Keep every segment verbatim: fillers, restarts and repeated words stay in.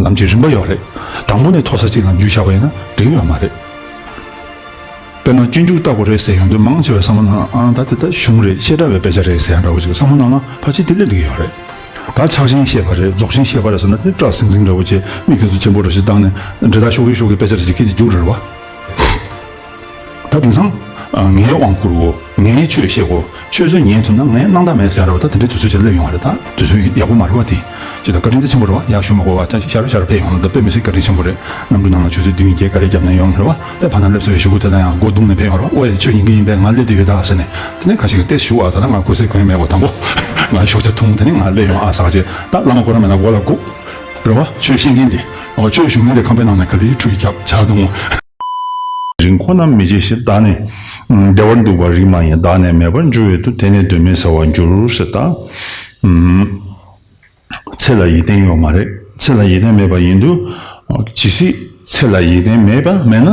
ནམ་གྱི་རིམ་པ་ཡོད་རེད། དང་པོ་ནས་མཐོ་ས་གཅིག་ལ་འཇུས་བཞག་པ་ཡིན་ན་འགྲིག་ཡོད་མ་རེད། དཔེར་ན་སྤྱོད་འཇུག་ལྟ་བུ་རེད་ཟེར་ཡོང་དུས་མང་ཆེ་བས་བསམ་བློ་ནང་ཨང་ད་དེ་ལྟ་གཞུང་རེད་བཤད་གྲྭ་བའི་དཔེ་ཆ་རེད་ཟེར་ཡང་འདྲ་བོ་ཅིག་བསམ་བློ་ནང་ལ་ཕལ་ཆེར་དེ་སླེབས་འགྲོ་གི་ཡོད་རེད། ད་ཕྱག་ཆེན་བཤད་པ་རེད་རྫོགས་ཆེན་བཤད་པ་རེད་ཟེར་ན་དེ་སྐྲ་སིང་སིང་འདྲ་བོ་ཅིག་མིག་དེ་ཚོ་ཆེན་པོ་འདྲ་ཞིག་བཏང་ནས་འདྲེ་ཐག་ཤོག་གི་ཤོག་གི་དཔེ་ཆ་རེ་ཅིག་ཁྱེར་ནས་རྒྱུགས་རེད་བ། ད་དེང་སང་ངའི་དབང་བསྐུར་གོ། ངའི་ཆོས་བཤད་གོ། ཆོས་ཚོད་ཉན་ཐུབ་ན་ངའི་སྣང་དག་མེད་ཟེར་ར་བ། ད་དེ་འདྲའི་དུས་ཚོད་ཅིག་སླེབས་ཡོང་བ་རེད། ད་དུས་ཚོད་ཡག་པོ་མ་རེད་བ། དེ་ཅི་ད་བཀའ་དྲིན་ད་ཆེན་པོ་རེད་བ། ཡག་ཤོད་མ་དགོས་བ། ད་ཤར་ཤར་ཕེབས་ཡོང་ན་ད་དཔེ་མི་སྲིད་བཀའ་དྲིན་ཆེན་པོ་རེད། གནམ་གྲུ་ནང་ལ་ཆུ་ཚོད་བདུན་བརྒྱད་ག་རེ་བརྒྱབ་ན་ཡོང་རེད་བ། ཨེ་བར་ན་སླེབས་ས་བའི་གཞུག་གུ་དེ་ལ་ཡང་སྒོ་བརྡུངས་ནས་ཕེབས་ཡོང་རེད་བ། ཨོ་ཡ་ཆོས་ཉན་གི་ཡིན་པས་ང་སླེབས་བསྡད་ཡོད་ད་ཟེར་ནས། དེ་ནས་ཁ་ཤས་ཀྱིས་ཏེ་ཞུ་བ་ད་ལ་ང་ཁུ་སིམ་གོ་ཡ་མེད་གོ། དང་པོ་ང་ཤོག་ཆ་འཐུང་དེ་ནས་ང་སླེབས་ཡོང་ཨ་ཟེར་གྱི། ད་བླ་མ་ཁོ་རང་མེད་ན་མགོ་ལ་སྒུག་རེད་བ། ཆོས་བཤད་མཁན་དེ། ཨོ་ཆོས་ཞུ་མཁན་དེ་ཁང་པའི་ནང་ནས་ག་ལེར་ཁྲུས་རྒྱབ་ཇ་འཐུང་། དེ་རིང་ཁོ་ན་མི་བྱེད་ཞེས་བདག་ནི། བདེ་བར་འདུག་པ་རིགས་མ་ཡིན། བདག་ནི་མེད་པར་འགྱུར་བའི་དུས། དེ་ནི་གདོད་མའི་ས་བར་འགྱུར་ཟེར་ད། ཚེ་ལ་ཡིད་བརྟན་ཡོད་མ་རེད། ཚེ་ལ་ཡིད་བརྟན་མེད་པ་ཡིན་དུས། ཇི་སྲིད་ཚེ་ལ་ཡིད་བརྟན་མེད་པ་མེད་ན།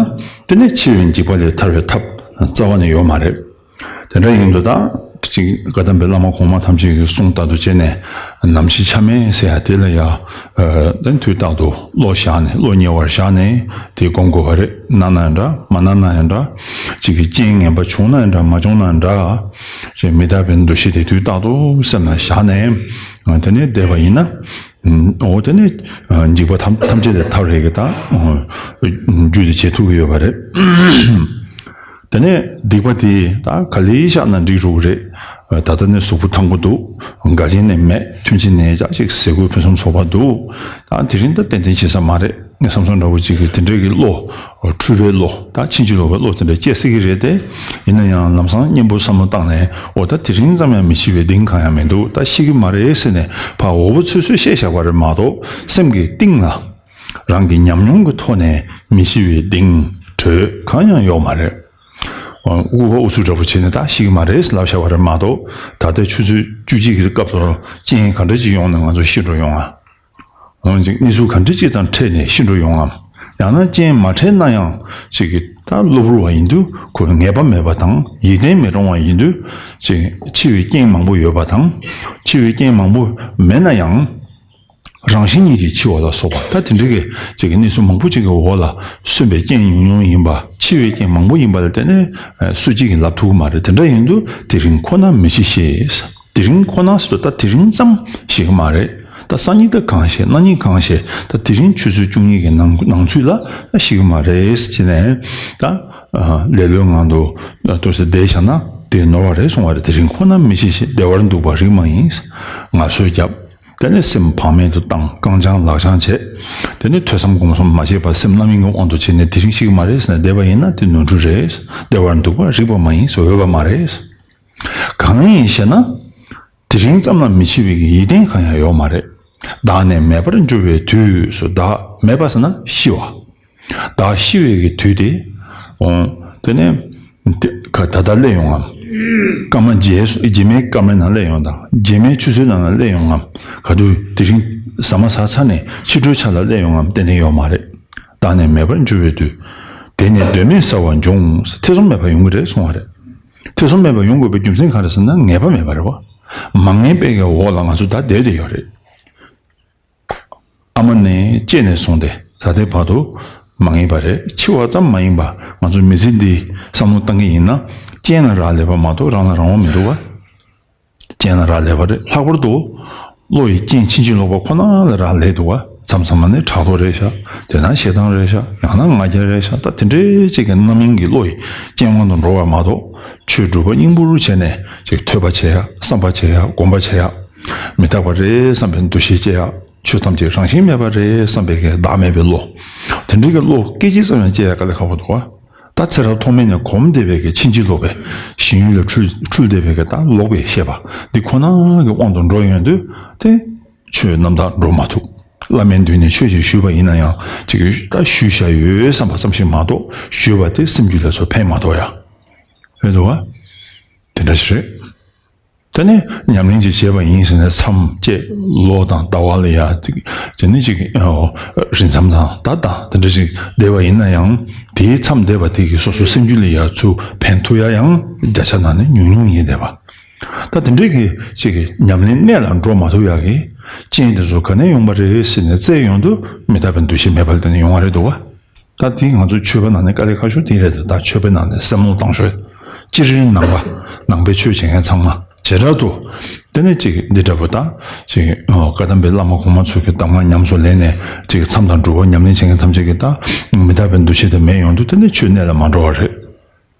དེ་ནི་འཆི་བའི་འཇིགས་པ་ལས་ཐར་བའི་ཐབས་རྩ་བ་ནས་ཡོད་མ་རེད། དེ་འདྲ་ཡིན་དུས་ད། ཅིག་བཀའ་གདམས་པའི་བླ་མ་གོང་མ་ཐམས་ཅད་ཀྱི་གསུང་ལྟར་དུ་བྱས་ནས། ནམ་འཆི་ཆ་མེད་ཟེར་ཡ་དེ་ལ་ཡ། ཨ་དེ་དུས་རྟག་ཏུ་བློ་བཞག་ནས་བློ་ཉེ་བར་བཞག་ནས་དེ་སྒོམ་དགོས་པ་རེད། གནང་ན་ཡང་འདྲ་མ་གནང་ན་ཡང་འདྲ། ཅིག་གི་རྐྱེན་ངན་པ་བྱུང་ན་ཡང་འདྲ་མ་བྱུང་ན་ཡང་འདྲ། ཅིག་མི་རྟག་པའི་འདུ་ཤེས་དེ་དུས་རྟག་ཏུ་སེམས་ལ་བཞག་ནས། དེ་ནས་བསྡད་པ་ཡིན་ན། འོ་དེ་ནས་འཇིགས་པ་ཐམས་ཐམས་ཅད་དེ་ཐར་རེད་གི་ད། རྒྱུད་དེ་བྱེད་ཐུབ་ཀྱི་ཡོད་པ་རེད། དེ་ནས་སྡིག་པ་དེ་ད་ག་ལེ་བཤགས་ན་འགྲིག་འགྲོ་གི་རེད། ད་ལྟ་ནས་གཟུགས་པོ་ཐང་པོ་འདུག་དགའ་ཅན་ནས་མེད། མཐུན་རྐྱེན་ནས་ཅག་ཅིག་ཟས་གོས་ཕུན་སུམ་ཚོགས་པ་འདུག་ད་དེ་རིང་ད་ཏན་ཏན་བྱེད་ས་མ་རེད། ངས་བསམ་བསམ་འདྲ་བོ་ཅིག་གིས་དེ་འདྲའི་གི་བློ། འཁྲུལ་པའི་བློ། ད་ཕྱིན་ཅི་ལོག་པའི་བློ་དེ་འདྲ་སྐྱེ་སྲིད་ཀྱི་རེད་དེ། ཡིན་ན་ཡང་ལམ་སང་སྙིང་པོ་བསམ་བློ་བཏང་ནས་འོ་ད་དེ་རིང་ཙམ་ཡང་མི་འཆི་བའི་གདེང་གང་ཡང་མི་འདུག་ད་ཤི་གི་མ་རེད་ཟེར་ནས་ཕར་འོ་བུ་ཚོད་ཚོད་བཤད་བཞག་པ་རེད་མ་གཏོགས་སེམས་ཀྱི་གཏིང་ལ། རང་གི་ཉམས་མྱོང་གི་ཐོག་ནས་མི་འཆི་བའི་གདེང་གྲོལ་གང་ཡང་ཡོད་མ་རེད། ཨུ་བ་ཨུ་ཚུགས་འདྲ་པོ་བྱས་ནས་ད་ཤི་གི་མ་རེད་ལབ་བཞག་པ་རེད་མ་གཏོགས། ད་ལྟའི་ཆུ་ཚོད་བཅུ་གཅིག་གི་སྐབས་སུ་རྐྱེན་ག་འདྲ་ཅིག་ཡོང་ནས་ང་ཚོ་ཤི་འགྲོ་ཡོང་ང་། འོན་ཅིག་གནས་ཚུལ་ག་འདྲ་ཅིག་དང་འཕྲད་ནས་ཤི་འགྲོ་ཡོང་ངམ། ཡང་ན་རྐྱེན་མ་འཕྲད་ན་ཡང་ཅིག་གི་ད་གློ་བུར་བ་ཡིན་དུས་ཁོ་ངེས་པ་མེད་པ་དང་ཡིད་བརྟན་མི་རུང་བ་ཡིན་དུས་ཅིག་འཆི་བའི་རྐྱེན་མང་པོ་ཡོད་པ་དང་། འཆི་བའི་རྐྱེན་མང་པོ་མེད་ན་ཡང་། རང་བཞིན་ཉིད་ཀྱིས་འཆི་བ་ལ་སོགས་པ་ད་དེ་འདྲ་གི་ཅིག་གི་གནས་ཚུལ་མང་པོ་ཅིག་གི་འོག་ལ་སོན་པའི་རྐྱེན་ཉུང་ཉུང་ཡིན་པ། འཆི་བའི་རྐྱེན་མང་པོ་ཡིན་པ་ལ་བརྟེན་ནས་སུ་གཅིག་གིས་ལབ་ཐུབ་ཀྱི་མ་རེད། དེ་འདྲ་ཡིན་དུས་དེ་རིང་ཁོ་ན་མི་འཆི་ཞེས། དེ་རིང་ཁོ་ན་ཟེར་དུས་ད་དེ་རིང་ཙམ་ཞིག་མ་རེད། ད་སང་ཉིན་ད་གང་ཤེས། གནངས་ཉིན་གང་ཤེས། ད་དེ་རིང་ཆུ་ཚོད་བཅུ་གཉིས་ཀྱི་ནང་ནང་ཚུད་ལ་ད་ཤི་གི་མ་རེད་ཟེར་ནས་ད་ལེ་ལོའི་ངང་དུ་ལྟོས་ཟེར་བསྡད་བཞག་ན་དེ་ནོར་བ་རེད་སོང་བ་རེད། དེ་རིང་ཁོ་ན་མི་འཆི་ཞེས། བདེ་བར་འདུག་པ་རིགས་མ་ཡིན། ངལ་གསོ་བརྒྱབ། དེ་ནས་སེམས་བག་མེད་དུ་བཏང་། རྐང་བརྐྱང་ལག་བརྐྱང་བྱས། དེ་ནས་ཐོས་བསམ་སྒོམ་གསུམ་མ་བྱས་པར་སེམས་རྣམ་གཡེང་གི་དབང་དུ་བྱས་ནས་དེ་རིང་ཤི་གི་མ་རེད་ཟེར་ནས་བསྡད་པ་ཡིན་ན་དེ་ནོར་འཁྲུལ་རེད། བདེ་བར་འདུག་པ་རིགས་པ་མ་ཡིན་ཟེར་འོས་པ་མ་རེད། གང་ཡིན་ཞེ་ན། དེ་རིང་ཙམ་ལ་མི་འཆི་བའི་ཡིད་བརྟན་གང་ཡང་ཡོད་མ་རེད། བདག་ནི་མེད་པར་འགྱུར་བའི་དུས་སུ། བདག་མེད་པ་ཟེར་ན་ཤི་བ། བདག་ཤི་བའི་གི་དུས་དེ། འོང་། དེ་ནས། དེ་ག་ད་ལྟ་སླེབས་ཡོང་ངམ། སྐར་མ་རྗེས་སུ་རྗེས་མའི་སྐར་མའི་ནང་སླེབས་ཡོང་དང་རྗེས་མའི་ཆུ་ཚོད་ནང་ལ་སླེབས་ཡོང་ངམ། ག་དུས་དེ་རིང་ཟ་མ་ཟ་ཚར་ནས་ཕྱི་དྲོའི་ཆ་ལ་སླེབས་ཡོང་ངམ་ཏན་ཏན་ཡོད་མ་རེད། བདག་ནི་མེད་པར་འགྱུར་བའི་དུས། དེ་ནི་གདོད་མའི་ས་བར་འབྱུང་། ཐེ་ཚོམ་མེད་པར་ཡོང་གི་རེད་གསུང་བ་རེད། ཐེ་ཚོམ་མེད་པར་ཡོང་དགོས་པའི་རྒྱུ་མཚན་གང་རེད་ཟེར་ན་ངེས་པ་མེད་པ་རེད་བ། མ་ངེས་པའི་གི་འོག་ལ་ང་ཚོ་ད་བསྡད་བསྡད་ཡོད་རེད། ཨ་མ་ནས་སྐྱེས་ནས་བཟུང་སྟེ་ད་ལྟའི་བར་དུ་མ་ངེས་པ་རེད། འཆི་བ་ཙམ་མ་ཡིན་པ་ང་ཚོ་མི་ཚེ་འདི་བསམ་བློ་བཏང་གི་ཡིན་ན་རྐྱེན་ལ་རག་ལས་པ་མ་གཏོགས་རང་ལ་རང་དབང་མི་འདུག་བ། རྐྱེན་ལ་རག་ལས་པ་རེད། ལྷག་པར་དུ་བློ་ཡི་རྐྱེན་ཕྱིན་ཅི་ལོག་པ་ཁོ་ན་ལ་རག་ལས་འདུག་བ། མཚམས་མཚམས་མ་ནི་ཕྲག་དོག་རེད་ཤག་དེ་ན་ཞེ་སྡང་རེད་ཤག་ཡང་ན་ང་རྒྱལ་རེད་ཤག་ད་དེ་འདྲའི་ཅིག་གི་རྣམ་གཡེང་གི་བློ་ཡི་རྐྱེན་དབང་དུ་འགྲོ་བ་མ་གཏོགས་ཆོས་སྒྲུབ་པ་སྙིང་པོར་བྱས་ནས་ཅིག་ཐོས་པ་བྱེད་ཡ། བསམ་པ་བྱེད་ཡ། སྒོམ་པ་བྱེད་ཡ། མི་རྟག་པ་རེད་བསམ་པའི་འདུ་ཤེས་སྐྱེ་ཡ། ཆོས་ཐམས་ཅད་རང་བཞིན་མེད་པ་རེད་བསམ་པའི་གི་བདག་མེད་པའི་བློ། དེ་འདྲའི་གི་བློ་སྐད་ཅིག་ཙམ་ཡང་སྐྱེ་ཡ་དཀའ་ལས་ཁག་པོ་འདུག་བ། ད་ཚེ་རབས་ཐོག་མེད་ནས་གོམས་བསྡད་པའི་གི་ཕྱིན་ཅི་ལོག་པའི་ཞེན་ཡུལ་ལ་འཁྲུལ་འཁྲུལ་བསྡད་པའི་གི་ད་ལོག་པའི་ཤེས་པ་འདི་ཁོ་ན་གི་དབང་དུ་འགྲོ་ཡོང་དུས་དེ་ཆོས་རྣམ་དག་འགྲོ་མ་ཐུབ། བླ་མའི་མདུན་ནས་ཆོས་ཅིག་ཞུས་པ་ཡིན་ན་ཡང་ཅིག་ད་ཞུས་བཞག་ཡོད་བསམ་པ་ཙམ་ཞིག་མ་གཏོགས་ཞུས་པ་དེ་སེམས་རྒྱུད་ལ་ཚོ་ཕན་མ་ཐོགས་ཡ། རེད་འདུག་བ། དེ་འདྲ་ཞིག་རེད། དེ་ནས་ཉམས་ལེན་ཅིག་བྱས་པ་ཡིན་ཟེར་ནས་མཚམས་བཅད་ལོ་དང་ཟླ་བ་ལ་ཡ་ཅིག་དེ་ནས་ཅིག་རིང་མཚམས་དང་ཟླ་དང་དེ་འདྲ་ཞིག་བསྡད་པ་ཡིན་ན་ཡང་དེའི་མཚམས་བསྡད་པ་དེ་གིས་སོ་སོ་སེམས་རྒྱུད་ལ་ཡ་ཚུར་ཕན་ཐོགས་ཡ་ཡང་བརྒྱ་ཆ་ནང་ནས་ཉུང་ཉུང་ཡིན་བསྡད་པ། ད་དེ་འདྲའི་གི་ཅིག་གི་ཉམས་ལེན་གནད་ལ་འགྲོ་མ་ཐུབ་ཡ་གི་ རྐྱེན་དེ་ཚོ་ག་ནས་ཡོང་པ་རེད་ཟེར་ནས་བཙལ་ཡོང་དུས་མི་རྟག་པའི་འདུ་ཤེས་མེད་པ་ལ་བརྟེན་ནས་ཡོང་བ་རེད་འདུག་བ། ད་དེ་ང་ཚོ་ཆོས་པའི་ནང་ནས་དཀའ་ལས་ཁག་ཤོས་དེ་རེད། ད་ཆོས་པའི་ནང་ནས་བསམ་བློ་བཏང་ཤོས་སྤྱིར་ནང་པ་ནང་པའི་ཆོས་བྱེད་མཁན་ཚང་མ་བྱེ་བྲག་ཏུ། དེ་ནས་ཅིག་འདི་འདྲ་པོ་ད་ཅིག་བཀའ་གདམས་པའི་བླ་མ་གོང་མ་ཚོ་གི་གདམས་ངག་ཉམས་སུ་ལེན་ནས་ཅིག་མཚམས་དང་སྒྲུབ་པ་ཉམས་ལེན་བྱེད་མཁན་ཐམས་ཅད་ཀྱིས་ད་མི་རྟག་པའི་འདུ་ཤེས་དེ་མེད་ཡོང་དུས་དེ་ནས་ཆོས་གནད་ལ་མ་འགྲོ་བ་རེད།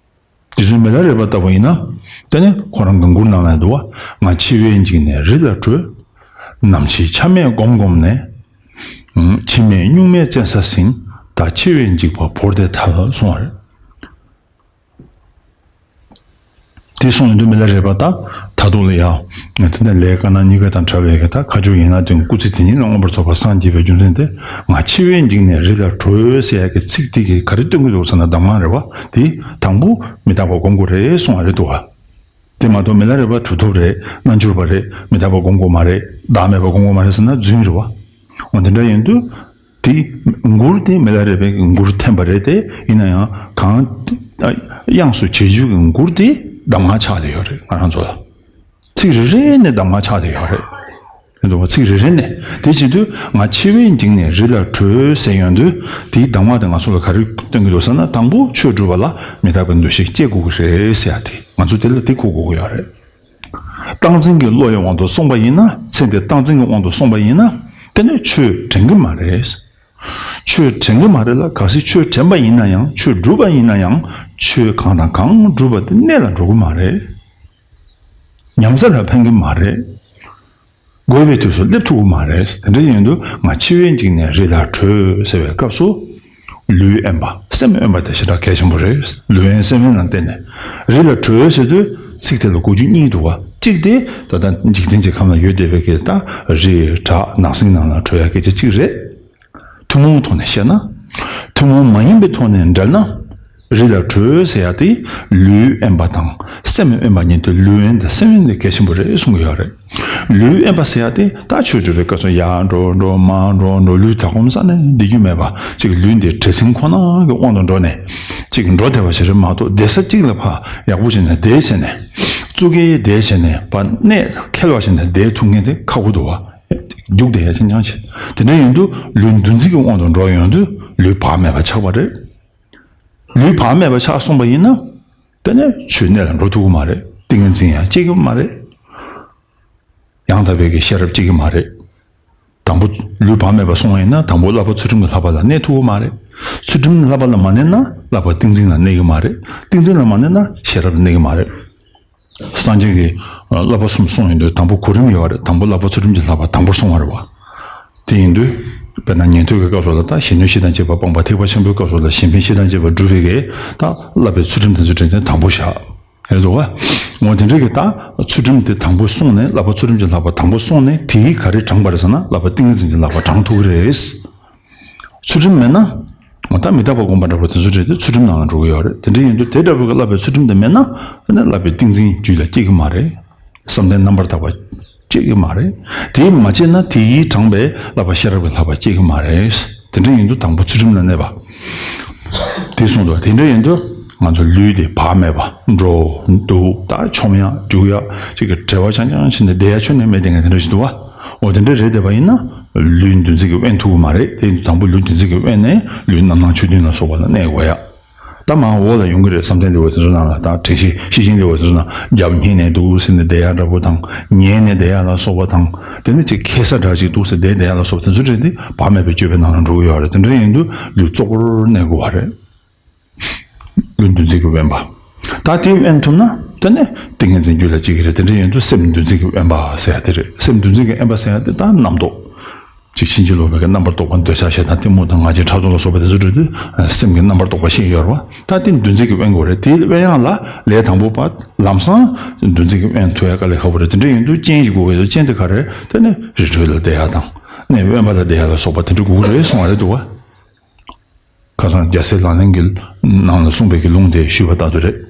དེ་ཚོའི་མི་ལ་རས་པ་ལྟ་བུ་ཡིན་ན། དེ་ནི་ཁོ་རང་གི་མགུར་ནང་ལ་འདུག་བ། ང་འཆི་བས་འཇིགས་ནས་རི་ལ་བྲོས། ནམ་འཆི་ཆ་མེད་སྒོམ་སྒོམ་ནས། འཆི་མེད་གཉུག་མའི་བཙན་ས་ཟིན། ད་འཆི་བས་འཇིགས་པ་བོར་ཏེ་ཐལ་གསུང་བ་རེད། དེ་གསུངས་ཡོང་དུས་མི་ལ་རས་པ་ད་ད་དུང་ལ་ཡང་དེ་ནས་ལས་དཀར་ནག་གཉིས་ཀ་དང་བྲལ་བའི་གི་ད་ཁ་སྦྱོར་ཡན་ལག་བདུན་སྐུལ་ཚིག་དེ་ཉིད་ལ་མངོན་པར་རྫོགས་པར་སངས་རྒྱས་པའི་རྒྱུ་མཚན་དེ། ང་འཆི་བས་འཇིགས་ནས་རི་ལ་བྲོས་ཟེར་ཡ་གི་ཚིག་དེ་གིས་ག་རེ་སྟོན་གྱི་འདུག་ཟེར་ན་གདམས་ངག་རེད་བ། དེ་དང་པོ་མི་རྟག་པ་སྒོམ་དགོས་རེད་གསུང་བ་རེད་འདུག་བ། དེ་མ་གཏོགས་མི་ལ་རས་པ་གྲུབ་ཐོབ་རེད། རྣལ་འབྱོར་པ་རེད། མི་རྟག་པ་སྒོམ་དགོས་མ་རེད། བདག་མེད་པ་སྒོམ་དགོས་མ་རེད་ཟེར་ན་རྫུན་རེད་བ། འོ་དེ་འདྲ་ཡིན་དུས། དེ་མགུར་དེ་མི་ལ་རས་པའི་མགུར་འཐེན་པ་རེད་དེ། ཡིན་ན་ཡང་གང་། དབྱངས་སུ་བྱེད་རྒྱུ་གི་མགུར་དེ་གདམས་ངག་ཆགས་བསྡད་ཡོད་རེད་ང་རང་ཚོ་ལ། ཚིག་རེ་རེ་ནས་གདམས་ངག་ཆགས་བསྡད་ཡོད་རེད། རེད་འདུག་བ། ཚིག་རེ་རེ་ནས། དེ་བྱེད་དུས་ང་འཆི་བས་འཇིགས་ནས་རི་ལ་བྲོས་ཟེར་ཡོང་དུས་དེའི་གདམས་ངག་དེ་ང་ཚོ་ལ་ག་རེ་སྟོན་གྱི་འདུག་ཟེར་ན། དང་པོ་ཆོས་སྒྲུབ་པ་ལ་མི་རྟག་པའི་འདུ་ཤེས་སྐྱེ་དགོས་ཀྱི་རེད་ཟེར་ཡ་དེ་ང་ཚོ་དེ་ལ་དེ་གོ་དགོས་ཀྱི་ཡོད་རེད། སྟངས་འཛིན་གྱི་བློ་ཡི་དབང་དུ་སོང་པ་ཡིན་ན། ཚེ་འདི་སྟངས་འཛིན་གྱི་དབང་དུ་སོང་པ་ཡིན་ན། དེ་ནས་ཆོས་དྲན་གྱི་མ་རེད། ཆོས་དྲན་གྱི་མ་རེད་ལ། གལ་སྲིད་ཆོས་དྲན་པ་ཡིན་ན་ཡང་། ཆོས་སྒྲུབ་པ་ཡིན་ན་ཡང་། ཆོས་གང་དང་གང་སྒྲུབ་པ་དེ་གནད་ལ་འགྲོ་གི་མ་རེད། ཉམས་ས་ལ་ཕན་གྱི་མ་རེད། དགོས་པའི་དུས་སུ་སླེབས་ཐུབ་ཀྱི་མ་རེད། དེ་འདྲ་ཡིན་དུས་ང་འཆི་བས་འཇིགས་ནས་རི་ལ་བྲོས་ཟེར་བའི་སྐབས་སུ། ལུས་དབེན་པ་སེམས་དབེན་པ་དེ་ཞེ་དྲག་གལ་ཆེན་པོ་རེད། ལུས་དབེན་སེམས་དབེན་ལ་བརྟེན་ནས་རི་ལ་བྲོས་ཟེར་དུས་ཚིག་དེ་ལ་གོ་རྒྱུ་གཉིས་འདུག་བ། གཅིག་དེ་ད་ལྟ་འཇིག་རྟེན་གྱི་ཁམས་ལ་ཡོད་བསྡད་པའི་གི་ད་རི་བྲག་ནགས་གསེང་ནང་ལ་བྲོས་ཡ་སྐད་ཆ་གཅིག་རེད། ཐུན་མོང་ཐོག་ནས་བཤད་ན། ཐུན་མོང་མ་ཡིན་པའི་ཐོག་ནས་འགྲེལ་ན། རི་ལ་བྲོས་ཟེར་ཡ་དེ་ལུས་དབེན་པ་དང་སེམས་དབེན་པ་གཉིས་དེ། ལུས་དབེན་དང་སེམས་དབེན་དེ་གལ་ཆེན་པོ་རེད་གསུང་གི་ཡོད་རེད། ལུས་དབེན་པ་ཟེར་ཡ་དེ་ད་ཆོས་སྒྲུབ་པའི་སྐབས་སུ་ཡར་འགྲོ་འགྲོ་མར་འགྲོ་འགྲོ་ལུས་ད་གོམས་ས་ནས་བསྡད་རྒྱུ་མེད་པ་ཅིག་ལུས་འདི་བྲེལ་ཟིང་ཁོ་ན་གི་དབང་དུ་འགྲོ་ནས་ཅིག་འགྲོ་བདེ་བ་ཞིག་རེད་མ་གཏོགས། བསྡད་ས་གཅིག་ལ་ཕར་ཡག་པོ་བྱས་ནས་བསྡད་བྱས་ནས་གཙུག་གེ་བསྡད་བྱས་ནས་ཕར་གནས་ཁེལ་བ་བྱས་ནས་བསྡད་ཐུབ་མཁན་དེ་ཁག་པོ་འདུག་བ། རྒྱུགས་བསྡད་ཡ་ཆེན་ཆང་ཆེ། དེ་འདྲ་ཡིན་དུས་ལུས་འདུ་འཛི་གི་དབང་དུ་འགྲོ་ཡོང་དུས་ལུས་བག་མེད་པ་ཆགས་པ་རེད། ལུས་བག་མེད་པ་ཆགས་སོང་པ་ཡིན་ན། དེ་ནས་ཆོས་གནད་ལ་འགྲོ་ཐུབ་ཀྱི་མ་རེད། ཏིང་ངེ་འཛིན་ཡང་སྐྱེ་གི་མ་རེད། ཡང་དག་པའི་གི་ཤེས་རབ་སྐྱེ་གི་མ་རེད། དང་པོ་ལུས་བག་མེད་པ་སོང་བ་ཡིན་ན་དང་པོ་བསླབ་པ་ཚུལ་ཁྲིམས་ཀྱི་བསླབ་པ་ལ་གནས་ཐུབ་ཀྱི་མ་རེད། ཚུལ་ཁྲིམས་ཀྱི་བསླབ་པ་ལ་མ་གནས་ན་བསླབ་པ་ཏིང་འཛིན་ལ་གནས་ཀྱི་མ་རེད། ཏིང་འཛིན་ལ་མ་གནས་ན་ཤེས་རབ་ལ་གནས་ཀྱི་མ་རེད། སངས་རྒྱས་ཀྱིས་བསླབ་པ་གསུམ་གསུངས་ཡོང་དུས་དང་པོ་གོ་རིམ་ཡོད་རེད། དང་པོ་བསླབ་པ་ཚུལ་ཁྲིམས་ཀྱི་བསླབ་པ་དང་པོར་གསུངས་པ་རེད་བ། དེ་ཡིན་དུས་དཔེར་ན་ཉན་ཐོས་ཀྱི་སྐབས་སུ་ལ་ད་གཞན་གནོད་བྱེད་དང་བཅས་པ་སྤངས་པ། ཐེག་པ་ཆེན་པོའི་སྐབས་སུ་ལ་གཞན་ཕན་བྱེད་དང་བཅས་པ་སྒྲུབ་པའི་གི་ད་བསླབ་པའི་ཚུལ་ཁྲིམས་དེ་ཚོ་དྲན་ཚན་དང་པོ་བཞག་རེད་འདུག་བ། འོ་དེ་འདྲ་གི་ད་ཚུལ་ཁྲིམས་དེ་དང་པོ་གསུངས་ནས། བསླབ་པ་ཚུལ་ཁྲིམས་ཀྱི་བསླབ་པ་དང་པོ་གསུངས་ནས་དེའི་ག་རེ་དྲངས་པ་རེད་ཟེར་ན་བསླབ་པ་ཏིང་ངེ་འཛིན་གྱི་བསླབ་པ་དྲངས་ཐུབ་ཀྱི་རེད། ཚུལ་ཁྲིམས་མེད་ན། ད་མི་རྟག་པ་སྒོམ་པ་འདྲ་པོ་དེ་ཚོ་རེད་དེ་ཚུལ་ཁྲིམས་ནང་ལ་འགྲོ་གི་ཡོད་རེད། དེ་འདྲ་ཡིན་དུས་དེ་འདྲ་པོའི་བསླབ་པའི་ཚུལ་ཁྲིམས་དེ་མེད་ན། ཨ་ནི་བསླབ་པའི་ཏིང་འཛིན་རྒྱུད་ལ་སྐྱེ་གི་མ་རེད། བསམ་གཏན་རྣམ་པར་དག་པ་སྐྱེ་གི་མ་རེད། དེ་མ་སྐྱེས་ན་དེ་ཡིས་དྲངས་པའི་བསླབ་པ་ཤེས་རབ་ཀྱི་བསླབ་པ་སྐྱེ་གི་མ་རེད། དེ་འདྲ་ཡིན་དུས་དང་པོ་ཚུལ་ཁྲིམས་ལ་གནས་པ། དེ་གསུངས་འདུག་དེ་འདྲ་ཡིན་དུས་ང་ཚོ་ལུས་དེ་བག་མེད་པ། འགྲོ་འདུག་ད་མཆོང་ཡ་རྒྱུག་ཡ་ཅིག་གི་བྲེལ་བ་ཆང་ཆང་བྱས་ནས་བསྡད་ཡ་ཁྱོན་ནས་མེད་དེ་ངས་དེ་འདྲ་ཞིག་འདུག་བ། འོ་དེ་འདྲ་རེད་བསྡད་པ་ཡིན་ན་ལུས་འདུ་འཛི་གིས་དབེན་ཐུབ་ཀྱི་མ་རེད། དེ་ཡིན་དུས་དང་པོ་ལུས་འདུ་འཛི་གིས་དབེན་ནས་ལུས་རྣམ་སྣང་ཆོས་བདུན་ལ་སོགས་པ་ལ་གནས་དགོས་ཡ། ད་མར་འོག་ལ་ཡོང་གི་རེད། བསམ་གཏན་ལེའུ་དེ་ཚོ་ནང་ལ་དང་། དྲན་ཤེས་ཤེར་ཕྱིན་ལེའུ་དེ་ཚོ་ནང་རྒྱབ་བསྙེས་ནས་འདུག་ཟེར་ནས་བསྡད་ཡ་འདྲ་པོ་དང་། ཉལ་ནས་བསྡད་ཡ་ལ་སོགས་པ་དང་། དེ་ནས་ཅིག་ཁེ་ས་འདྲ་ཅིག་འདུག་ཟེར་བསྡད་བསྡད་ཡ་ལ་སོགས་པ་དེ་ཚོ་རེད་དེ། བག་མེད་པའི་སྤྱོད་པའི་ནང་ལ་འགྲོ་གི་ཡོད་རེད། དེ་འདྲ་ཡིན་དུས་ལུས་བཙོག་པོར་གནས་དགོས་པ་རེད། ལུས་འདུ་འཛི་གིས་དབེན་པ། ད་དེ་དབེན་ཐུབ་ན་དེ་ནས་ཏིང་ངེ་འཛིན་རྒྱུད་ལ་སྐྱེ་གི་རེད། དེ་འདྲ་ཡིན་དུས་སེམས་འདུ་འཛི་གིས་དབེན་པ་ཟེར་ཡ་དེ་རེད། སེམས་འདུ་འཛི་གིས་དབེན་པ་ཟེར་ཡ་དེ་ད་རྣམ་རྟོག་ཅིག་ཕྱིན་ཅི་ལོག་པའི་གི་རྣམ་པར་རྟོག་པ་འདོད་ཆགས་ཞེ་སྡང་གཏི་མུག་དང་ང་རྒྱལ་ཕྲག་དོག་ལ་སོགས་པ་དེ་ཚོ་འགྲོ་དུས་སེམས་ཀྱི་རྣམ་པར་རྟོག་པ་ཤེས་ཡོད་རེད་བ། ད་དེ་འདུ་འཛི་གིས་དབེན་དགོས་རེད། དེ་དབེན་ཡག་ལ་ལས་དང་པོ་པ་ལམ་སང་འདུ་འཛི་གིས་དབེན་ཐུབ་ཡ་དཀའ་ལས་ཁག་པོ་རེད། དེ་འདྲ་ཡིན་དུས་རྐྱེན་ཞིག་དགོས་ཀྱི་ཡོད། རྐྱེན་དེ་ག་རེ་རེད། དེ་ནི་རི་ཁྲོད་ལ་བསྡད་ཡ་དང་། གནས་དབེན་པ་ལ་བསྡད་ཡ་ལ་སོགས་པ་དེ་འདྲ་དགོས་ཀྱི་རེད་གསུང་བ་རེད་འདུག་བ། ཁ་སང་རྒྱལ་སྲས་ལག་ལེན་གྱི་ནང་ལ་གསུངས་པའི་གི་ལུང་དེ་ཞུས་པ་ལྟར་དུ་རེད།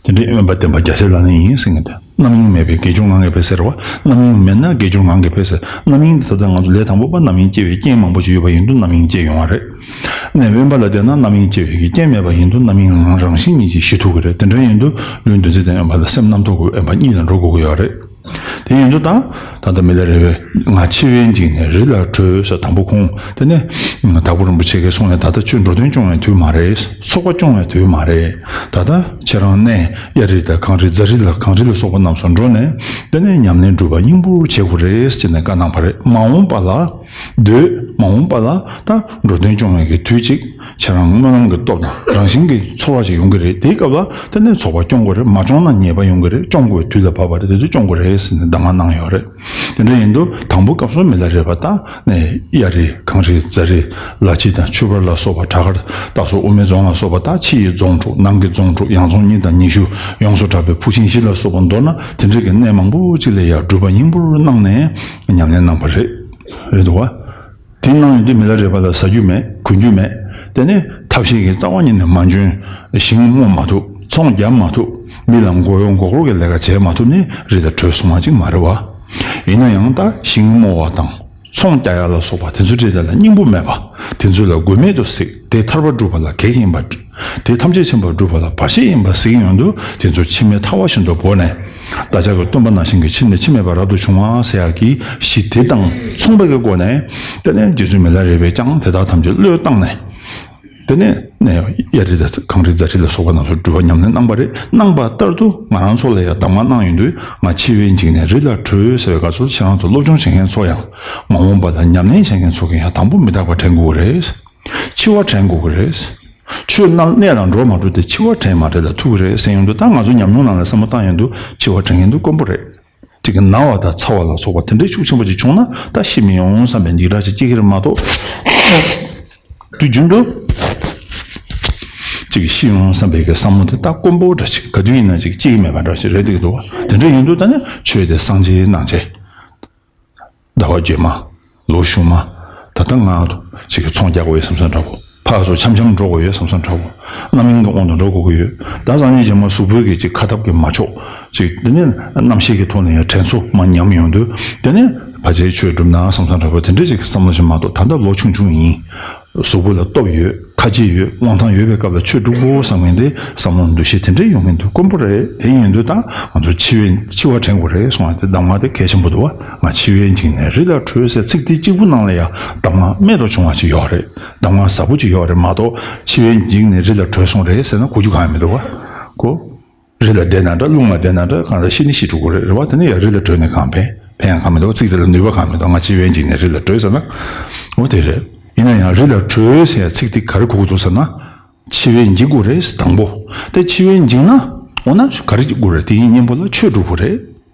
དེ་འདྲའི་དབེན་པ་བསྟེན་པ་རྒྱལ་སྲས་ལག་ལེན་ཡིན་ཟེར་མཁན་དེ། རྣམ་གཡེང་མེད་པའི་དགེ་སྦྱོར་ངང་གིས་འཕེལ་ཟེར་བ། རྣམ་གཡེང་མེད་ན་དགེ་སྦྱོར་ངང་གིས་འཕེལ་ཟེར། རྣམ་གཡེང་དེ་ད་ལྟ་ང་ཚོ་ལས་དང་པོ་པ་རྣམ་གཡེང་སྐྱེ་བའི་རྐྱེན་མང་པོ་ཞིག་ཡོད་པ་ཡིན་དུས་རྣམ་གཡེང་སྐྱེ་ཡོང་བ་རེད། གནས་དབེན་པ་ལ་བསྡད་ན་རྣམ་གཡེང་སྐྱེ་བའི་གི་རྐྱེན་མེད་པ་ཡིན་དུས་རྣམ་གཡེང་རང་རང་བཞིན་ཉིད་ཀྱིས་ཞི་ཐུབ་ཀྱི་རེད། དེ་འདྲ་ཡིན་དུས་ལུས་འདུ་འཛི་དང་དབེན་པ་ལ་སེམས་རྣམ་རྟོག་གི་དབེན་པ་གཉིས་ལ་འགྲོ་དགོས་ཀྱི་ཡོད་རེད། དེ་ཡིན་དུས་ད་ ད་ལྟ་མི་ལ་རས་པས་ང་འཆི་བས་འཇིགས་ནས་རི་ལ་བྲོས་ཟེར། དང་པོ་ཁོང་དེ་ནས་དྭགས་པོ་རིན་པོ་ཆེ་གིས་གསུངས་ནས། ད་ལྟ་ཁྱོད་འགྲོ་དོན་སྐྱོང་བའི་དུས་མ་རེད། ཚོགས་པ་སྐྱོང་བའི་དུས་མ་རེད། ད་ལྟ་ཁྱེད་རང་གནས་གཡའ་རི་དང་གངས་རི་རྫ་རི་ལ་གངས་རི་ལ་སོགས་པ་རྣམས་སུ་འགྲོ་ནས། དེ་ནས་ཉམས་ལེན་སྒྲུབ་པ་སྙིང་པོར་བྱེད་དགོས་རེད་ཅེས་ནས་བཀའ་གནང་བ་རེད། མ་འོངས་པ་ལ་སྡོད། མ་འོངས་པ་ལ་ད་འགྲོ་དོན་སྐྱོང་བའི་གི་དུས་གཅིག་ཁྱེད་རང་སྨོན་ལམ་གྱི་སྟོབས་དང་རང་བཞིན་གྱི་ཚོར་བ་ཞིག་ཡོང་གི་རེད། དེའི་སྐབས་ལ་དེ་ནས་ཚོགས་པ་སྐྱོང་དགོས་རེད། མ་སྐྱོང་ན་ཉེས་པ་ཡོང་གི་རེད། སྐྱོང་དགོས་པའི་དུས་ལ་བབ་པ་རེད། དེ་དུས་སྐྱོང་དགོས་རེད་ཟེར་ནས་གདམས་ངག་གནང་ཡོད་རེད། དེ་འདྲ་ཡིན་དུས་དང་པོ་སྐབས་སུ་མི་ལ་རས་པ་དང་ནས་གཡའ་རི་གངས་རི་རྫ་རི་ལ་ཕྱི་དང་ཆུ་བར་ལ་སོགས་པ། བྲག་དཀར་རྟ་སོགས་དབུ་མའི་རྫོང་ལ་སོགས་པ་དང་ཕྱི་ཡི་རྫོང་དྲུག་ནང་གི་རྫོང་དྲུག་ཡང་རྫོང་གཉིས་དང་ཉི་ཤུ་ཡོངས་སུ་གྲགས་པའི་ཕུག་ཆེན་བཞི་ལ་སོགས་པ་མདོར་ན་དེ་འདྲ་གི་གནས་མང་པོ་ཅིག་ལ་ཡང་སྒྲུབ་པ་སྙིང་པོར་གནང་ནས་ཉམས་ལེན་གནང་བ་རེད། རེད་འདུག་བ། དེ་གནང་ཡོང་དུས་མི་ལ་རས་པ་ལ་ཟ་རྒྱུ་མེད། གོན་རྒྱུ་མེད། དེ་ནས་ཐབས་ཤེས་ཀྱི་རྩ་བ་ཉིད་ནས་མ་འཇོན། ཞིང་རྨོ་མ་ཐུབ། ཚོང་རྒྱབ་མ་ཐུབ། མི་ལ་མགོ་གཡོག་མགོ་སྐོར་གྱི་ལས་ཀ་བྱེད་མ་ཐུབ་ནས་རི་ལ་བྲོས་སོང་བ་ཅིག་མ་རེད་བ། ཡིན་ན་ཡང་ད་ཞིང་རྨོ་བ་དང་ཚོང་རྒྱག་ཡ་ལ་སོགས་པ་དེ་ཚོ་འདྲ་དེ་ལ་སྙིང་པོ་མེད་པ། དེ་ཚོ་ལ་དགོས་མེད་དུ་གཟིགས། དེ་ཐར་པ་སྒྲུབ་པ་ལ་གེགས་ཡིན་པ། དེ་ཐམས་ཅད་མཁྱེན་པ་སྒྲུབ་པ་ལ་བར་ཆད་ཡིན་པ་གཟིགས་ཡོང་དུས། དེ་ཚོ་འཆི་མེད་ཐལ་བ་བཞིན་དུ་བོར་ནས། བདག་ཅག་གི་སྟོན་པ་ནང་བཞིན་གྱི་འཆི་ནས་འཆི་མེད་པ་རབ་ཏུ་བྱུང་བ་ཟེར་ཡག་གི་གཞི་དེ་དང་མཚུངས་པ་གི་སྒོ་ནས། དེ་ནས་རྗེ་བཙུན་མི་ལ་རས་པས་ཀྱང་དེ་དག་ཐམས་ཅད་བློས་བཏང་ནས། དེ་ནས་ནས་གཡའ་རི་དང་གངས་རི་རྫ་རི་ལ་སོགས་པ་རྣམས་སུ་སྒྲུབ་པ་ཉམས་ལེན་གནང་བ་རེད། གནང་བ་ལྟར་དུ་ང་རང་ཚོ་ལ་ཡང་གདམས་ངག་གནང་ཡོང་དུས། ང་འཆི་བས་འཇིགས་ནས་རི་ལ་བྲོས་ཟེར་བའི་སྐབས་སུ། ཁྱེད་རང་ཚོ་སློབ་སྦྱོང་བྱེད་མཁན་ཚོ་ཡང་མ་འོངས་པ་ལ་ཉམས་ལེན་བྱེད་མཁན་ཚོ་གིས་ཡང་དང་པོ་མི་རྟག་པ་དྲན་དགོས་རེད། འཆི་བ་དྲན་དགོས་ཀྱི་རེད། ཆོས་རྣམས་གནས་ལ་འགྲོ་མ་འགྲོ་དེ་འཆི་བ་དྲན་མ་དྲན་ལ་ཐུག་གི་རེད་ཟེར་ཡོང་དུས། ད་ང་ཚོ་ཉམས་མྱོང་ནང་ལ་བསམ་བློ་བཏང་ཡོང་དུས་འཆི་བ་དྲན་མཁན་དེ་དཀོན་པོ་རེད། ཅིག་གི་ན་བ་དང་ཚ་བ་ལ་སོགས་པ་དེ་འདྲའི་ཤུགས་ཆེན་པོ་ཅིག་བྱུང་ན། ད་ཤི་མི་ཡོང་བསམ་པའི་འཇིགས་སྐྲག་ཅིག་སྐྱེ་གི་རེད་མ་གཏོགས། དུས་རྒྱུན་དུ་ཅིག་ཤི་ཡོང་བསམ་པའི་གི་བསམ་བློ་དེ་ད་དཀོན་པོ་འདྲ་ཅིག་ག་དུས་ཡིན་ན་ཅིག་སྐྱེ་གི་མེད་པ་འདྲ་ཞིག་རེད་འདུག་གི་འདུག་བ། དེ་འདྲ་ཡིན་དུས་ད་ནི་ཆོས་དེ་སངས་རྒྱས་གནང་བྱས། ཟླ་བ་རྗེས་མ། ལོ་གཞུག་མ། ད་ལྟ་ང་ཅིག་གི་ཚོང་རྒྱག་དགོས་ཡོད་བསམ་བསམ་འདྲ་བོ། ཕར་ཚུར་འཆམ་འཆམ་འགྲོ་དགོས་ཡོད་བསམ་བསམ་འདྲ་བོ། རྣམ་གཡེང་གི་དབང་དུ་འགྲོ་དགོས་ཀྱི་ཡོད། ད་སང་ཉིན་རྗེས་མ་གཟུགས་པོའི་གི་ཅིག་ཁ་སྟབས་ཀྱིས་མ་ཆོག་ཅིག་དེ་ནས་རྣམ་ཤེས་ཀྱི་ཐོག་ནས་ཡང་དྲན་གསོ་མར་ཉམས་ཡོང་དུས། དེ་ནས་ཕལ་ཆེར་ཆོས་སྒྲུབ་ན་བསམ་བསམ་འདྲ་བོ་དེ་འདྲ་ཅིག་གི་བསམ་བློ་ཞིག་མ་གཏོགས། ད་ལྟ་ལོ་ཆུང་ཆུང་ཡིན། གཟུགས་པོ་ལ་སྟོབས་ཡོད། ཁ་རྗེ་ཡོད། དབང་ཐང་ཡོད་པའི་སྐབས་ལ་ཆོས་སྒྲུབ་དགོས་བསམ་མཁན་དེ་བསམ་བློ་འདུ་ཤེས་དེ་འདྲས་ཡོང་མཁན་དེ་དཀོན་པོ་རེད། དེ་ཡིན་དུས་ད་ང་ཚོ་འཆི་བའི་འཆི་བ་དྲན་དགོས་རེད་གསུངས་པ་དེ་གདམས་ངག་དེ་གལ་ཆེན་པོ་འདུག་བ། ང་འཆི་བས་འཇིགས་ནས་རི་ལ་བྲོས་ཟེར་ཚིག་དེ་གཅིག་པུ་ནང་ལ་ཡང་གདམས་ངག་རྨད་དུ་བྱུང་བ་ཅིག་ཡོད་རེད། གདམས་ངག་ཟབ་པོ་ཅིག་ཡོད་རེད་མ་གཏོགས། འཆི་བས་འཇིགས་ནས་རི་ལ་བྲོས་སོང་རེད་ཟེར་ན་གོ་རྒྱུ་གང་ཡང་མི་འདུག་བ། གོ་རི་ལ་བསྡད་ན་འདྲ། རླུང་ལ་བསྡད་ན་འདྲ། གང་ལྟར་ཤི་ནི་ཤི་འགྲོ་གི་རེད། རེད་བ། དེ་ནས་ཡང་རི་ལ་བྲོས་ནས་གང་ཕན། ཕན་ཡང་གང་མི་འདུག་ཚིག་དེ་ལ་ནུས་པ་གང་མི་འདུག་ང་འཆི་བས་འཇིགས་ནས་རི་ལ་བྲོས་ཟེར་ན། འོ་དེ་རེད། ཡིན་ན་ཡང་རི་ལ་བྲོས་ཟེར་ཡ་ཚིག་དེ་ག་རེ་གོ་གི་འདུག་ཟེར་ན། འཆི་བས་འཇིགས་དགོས་རེད་དང་པོ། དེ་འཆི་བས་འཇིགས་ན། འོ་ན་ག་རེ་འཇིགས་དགོས་རེད། དེ་ཡིན་སྙིང་པོ་ལ་ཆོས་སྒྲུབ་དགོས་རེད།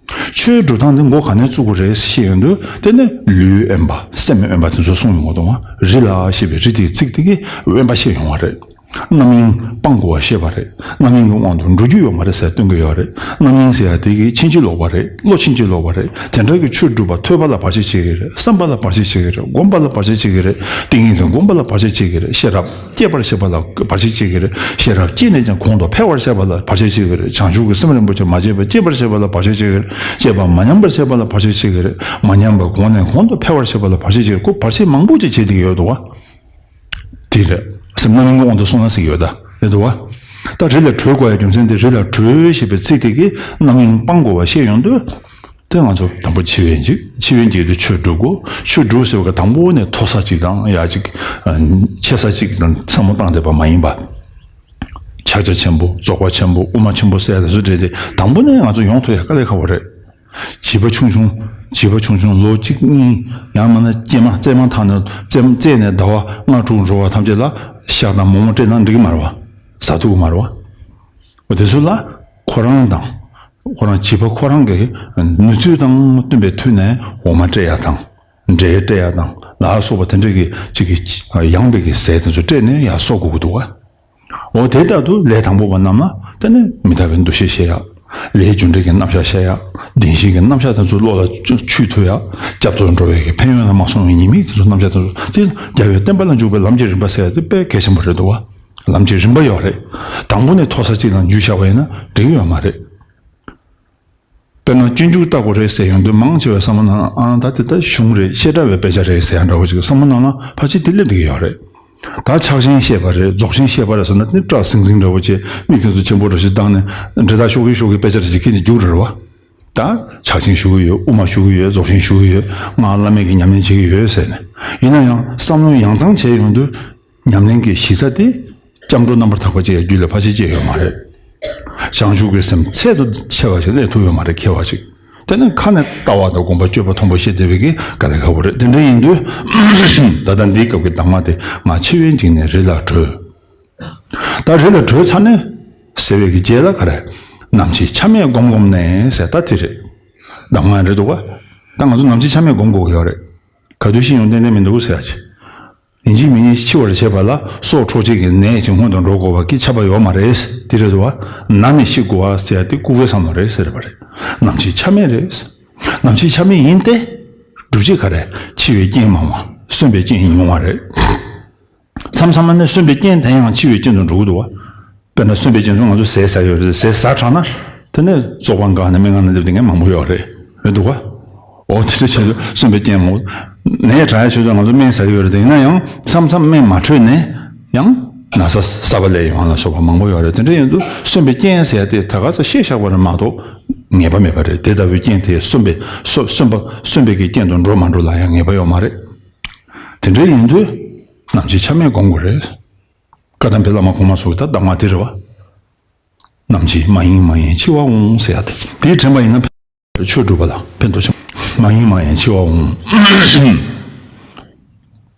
ཆོས་སྒྲུབ་སྟངས་དེ་འགོ་ག་ནས་བཙུགས་དགོས་རེད་ཞེས་ཡོང་དུས། དེ་ནི་ལུས་དབེན་པ་སེམས་དབེན་པ་དེ་ཚོ་གསུངས་ཡོང་གི་འདུག་བ། རི་ལ་ཞེས་པའི་རི་དེའི་ཚིག་དེ་གིས་དབེན་པ་བཤད་ཡོང་བ་རེད། རྣམ་གཡེང་སྤང་དགོས་པ་ཤེས་པ་རེད། རྣམ་གཡེང་གི་དབང་དུ་འགྲོ་རྒྱུ་ཡོད་མ་རེད་ཟེར་སྟོན་གྱི་ཡོད་རེད། རྣམ་གཡེང་ཟེར་ཡ་དེ་གིས་ཕྱིན་ཅི་ལོག་པ་རེད། བློ་ཕྱིན་ཅི་ལོག་པ་རེད། དེ་འདྲ་གི་ཆོས་སྒྲུབ་པ་ཐོས་པ་ལ་བར་ཆད་བྱེད་ཀྱི་རེད། བསམ་པ་ལ་བར་ཆད་བྱེད་ཀྱི་རེད། སྒོམ་པ་ལ་བར་ཆད་བྱེད་ཀྱི་རེད། ཏིང་ངེ་འཛིན་སྒོམ་པ་ལ་བར་ཆད་བྱེད་ཀྱི་རེད། ཤེས་རབ་སྐྱེད་པར་བྱེད་པ་ལ་བར་ཆད་བྱེད་ཀྱི་རེད། ཤེས་རབ་སྐྱེས་ནས་ཀྱང་གོང་དུ་འཕེལ་བར་བྱེད་པ་ལ་བར་ཆད་བྱེད་ཀྱི་རེད། བྱང་ཆུབ་ཀྱི་སེམས་རིན་པོ་ཆེ་མ་སྐྱེས་པ་སྐྱེད་པར་བྱེད་པ་ལ་བར་ཆད་བྱེད་ཀྱི་རེད། སྐྱེས་པ་མ་ཉམས་པར་བྱེད་པ་ལ་བར་ཆད་བྱེད་ཀྱི་རེད། མ་ཉམས་པ་གོང་ནས་གོང་དུ་འཕེལ་བར་བྱེད་པ་ལ་བར་ཆད་བྱེད་ཀྱི་རེད། ཁོ་བར་ཆད་མང་པོ་ཅིག་བྱེད་བསྡད་ཀྱི་ཡོད་འདུག་བ། དེ་རེད། སེམས་རྣམ་གཡེང་གི་དབང་དུ་སོང་ན་ཟེར་གྱི་ཡོད་ད། རེད་འདུག་བ། ད་རི་ལ་བྲོས་དགོས་ཡ་རྒྱུ་མཚན་དེ། རི་ལ་བྲོས་ཞེས་པའི་ཚིག་དེ་གིས་རྣམ་གཡེང་སྤང་དགོས་པ་བཤད་ཡོང་དུས། དེ་ང་ཚོ་དང་པོ་འཆི་བས་འཇིགས། འཆི་བས་འཇིགས་དུས་ཆོས་སྒྲུབ་དགོས། ཆོས་སྒྲུབ་ཟེར་བ་གི་དང་པོ་ནས་མཐོ་ས་གཅིག་དང་ཡ་གཅིག་ཆེ་ས་གཅིག་དང་བསམ་བློ་བཏང་བསྡད་པ་མ་ཡིན་པ། ཕྱག་རྒྱ་ཆེན་པོ། རྫོགས་པ་ཆེན་པོ། དབུ་མ་ཆེན་པོ་ཟེར་ཡ་དེ་ཚོ་འདྲ་དེ་དང་པོ་ནས་ང་ཚོ་ཡོང་ཐུབ་ཡ་དཀའ་ལས་ཁག་པོ་རེད། བྱིས་པ་ཆུང་ཆུང་། བྱིས་པ་ཆུང་ཆུང་ལོ་གཅིག་གཉིས། ཡང་མིན་ན་སྐྱེས་མ་བཙས་མ་ཐག་ནས་བཙས་བཙས་ནས་ཟླ་བ་ལྔ་དྲུག་འགྲོ་བ་ཐམས་ཅད་ལ་ཤ་དང་མོག་མོག་སྤྲད་ན་འགྲིག་གི་མ་རེད་བ། ཟ་ཐུབ་ཀྱི་མ་རེད་བ། འོ་དེ་ཚོ་ལ་ཁོ་རང་དང་། ཁོ་རང་བྱིས་པ་ཁོ་རང་གི་ནུས་ཚོད་དང་བསྟུན་པའི་ཐོག་ནས་འོ་མ་སྤྲད་ཡ་དང་། འབྲས་སྤྲད་ཡ་དང་ལ་སོགས་པ་དེ་འདྲ་གི་ཅིག་གི་ཡངས་པའི་གི་ཟས་དེ་ཚོ་སྤྲད་ནས་ཡར་གསོ་དགོས་ཀྱི་འདུག་བ། འོ་དེ་ལྟར་དུ་ལས་དང་པོ་པ་རྣམས་ལ་དེ་ནི་མི་རྟག་པའི་འདུ་ཤེས་བཤད་ཡག་ལས་རྒྱུ་འབྲས་ཀྱི་རྣམ་གཞག་བཤད་ཡག་བདེན་བཞིའི་གི་རྣམ་གཞག་དེ་ཚོ་བློ་ལ་ཆུད་ཐུབ་ཡག་སྐྱབས་སུ་འགྲོ་བའི་གི་ཕན་ཡོན་ལ་མ་སོང་བའི་ཉེས་དམིགས་དེ་ཚོ་རྣམ་གཞག་དེ་ཚོ་དེ་རྒྱལ་བའི་བསྟན་པ་ལ་འཇུག་པའི་ལམ་གྱི་རིམ་པ་ཟེར་ཡག་དེ་དཔེ་གལ་ཆེན་པོ་རེད་འདུག་བ། ལམ་གྱི་རིམ་པ་ཡོད་རེད། དང་པོ་ནས་མཐོ་ས་གཅིག་ལ་འཇུས་བཞག་པ་ཡིན་ན་འགྲིག་ཡོད་མ་རེད། དཔེར་ན་སྤྱོད་འཇུག་ལྟ་བུ་རེད་ཟེར་ཡོང་དུས་མང་ཆེ་བའི་བསམ་བློ་ནང་ཨང་ད་དེ་ལྟར་གཞུང་རེད། བཤད་གྲྭ་བའི་དཔེ་ཆ་རེད་ཟེར་ཡང་འདྲ་བོ་ཅིག་བསམ་བློ་ནང་ལ་ཕལ་ཆེར་དེ་སླེབས་བསྡད་ཀྱི་ཡོད་རེད། ད་ཕྱག་ཆེན་བཤད་པ་རེད། རྫོགས་ཆེན་བཤད་པ་རེད་ཟེར་ན་དེ་སྐྲག་ཟིང་ཟིང་འདྲ་བོ་བྱས། མིག་དེ་ཚོ་ཆེན་པོ་འདྲ་ཞིག་བཏང་ནས་འབྲི་དག་ཤོག་གི་ཤོག་གི་དཔེ་ཆ་རེ་ཞིག་ཁྱེར་ནས་རྒྱུགས་རེད་བ། ད་ཕྱག་ཆེན་ཞུ་གི་ཡོད། དབུ་མ་ཞུ་གི་ཡོད། རྫོགས་ཆེན་ཞུ་གི་ཡོད། སྔགས་བླ་མེད་ཀྱི་ཉམས་ལེན་བྱེད་ཀྱི་ཡོད་ཟེར་ནས། ཡིན་ན་ཡང་བསམ་བློ་ཡང་དང་བྱས་ཡོང་དུས་ཉམས་ལེན་གྱི་གཞི་རྩ་དེ་སྐྱབས་འགྲོ་རྣམ་པར་དག་པ་ཅིག་རྒྱུད་ལ་ཕལ་ཆེར་སྐྱེས་ཡོད་མ་རེད། བྱང་ཆུབ་ཀྱི་སེམས་ཚད་དུ་ཆེ་བ་ཞིག་སླེབས་ཐུབ་ཡོད་མ་རེད། མཁས་པ་ཞིག་དེ་ནས་ཁ་ནས་ལྟ་བ་དང་སྒོམ་པ་སྤྱོད་པ་མཐོན་པོ་བཤད་བསྡད་པའི་གི་དཀའ་ལས་ཁག་པོ་རེད། དེ་འདྲ་ཡིན་དུས་ད་ལྟ་འདིའི་སྐབས་ཀྱི་གདམས་ངག་དེ། ང་འཆི་བས་འཇིགས་ནས་རི་ལ་བྲོས། ད་རི་ལ་བྲོས་ཚར་ནས་ཟེར་བའི་གི་རྗེས་ལ་ག་རེ། ནམ་འཆི་ཆ་མེད་སྒོམ་སྒོམ་ནས་ཟེར་ད་དེ་རེད། གདམས་ངག་རེད་འདུག་ག་ད་ང་ཚོ་ནམ་འཆི་ཆ་མེད་སྒོམ་དགོས་ཀྱི་ཡོད་རེད། ག་དུས་ཤི་ཡོང་ཏན་ཏན་མི་འདུག་ཟེར་ཡ་ཅིག་ཡིན་གཅིག་མིན་གཉིས་འཆི་བར་བྱེད་པ་ལ་སྲོག་འཕྲོག་བྱེད་ཀྱི་ནད་ཅིག་སྔོན་དུ་འགྲོ་དགོས་པ་གི་ཁྱབ་པ་ཡོད་མ་རེད། དེ་རེད་འདུག་ག་ན་ནས་ཤི་དགོས་པ་ཟེར་ཡ་དེ་ལྐུགས་པའི་བསམ་བློ་རེད་ཟེར་བ་རེད། ནམ་འཆི་ཆ་མེད་རེད། ནམ་འཆི་ཆ་མེད་ཡིན་ཏེ། སྒྲུབ་བྱེད་ག་རེ། འཆི་བའི་རྐྱེན་མང་བ། གསོན་པའི་རྐྱེན་ཉུང་བ་རེད། མཚམས་མཚམས་ལ་ནི་གསོན་པའི་རྐྱེན་དེ་ཡང་འཆི་བའི་རྐྱེན་དུ་འགྲོ་གི་འདུག་བ། དཔེར་ན་གསོན་པའི་རྐྱེན་དུ་ང་ཚོ་ཟས་ཟ་ཡོད་རེད། ཟས་ཟ་དྲགས་ན། དེ་ནས་བཙོག་པ་འགགས་ནས་སྨྲེ་སྔགས་ནང་སླེབས་དེ་ངས་མང་པོ་ཡོད་རེད། རེད་འདུག་བ། འོ་དེ་འདྲ་བྱས་ཚོ་གསོན་པའི་རྐྱེན་མང་པོ། ནད་དྲག་ཡ་ཆོས་ཚོ་ང་ཚོ་སྨན་ཟ་ཡོད་རེད། དེ་ཡིན་ན་ཡང་མཚམས་མཚམས་སྨན་མ་འཕྲོད་ནས་ཡང་ན་ཚ་གསར་པ་སླེབས་ཡོང་ལ་སོགས་པ་མང་པོ་ཡོད་རེད། དེ་འདྲ་ཡིན་དུས་གསོན་པའི་རྐྱེན་ཟེར་ཡ་དེ་ད་ག་ཚོད་བཤད་བཞག་པ་རེད་མ་གཏོགས་ངེས་པ་མེད་པ་རེད། དེ་ལྟ་བུའི་རྐྱེན་དེ་གསོན་པའི་གསོ་གསོན་པ་གསོན་པའི་གི་རྐྱེན་དུ་འགྲོ་མ་འགྲོ་ལ་ཡང་ངེས་པ་ཡོད་མ་རེད། དེ་འདྲ་ཡིན་དུས་ནམ་འཆི་ཆ་མེད་སྒོམ་དགོས་རེད། བཀའ་གདམས་པའི་བླ་མ་གོང་མ་ཚོ་གི་ད་གདམས་ངག་དེ་རེད་བ། ནམ་འཆི་མ་ཡེངས་མ་ཡེངས་འཆི་བ་འོང་ཟེར་ཡ་དེ། དེ་དྲན་པ་ཡིན་ན་ཆོས་སྒྲུབ་པ་ལ་ཕན་ཐོགས་ཆེན་པོ། མ་ཡེངས་མ་ཡེངས་འཆི་བ་འོང་།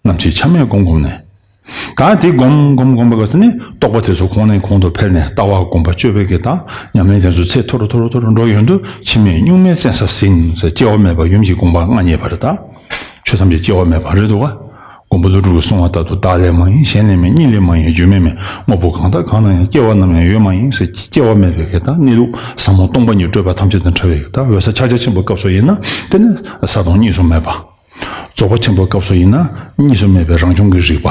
ནམ་འཆི་ཆ་མེད་སྒོམ་སྒོམ་ནས། ད་དེ་སྒོམ་སྒོམ་སྒོམ་པ་ག་ཚོད་ནི་རྟོག་པ་དེ་ཚོ་གོང་ནས་གོང་དུ་འཕེལ་ནས་ལྟ་བ་སྒོམ་པ་སྤྱོད་པའི་གི་ད་ཉམས་ལེན་དེ་ཚོ་ཚད་མཐོ་རུ་མཐོ་རུ་མཐོ་རུ་འགྲོ་ཡོང་དུས་འཆི་མེད་གཉུག་མའི་བཙན་ས་ཟིན་ཟེར། སྐྱེ་བ་མེད་པ་ཡུམ་གྱི་དགོངས་པ་མངའ་བརྙེས་པ་རེད་ད། ཆོས་ཐམས་ཅད་སྐྱེ་བ་མེད་པ་རེད་འདུག་ག་མགོན་པོ་ཀླུ་སྒྲུབ་ཀྱིས་གསུངས་པ་ལྟར་དུ་བདག་ལས་མ་ཡིན་གཞན་ལས་མིན་གཉིས་ལས་མ་ཡིན་རྒྱུ་མེད་མིན་དངོས་པོ་གང་དག་གང་ན་ཡང་སྐྱེ་བ་ནམ་ཡང་ཡོད་མ་ཡིན་ཟེར། སྐྱེ་བ་མེད་པའི་གི་ད་གནས་ལུགས་ཟབ་མོ་སྟོང་པ་ཉིད་སྤྲོས་པ་ཐམས་ཅད་དང་བྲལ་བའི་ད་འོད་གསལ་ཕྱག་རྒྱ་ཆེན་པོའི་སྐབས་སུ་ཡིན་ན་དེ་ནི་ས་དང་གཉིས་སུ་མེད་པ། རྫོགས་པ་ཆེན་པོའི་སྐབས་སུ་ཡིན་ན་གཉིས་སུ་མེད་པའི་རང་བྱུང་གི་རིག་པ།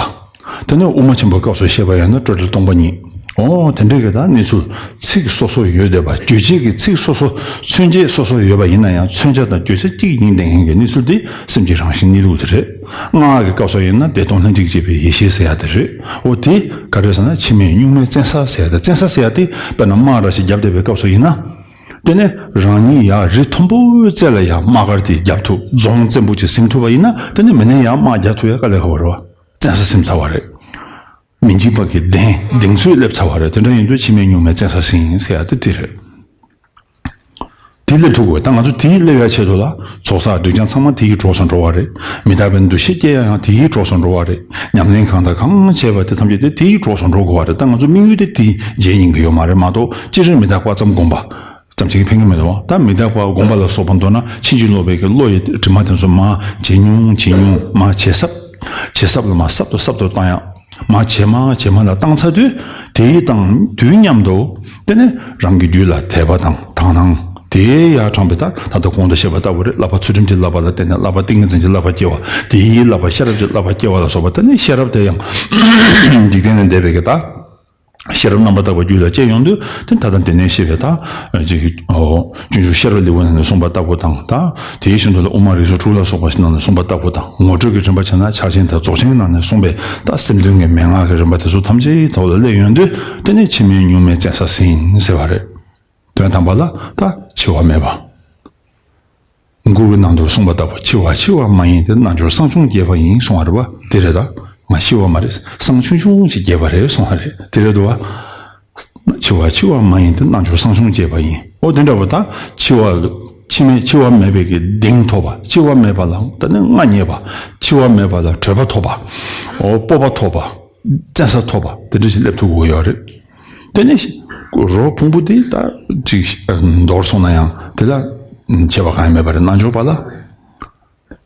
དེ་ནས་དབུ་མ་ཆེན་པོའི་སྐབས་སུ་བཤད་པ་ཡིན་ན་སྤྲོས་བྲལ་སྟོང་པ་ཉིད། འོ་དེ་འདྲའི་གི་ད་གནས་ཚུལ་ཚིག་སོ་སོ་ཡོད་བསྡད་པ། རྗོད་བྱེད་ཀྱི་ཚིག་སོ་སོ་མཚོན་བྱེད་སོ་སོ་ཡོད་པ་ཡིན་ན་ཡང་མཚོན་བྱ་དང་རྗོད་བྱ་གཅིག་ཡིན་བསྡད་མཁན་གྱི་གནས་ཚུལ་དེ་སེམས་ཀྱི་རང་བཞིན་གནས་ལུགས་དེ་རེད། སྔགས་ཀྱི་སྐབས་སུ་ཡིན་ན་བདེ་སྟོང་ལྷན་ཅིག་སྐྱེས་པའི་ཡེ་ཤེས་ཟེར་ཡ་དེ་རེད། འོ་དེ་ག་རེ་ཟེར་ན་འཆི་མེད་གཉུག་མའི་བཙན་ས་ཟེར་ཡ་དེ། བཙན་ས་ཟེར་ཡ་དེ་དཔེར་ན་དམག་ར་ཞིག་བརྒྱབ་བསྡད་པའི་སྐབས་སུ་ཡིན་ན། དེ་ནས་རང་ཉིད་ཡར་རི་མཐོན་པོའི་རྩེ་ལ་ཡར་དམག་སྒར་དེ་བརྒྱབ་ཐུབ། རྫོང་བཙན་པོ་ཅིག་ཟིན་ཐུབ་པ་ཡིན་ན་དེ་ནས་མི་ནས་ཡར་དམག་རྒྱག་ཐུབ་ཡ་དཀའ་ལས་ཁག་པོ་རེད་བ། བཙན་ས་ཟིན་ཚར་བ་རེད། མི་འཇིགས་པ་གི་གདེང་གདེང་ཚོད་སླེབས་ཚར་བ་རེད། དེ་འདྲ་ཡིན་དུས་འཆི་མེད་གཉུག་མའི་བཙན་ས་ཟིན་ཟེར་ཡ་དེ་དེ་རེད། དེ་སླེབས་ཐུབ་དགོས། ད་ང་ཚོ་དེ་སླེབས་ཡ་ཆེད་དུ་ལ་ཚོགས་བསགས་སྒྲིབ་སྦྱང་ཚང་མ་དེའི་གྲོགས་སུ་འགྲོ་བ་རེད། མི་རྟག་པའི་འདུ་ཤེས་སྐྱེ་ཡ་ཡང་དེའི་གྲོགས་སུ་འགྲོ་བ་རེད། ཉམས་ལེན་གང་དང་གང་བྱས་པ་དེ་ཐམས་ཅད་དེ་དེའི་གྲོགས་སུ་འགྲོ་དགོས་བ་རེད། ད་ང་ཚོ་དམིགས་ཡུལ་དེ་དེའི་རྗེས་ཡིན་གྱི་ཡོད་མ་རེད་མ་གཏོགས་སྤྱིར་མི་རྟག་པ་ཙམ་སྒོམ་པ་ཙམ་ཞིག་གིས་ཕན་གྱི་མི་འདུག་ད་མི་རྟག་པ་སྒོམ་པ་ལ་སོགས་པ་མདོར་ན་ཕྱིན་ཅི་ལོག་པའི་གི་བློ་ཡི་དྲི་མ་དེ་ཚོ་མར་ཇེ་ཉུང་ཇེ་ཉུང་། མར་ཇེ་ཟབ་ཇེ་ཟབ་ལ་མར་ཟབ་ཏུ་ཟབ་ཏུ་བཏང་ཡག་མར་ཇེ་མང་ཇེ་མང་ལ་བཏང་ཚར་དུས་དེའི་དང་དུས་མཉམ་དུ་དེ་ནས་རང་གི་རྒྱུད་ལ་དད་པ་དང་དག་སྣང་དེ་ཡར་དྲངས་པའི་ད་ད་ལྟ་གོང་དུ་བཤད་པ་ལྟ་བུ་རེད། བསླབ་པ་ཚུལ་ཁྲིམས་ཀྱི་བསླབ་པ་ལ་བརྟེན་ནས་བསླབ་པ་ཏིང་ངེ་འཛིན་གྱི་བསླབ་པ་སྐྱེ་བ། དེའི་བསླབ་པ་ཤེས་རབ་ཀྱི་བསླབ་པ་སྐྱེ་བ་ལ་སོགས་པ། དེ་ནས་ཤེས་རབ་དེ་ཡང་འཇིག་རྟེན་ལས་འདས་པའི་གི་ད། ཤེས་རབ་རྣམ་པར་དག་པ་རྒྱུད་ལ་སྐྱེ་ཡོང་དུས་དེ་ད་ལྟ་འདི་ནས་བཤད་པའི་ད་ཅིག་སྤྱོད་འཇུག་ཤེས་རབ་ལེའུ་ནང་ནས་གསུངས་པ་ལྟ་བུ་དང་། ད་དེའི་བཞིན་དུ་ལ་དབུ་མ་རིགས་ཚོགས་དྲུག་ལ་སོགས་པ་ཞིག་ནང་ནས་གསུངས་པ་ལྟ་བུ་དང་། ངོ་སྤྲོད་ཀྱི་རིམ་པ་བྱས་ན་ཕྱག་ཆེན་དང་རྫོགས་ཆེན་གྱི་ནང་ནས་གསུངས་པའི་ད་སེམས་དོན་གྱི་མན་ངག་གི་རིམ་པ་དེ་ཚོ་ཐམས་ཅད་ཐོག་ལ་སླེབས་ཡོང་དུས་དེ་ནས་འཆི་མེད་གཉུག་མའི་བཙན་ས་ཟིན་ཟེར་བ་རེད། དོན་དམ་པ་ལ་ད་འཆི་བ་མེད་པ། མགུར་གྱི་ནང་དུ་གསུངས་པ་ལྟ་བུ། འཆི་བ་འཆི་བ་མ་ཡིན་ཏེ། རྣལ་འབྱོར་སངས་ཆུང་སྐྱེས་པ་ཡིན་གསུང་བ་རེད་བ། དེ་རེད་ད། ང་འཆི་བ་མ་རེད། སངས་ཆུང་ཆུང་ཞིག་སྐྱེས་པ་རེད་གསུང་བ་རེད། དེ་རེད་འདུག་བ། འཆི་བ་འཆི་བ་མ་ཡིན་ཏེ། རྣལ་འབྱོར་སངས་ཆུང་སྐྱེས་པ་ཡིན། ཨོ་དེ་འདྲ་བོ་ད་འཆི་བ་འཆི་མེད་འཆི་བ་མེད་པའི་གི་གདེང་ཐོབ་པ། འཆི་བ་མེད་པ་ལ་ད་ནི་མངའ་བརྙེས་པ། འཆི་བ་མེད་པ་ལ་བགྲོད་པ་ཐོབ་པ། ཨོ་སྤོབས་པ་ཐོབ་པ། བཙན་ས་ཐོབ་པ་དེ་འདྲ་ཞིག་སླེབས་ཐུབ་དགོས་ཡོད་རེད། དེ་ནས་རོ་ཕུང་པོ་དེ་ད་ཅིག་འདོར་སོང་ན་ཡང་དེ་ལ་ཆད་པ་གང་ཡང་མེད་པ་རེད། རྣལ་འབྱོར་པ་ལ་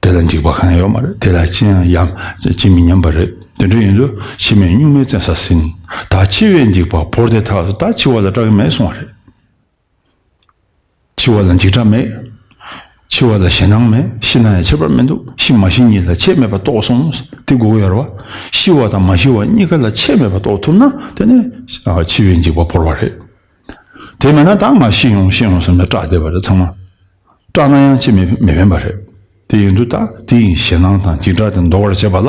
དེ་ལ་འཇིགས་པ་གང་ཡང་ཡོད་མ་རེད། དེ་ལ་ཅི་ཡང་ཡང་ཅི་མི་སྙམ་པ་རེད། དེ་འདྲ་ཡིན་དུས་འཆི་མེད་གཉུག་མའི་བཙན་ས་ཟིན། ད་འཆི་བའི་འཇིགས་པ་བོར་ཏེ་ཐག་ད་འཆི་བ་ལ་སྐྲག་གི་མེད་གསུང་བ་རེད། འཆི་བ་ལ་འཇིགས་སྐྲག་མེད། འཆི་བ་ལ་ཞེད་སྣང་མེད། ཤི་ན་ཡང་ཁྱད་པར་མི་འདུག་ཤི་མ་ཤི་གཉིས་ལ་ཁྱད་མེད་པ་རྟོགས་སོང་། དེ་དགོས་ཀྱི་ཡོད་རེད་བ། ཤི་བ་དང་མ་ཤི་བ་གཉིས་ཀ་ལ་ཁྱད་མེད་པ་རྟོགས་ཐུབ་ན་དེ་ནི་འཆི་བའི་འཇིགས་པ་བོར་བ་རེད། དེ་མེད་ན་ད་ང་ཤི་ཡོང་ཤི་ཡོང་ཟེར་ནས་སྐྲག་བསྡད་པ་རེད་ཚང་མ། སྐྲག་ན་ཡང་ཅི་མི་མི་ཕན་པ་རེད། དེ་ཡིན་དུས་ད་དེ་ཡི་ཞེད་སྣང་དང་འཇིགས་སྐྲག་དེ་འདོར་བར་བྱེད་པ་ལ་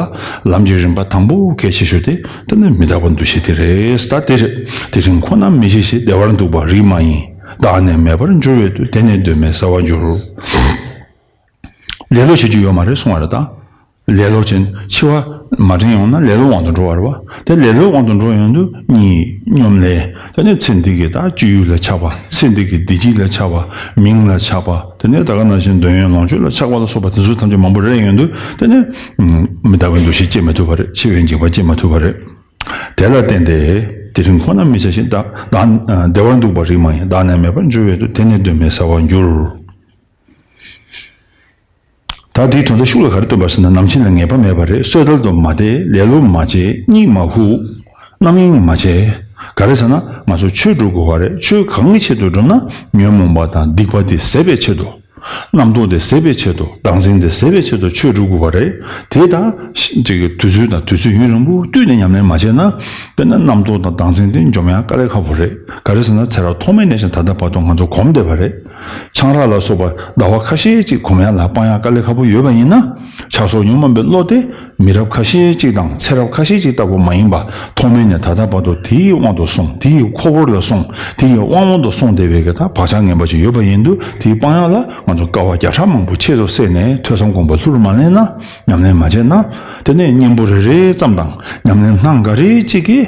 ལམ་གྱི་རིམ་པ་དང་པོ་གལ་ཆེ་ཤོས་དེ་དེ་ནི་མི་རྟག་པ་འདུ་ཤེས་དེ་རེད། ད་དེ་རེད། དེ་རིང་ཁོ་ན་མི་ཤེས་ཤིང་བདེ་བར་འདུག་པ་རིགས་མ་ཡིན། བདག་ནི་མེད་པར་འགྱུར་བའི་དུས། དེ་ནི་གདོད་མའི་ཟ་བར་འགྱུར། ལེ་ལོ་བྱེད་རྒྱུ་ཡོད་མ་རེད་གསུང་བ་རེད་ད། ལེ་ལོ་བྱེད། འཆི་བ་མ་དྲན་ཡོང་ན་ལེ་ལོའི་དབང་དུ་འགྲོ་བ་རེད་བ། དེ་ལེ་ལོའི་དབང་དུ་འགྲོ་ཡོང་དུས་གཉིད་སྙོམ་ལས། དེ་ནས་ཚེ་འདི་གི་ད་སྤྱོད་ཡུལ་ལ་ཆགས་པ། ཚེ་འདི་གི་བདེ་སྐྱིད་ལ་ཆགས་པ། མིང་ལ་ཆགས་པ། དེ་ནས་ད་ག་ནང་བཞིན་འདོད་ཡོན་ལོངས་སྤྱོད་ལ་ཆགས་པ་ལ་སོགས་པ་དེ་ཚོ་ཐམས་ཅད་མང་པོ་རེད་ཡོང་དུས། དེ་ནས་མི་རྟག་པའི་འདུ་ཤེས་སྐྱེ་མི་ཐུབ་པ་རེད། འཆི་བའི་འཇིགས་པ་སྐྱེ་མི་ཐུབ་པ་རེད། དེ་ལ་བརྟེན་ཏེ། དེ་རིང་ཁོ་ན་མི་བྱ་ཞིང་། བདག་བདག་བདེ་བར་འདུག་པ་རིགས་མ་ཡིན། བདག་ནི་མེད་པར་འགྱུར་བའི་དུས། དེ་ནི་གདོད་མའི་ཟ་བར་འགྱུར། ད་དེའི་དོན་དག་ཤུགས་ལ་ག་རེ་སྟོན་པ་ཟེར་ན། ནམ་འཆི་ལ་ངེས་པ་མེད་པ་རེད། སོས་དལ་དུ་མ་བསྡད། ལེ་ལོ་མ་བྱེད། གཉིད་མ་ཁུག། རྣམ་གཡེང་མ་བྱེད། ག་རེ་ཟེར་ན་ང་ཚོ་ཆོས་སྒྲུབ་དགོས་པ་རེད། ཆོས་གང་གི་ཆེད་དུ་སྒྲུབ་ན། ཉོན་མོངས་པ་དང་སྡིག་པ་དེ་ཟད་པའི་ཆེད་དུ། རྣམ་རྟོག་དེ་ཟད་པའི་ཆེད་དུ། བདག་འཛིན་དེ་ཟད་པའི་ཆེད་དུ་ཆོས་སྒྲུབ་དགོས་པ་རེད། དེ་དང་ཅིག་གི་དུས་ཚོད་དང་དུས་ཚོད་ཡུན་རིང་པོ་བསྟུད་ནས་ཉམས་ལེན་མ་བྱས་ན། དཔེར་ན་རྣམ་རྟོག་དང་བདག་འཛིན་དེ་འཇོམས་ཡག་དཀའ་ལས་ཁག་པོ་རེད། ག་རེ་ཟེར་ན་ཚེ་རབས་ཐོག་མེད་ནས་བཞིན་ད་ལྟ་བར་དུ་ང་ཚོ་གོམས་བསྡད་པ་རེད། ཆང་རག་ལ་སོགས་པ་ཟླ་བ་ཁ་ཤས་ཅིག་གོམས་ཡག་ལ་སྤང་ཡག་དཀའ་ལས་ཁག་པོ་ཡོད་པ་ཡིན་ན། ཆགས་སོགས་ཉོན་མོངས་པའི་བློ་དེ་མི་རབས་ཁ་ཤས་ཅིག་དང་ཚེ་རབས་ཁ་ཤས་ཅིག་ལྟ་བུ་མ་ཡིན་པ། ཐོག་མེད་ནས་ད་ལྟ་བར་དུ་དེའི་དབང་དུ་སོང་། དེའི་ཁོ་བོར་ལ་སོང་། དེའི་དབང་པོ་དུ་སོང་བསྡད་པའི་གི་ད་བག་ཆགས་ངན་པ་ཅིག་ཡོད་པ་ཡིན་དུས། དེའི་སྤང་ཡག་ལ་ང་ཚོ་དཀའ་བ་བརྒྱ་ཕྲག་མང་པོ་ཆེད་དུ་བསྲེས་ནས། ཐོས་བསམ་སྒོམ་པ་ལྷུར་མ་ལེན་ན། ཉམས་ལེན་མ་བྱས་ན། དེ་ནས་གཉེན་པོ་རེ་རེ་ཙམ་དང་ཉམས་ལེན་སྣ་འགའ་རེ་གཅིག་གིས།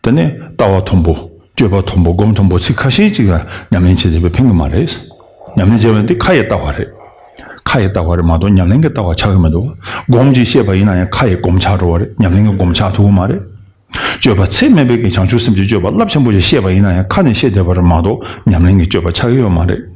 དེ་ནས་ལྟ་བ་མཐོན་པོ། སྤྱོད་པ་མཐོན་པོ། སྒོམ་མཐོན་པོ་ཚིག་ཁ་ཤས་ཅིག་ལ་ཉམས་ལེན་བྱེད་བྱེད་པས་ཕན་གྱི་མ་རེད། ཉམས་ལེན་བྱེད་པ་འདི་ཁ་ཡི་ལྟ་བ་རེད། ཁ་ཡི་ལྟ་བ་རེད་མ་གཏོགས་ཉམས་ལེན་གྱི་ལྟ་བ་ཆགས་ཀྱི་མི་འདུག། སྒོམ་གྱིས་བཤད་པ་ཡིན་ན་ཡང་ཁ་ཡི་སྒོམ་ཆགས་འགྲོ་བ་རེད། ཉམས་ལེན་གྱི་སྒོམ་ཆགས་ཐུབ་ཀྱི་མ་རེད། སྤྱོད་པ་ཚད་མེད་པའི་གི་བྱང་ཆུབ་སེམས་ཀྱི་སྤྱོད་པ་རླབས་ཆེན་པོ་ཞིག་བཤད་པ་ཡིན་ན་ཡང་ཁ་ནས་བཤད་བསྡད་པ་རེད་མ་གཏོགས་ཉམས་ལེན་གྱི་སྤྱོད་པ་ཆགས་ཀྱི་ཡོད་མ་རེད།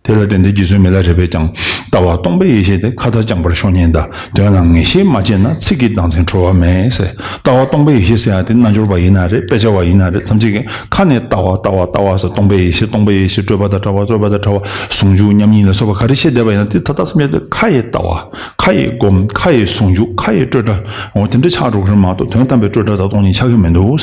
དེ་ལ་བརྟེན་ཏེ་རྗེ་བཙུན་མི་ལ་རས་པས་ཀྱང་། ལྟ་བ་སྟོང་པའི་ཡེ་ཤེས་དེ། ཁ་ལྟར་བཅངས་པར་ཤོག་སྙམ་ད། དོན་ལ་ངེས་ཤེས་མ་སྐྱེས་ན། ཚིག་གི་བདག་འཛིན་གྲོལ་བ་མེད་ཟེར། ལྟ་བ་སྟོང་པའི་ཡེ་ཤེས་ཟེར་ཡག་དེ་རྣལ་འབྱོར་པ་ཡིན་ན་རེད། དཔེ་ཆ་བ་ཡིན་ན་རེད། ཐམས་ཅད་ཀྱིས་ཁ་ནས་ལྟ་བ་ལྟ་བ་ལྟ་བ་ཟེར། སྟོང་པའི་ཡེ་ཤེས་སྟོང་པའི་ཡེ་ཤེས། སྤྲོས་པ་དང་བྲལ་བ་རྩོད་པ་དང་བྲལ་བ། ཟུང་འཇུག་མཉམ་ཉིད་ལ་སོགས་པ་ག་རེ་བཤད་བསྡད་པ་ཡིན་ན་དེ་ད་ལྟ་ཐམས་ཅད་དེ་ཁ་ཡི་ལྟ་བ། ཁ་ཡི་སྒོམ། ཁ་ཡི་ཟུང་འཇུག། ཁ་ཡི་སྤྲོས་བྲལ། འོ་དེ་འདྲ་ཆགས་འགྲོ་གི་རེད་མ་གཏོགས་དོན་དམ་པའི་སྤྲོས་བྲལ་དང་སྟོང་ཉིད་ཆགས་ཀྱི་མི་འདུག།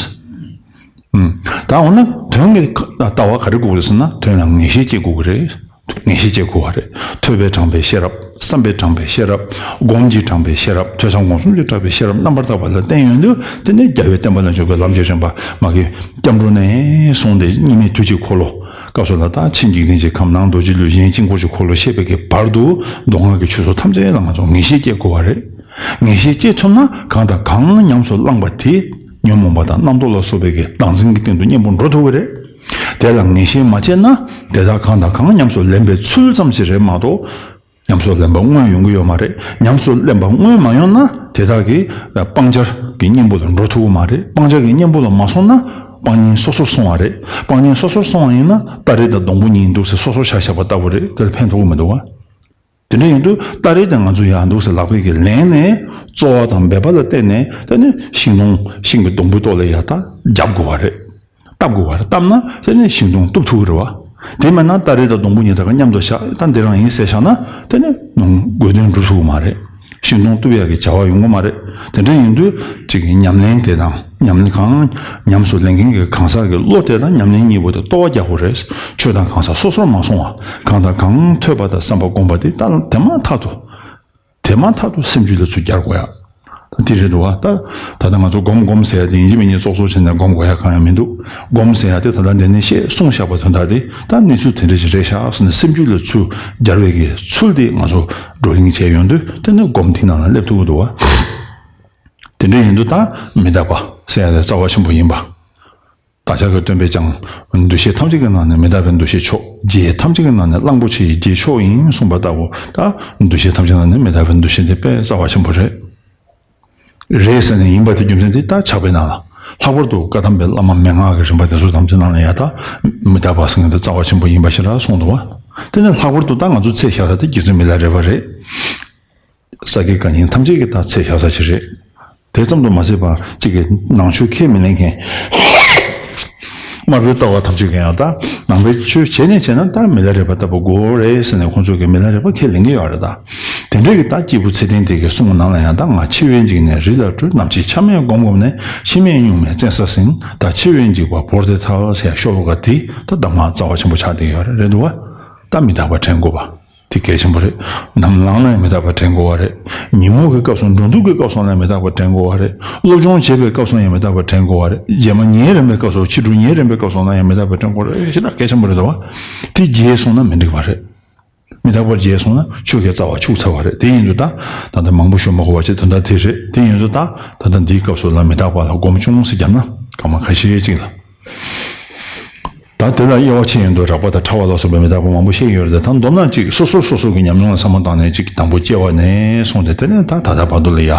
ཨུམ། ད་འོ་ན་དོན་གྱི་ལྟ་བ་ག་རེ་དགོས་རེད་ཟེར་ན། དོན་ལ་ངེས་ཤེས་སྐྱེ་དགོས་ཀྱི་རེད། ངེས་ཤེས་སྐྱེ་དགོས་པ་རེད། ཐོས་པས་དྲངས་པའི་ཤེས་རབ། བསམ་པས་དྲངས་པའི་ཤེས་རབ། སྒོམ་གྱིས་དྲངས་པའི་ཤེས་རབ། ཐོས་བསམ་སྒོམ་གསུམ་གྱིས་དྲངས་པའི་ཤེས་རབ་རྣམ་པར་དག་པ་ལ་བརྟེན་ཡོང་དུས། དེ་ནས་རྒྱལ་བའི་བསྟན་པ་ལ་འཇུག་པའི་ལམ་གྱི་རིམ་པ་མ་གི་སྐྱབས་འགྲོ་ནས་བཟུང་སྟེ་གཉིས་མེད་དུས་ཀྱི་འཁོར་ལོ། སྐབས་སུ་ལ་ད་ཕྱི་འཇིག་རྟེན་གྱི་ཁམས། ནང་རྡོ་རྗེ་ལུས། གཞན་དཀྱིལ་འཁོར་གྱི་འཁོར་ལོ་བཤད་པའི་གི་བར་དུ་མདོ་སྔགས་ཀྱི་ཆོས་ཚོགས་ཐམས་ཅད་ལ་ང་ཚོ་ངེས་ཤེས་སྐྱེ་དགོས་པ་རེད། ངེས་ཤེས་སྐྱེ་ཐུབ་ན་གང་དང་གང་ཉམས་སུ་བླངས་པ་དེ་ཉོན་མོངས་པ་དང་རྣམ་རྟོག་ལ་སོགས་པའི་གི་བདག་འཛིན་གྱི་སྟེང་དུ་གཉེན་པོ་འགྲོ་ཐུབ་ཀྱི་རེད། དེ་ལ་ངེས་ཤེས་མ་སྐྱེས་ན་དེ་དག་གང་དང་གང་ཉམས་སུ་ལེན་པའི་ཚུལ་ཙམ་ཞིག་རེད་མ་གཏོགས། ཉམས་སུ་ལེན་པ་དངོས་ཡོང་གི་ཡོད་མ་རེད། ཉམས་སུ་ལེན་པ་དངོས་མ་ཡོང་ན་དེ་དག་གིས་སྤང་བྱ་གི་གཉེན་པོ་ལ་འགྲོ་ཐུབ་ཀྱི་མ་རེད། སྤང་བྱ་གི་གཉེན་པོ་ལ་མ་སོང་ན་སྤང་གཉེན་སོ་སོར་སོང་བ་རེད། སྤང་གཉེན་སོ་སོར་སོང་བ་ཡིན་ན་སྟ་རེ་དང་སྡོང་པོ་གཉིས་འདུག་ཟེར་སོ་སོར་བཞག་བཞག་པ་ལྟ་བུ་རེད། དེ་ལ་ཕན་ཐོགས་ཀྱི་མི་འདུག་ག། དེ་འདྲ་ཡིན་དུས་སྟ་རེ་དེ་ང་ཚོ་ཡར་འདུག་ཟེར་ལག་པས་ཀྱིས་ལེན་ནས་རྩོལ་བ་དང་འབད་པ་ལ་བརྟེན་ནས། དེ་ནས་ཤིང་སྡོང་ཤིང་གི་སྡོང་བུའི་ཐོག་ལ་ཡར་ད་རྒྱབ་དགོས་པ་རེད། བཏབ་དགོས་པ་རེད། བཏབ་ན་དེ་ནས་ཤིང་སྡོང་གཏུབ་ཐུབ་ཀྱི་རེད་བ། དེ་མིན་ན་སྟ་རེ་དང་སྡོང་པོ་གཉིས་ད་ག་མཉམ་དུ་བཞག་ད་འདི་རང་ཡིན་ཟེར་བཞག་ན་དེ་ནས་དགོས་དོན་འགྲུབ་ཐུབ་ཀྱི་མ་རེད། ཤིང་སྡོང་གཏུབ་ཡག་གི་བྱ་བ་ཡོང་གི་མ་རེད། དེ་འདྲ་ཡིན་དུས་གཅིག་གི་ཉམས་ལེན་དེ་དང་ཉམས་ལེན་གང་ཉམས་སུ་ལེན་མཁན་གྱི་གང་ཟག་གི་བློ་དེ་དང་ཉམས་ལེན་གཉིས་པོ་དེ་ལྟོ་བ་རྒྱག་དགོས་རེད། ཆོས་དང་གང་ཟག་སོ་སོར་མ་སོང་བ། གང་དང་གང་ཐོས་པ་དང་བསམ་པ་སྒོམ་པ་དེ་ད་དེ་མ་ཐག་ཏུ། དེ་མ་ཐག་ཏུ་སེམས་རྒྱུད་ལ་ཚུར་སྦྱར་དགོས་ཡ། ད་དེ་རེད་འདུག་བ། ད་ད་ལྟ་ང་ཚོ་སྒོམ་སྒོམ་ཟེར་ཡ་དེ་ཡིན་གཅིག་མིན་གཉིས་ཙོག་ཙོག་བྱས་ནས་སྒོམ་དགོས་ཡ་གང་ཡང་མི་འདུག། སྒོམ་ཟེར་ཡ་དེ་ད་ལྟ་འདི་ནས་བཤད་གསུངས་བཞག་པ་དོན་དག་དེ་ད་གནས་ཚུལ་དེ་འདྲ་ཞིག་རེད་ཤག་ཟེར་ནས་སེམས་རྒྱུད་ལ་ཚུར་སྦྱར་བའི་གི་ཚུལ་དེ་ང་ཚོ་བགྲོ་གླེང་བྱས་ཡོང་དུས་དེ་ནི་སྒོམ་དེའི་ནང་ལ་སླེབས་ཐུབ་ཀྱི་འདུག་བ། དེ་འདྲ་ཡིན་དུས་ད་མི་རྟག་པ་ཟེར་ཡ་དེ་རྩ་བ་ཆེན་པོ་ཡིན་པ། བདག་ཅག་གི་སྟོན་པས་ཀྱང་། འདུ་ཤེས་ཐམས་ཅད་ཀྱི་ནང་ནས་མི་རྟག་པའི་འདུ་ཤེས་མཆོག། རྒྱས་ཐམས་ཅད་ཀྱི་ནང་ནས་གླང་པོ་ཆེ་ཡི་རྒྱས་མཆོག་ཡིན་གསུངས་པ་ལྟ་བུ། ད་འདུ་ཤེས་ཐམས་ཅད་ནང་ནས་མི་རྟག་པའི་འདུ་ཤེས་འདི་དཔེ་རྩ་བ་ཆེན་པོ་རེད། རེད་ཟེར་ནས་ཡིན་པ་དེ་རྒྱུ་མཚན་དེ་ད་ཆགས་པའི་ནང་ལ། ལྷག་པར་དུ་བཀའ་གདམས་པའི་བླ་མ་མན་ངག་གི་རིམ་པ་དེ་ཚོ་ཐམས་ཅད་ནང་ལ་ཡ་ད་མི་རྟག་པ་ཟེར་མཁན་དེ་རྩ་བ་ཆེན་པོ་ཡིན་པ་ཞིག་ལ་གསུངས་འདུག་བ། དེ་ནས་ལྷག་པར་དུ་ད་ང་ཚོ་ཚེ་ཤ་ཚ་དེ་རྗེ་བཙུན་མི་ལ་རས་པ་རེད། ས་དགེ་བཀའ་རྙིང་ཐམས་ཅད་ཀྱི་ད་ཚེ་ཤ་ཚ་ཞིག་རེད། དེ་ཙམ་དུ་མ་ཟད་པར་གཅིག་གི་ནང་ཆོས་ཁས་མི་ལེན་མཁན། དམར་པོའི་ལྟ་བ་ཐམས་ཅད་ཀྱི་ཡང་ད་ནང་པའི་ཆོས་བྱས་ནས་བྱས་ན་ད་མི་ལ་རས་པ་ལྟ་བུ་དགོས་རེད་ཟེར་ནས་ཁོང་ཚོ་གིས་མི་ལ་རས་པ་ཁས་ལེན་གྱི་ཡོད་རེད་ད། དེ་འདྲའི་གི་ད་སྐྱེས་བུ་ཚེ་བརྟན་དེ་གི་གསུང་ནང་ལ་ཡང་ད་ང་འཆི་བས་འཇིགས་ནས་རི་ལ་བྲོས། ནམ་འཆི་ཆ་མེད་སྒོམ་སྒོམ་ནས། འཆི་མེད་གཉུག་མའི་བཙན་ས་ཟིན། ད་འཆི་བས་འཇིགས་པ་བོར་ཏེ་ཐལ་ཟེར་ཡ་ཤོ་ལོ་ཀ་དེ་ད་གདམས་ངག་རྩ་བ་ཆེན་པོ་ཆགས་བསྡད་ཡོད་རེད་འདུག་བ། ད་མི་རྟག་པ་དྲན་དགོས་པ། གལ་ཆེན་པོ་རེད། ནམ་ལངས་ན་ཡང་མི་རྟག་པ་དྲན་དགོས་པ་རེད། ཉིན་མོ་གི་སྐབས་སུ་འགྲོ་འདུག་གི་སྐབས་སུ་ཡང་མི་རྟག་པ་དྲན་དགོས་པ་རེད། སློབ་སྦྱོང་བྱེད་པའི་སྐབས་སུ་ཡང་མི་རྟག་པ་དྲན་དགོས་པ་རེད། རྗེས་མ་ཉལ་རན་པའི་སྐབས་སུ་ཕྱི་དྲོ་ཉལ་རན་པའི་སྐབས་སུ་ཡང་མི་རྟག་པ་དྲན་དགོས་རེད། ཤེས་ན་གལ་ཆེན་པོ་རེད་དོ། དེ་བརྗེད་སོང་ན་མི་འགྲིག་པ་རེད། མི་རྟག་པར་བརྗེད་སོང་ན་ཆོས་ཀྱི་རྩ་བ་འཆུག་ཚར་བ་རེད། དེ་ཡིན་དུས་ད་ད་ལྟ་མང་པོ་ཞུ་མ་དགོས་པ་བྱས། དོན་དག་དེ་རེད། དེ་ཡིན་དུས་ད་ད་ལྟ་འདིའི་སྐབས་སུ་ལ་མི་རྟག་པ་ལ་སྒོམ་ཅུང་ཟད་བརྒྱབ་ན་སྐར་མ་ཁ་ཤས་ཅིག་ལ། ད་དེ་ལ་དབྱེ་བ་ཕྱེ་ཡོང་དུས་རགས་པ་དང་ཕྲ་བ་ལ་སོགས་པའི་མི་རྟག་པ་མང་པོ་བཤད་ཡོད་རེད། ད་མདོར་ན་ཅིག་སོ་སོ་སོ་སོ་གི་ཉམས་མྱོང་ལ་བསམ་བློ་བཏང་ནས་ཅིག་དང་པོ་སྐྱེ་བ་ནས་བཟུང་སྟེ་དེ་ནས་ད་ད་ལྟ་བར་དུ་ལ་ཡ།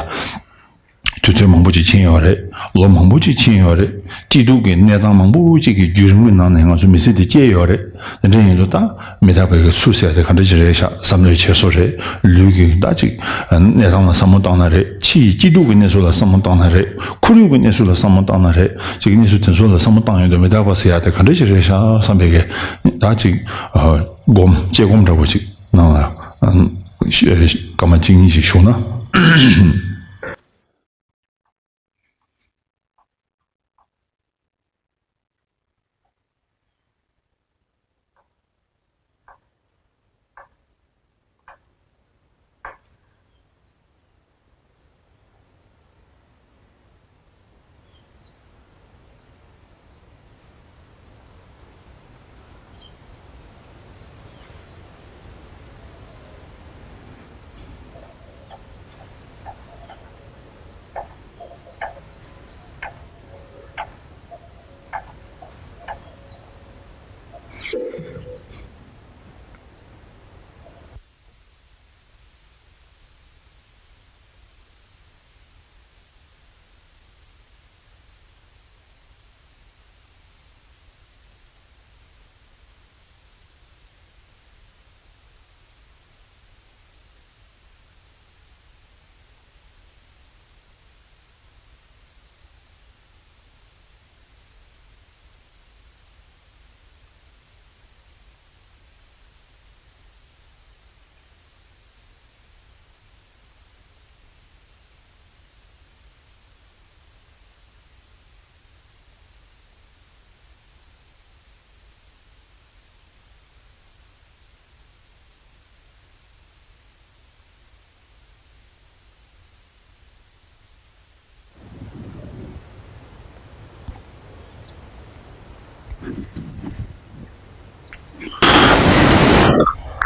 དུས་ཚོད་མང་པོ་ཅིག་ཕྱིན་ཡོད་རེད། ལོ་མང་པོ་ཅིག་ཕྱིན་ཡོད་རེད། སྐྱིད་སྡུག་གི་གནས་སྟངས་མང་པོ་ཅིག་གི་བརྒྱུད་རིམ་གྱི་ནང་ནས་ང་ཚོ་མི་ཚེ་འདི་སྐྱེལ་ཡོད་རེད། དེ་འདྲ་ཡིན་དུས་ད་མི་རྟག་པའི་གི་ཚུལ་ཟེར་དེ་ག་འདྲ་ཞིག་རེད་ཤག་བསམ་བློའི་འཁྱེར་སོ་རེད། ལུས་ཀྱི་ད་ཅིག་གནས་སྟངས་ལ་བསམ་བློ་བཏང་ན་རེད། ཕྱི་ཡི་སྐྱིད་སྡུག་གི་གནས་ཚུལ་ལ་བསམ་བློ་བཏང་ན་རེད། ཁོར་ཡུག་གི་གནས་ཚུལ་ལ་བསམ་བློ་བཏང་ན་རེད། ཅིག་གནས་ཚུལ་དེ་ཚོ་ལ་བསམ་བློ་བཏང་ཡོང་དུས་མི་རྟག་པ་ཟེར་ཡ་དེ་ག་འདྲ་ཞིག་རེད་ཤག་བསམ་པའི་གི་ད་ཅིག་སྒོམ་དཔྱད་སྒོམ་འདྲ་པོ་ཅིག་ནང་ལ་སྐར་མ་གཅིག་གཉིས་ཤིག་ཞུགས་ན།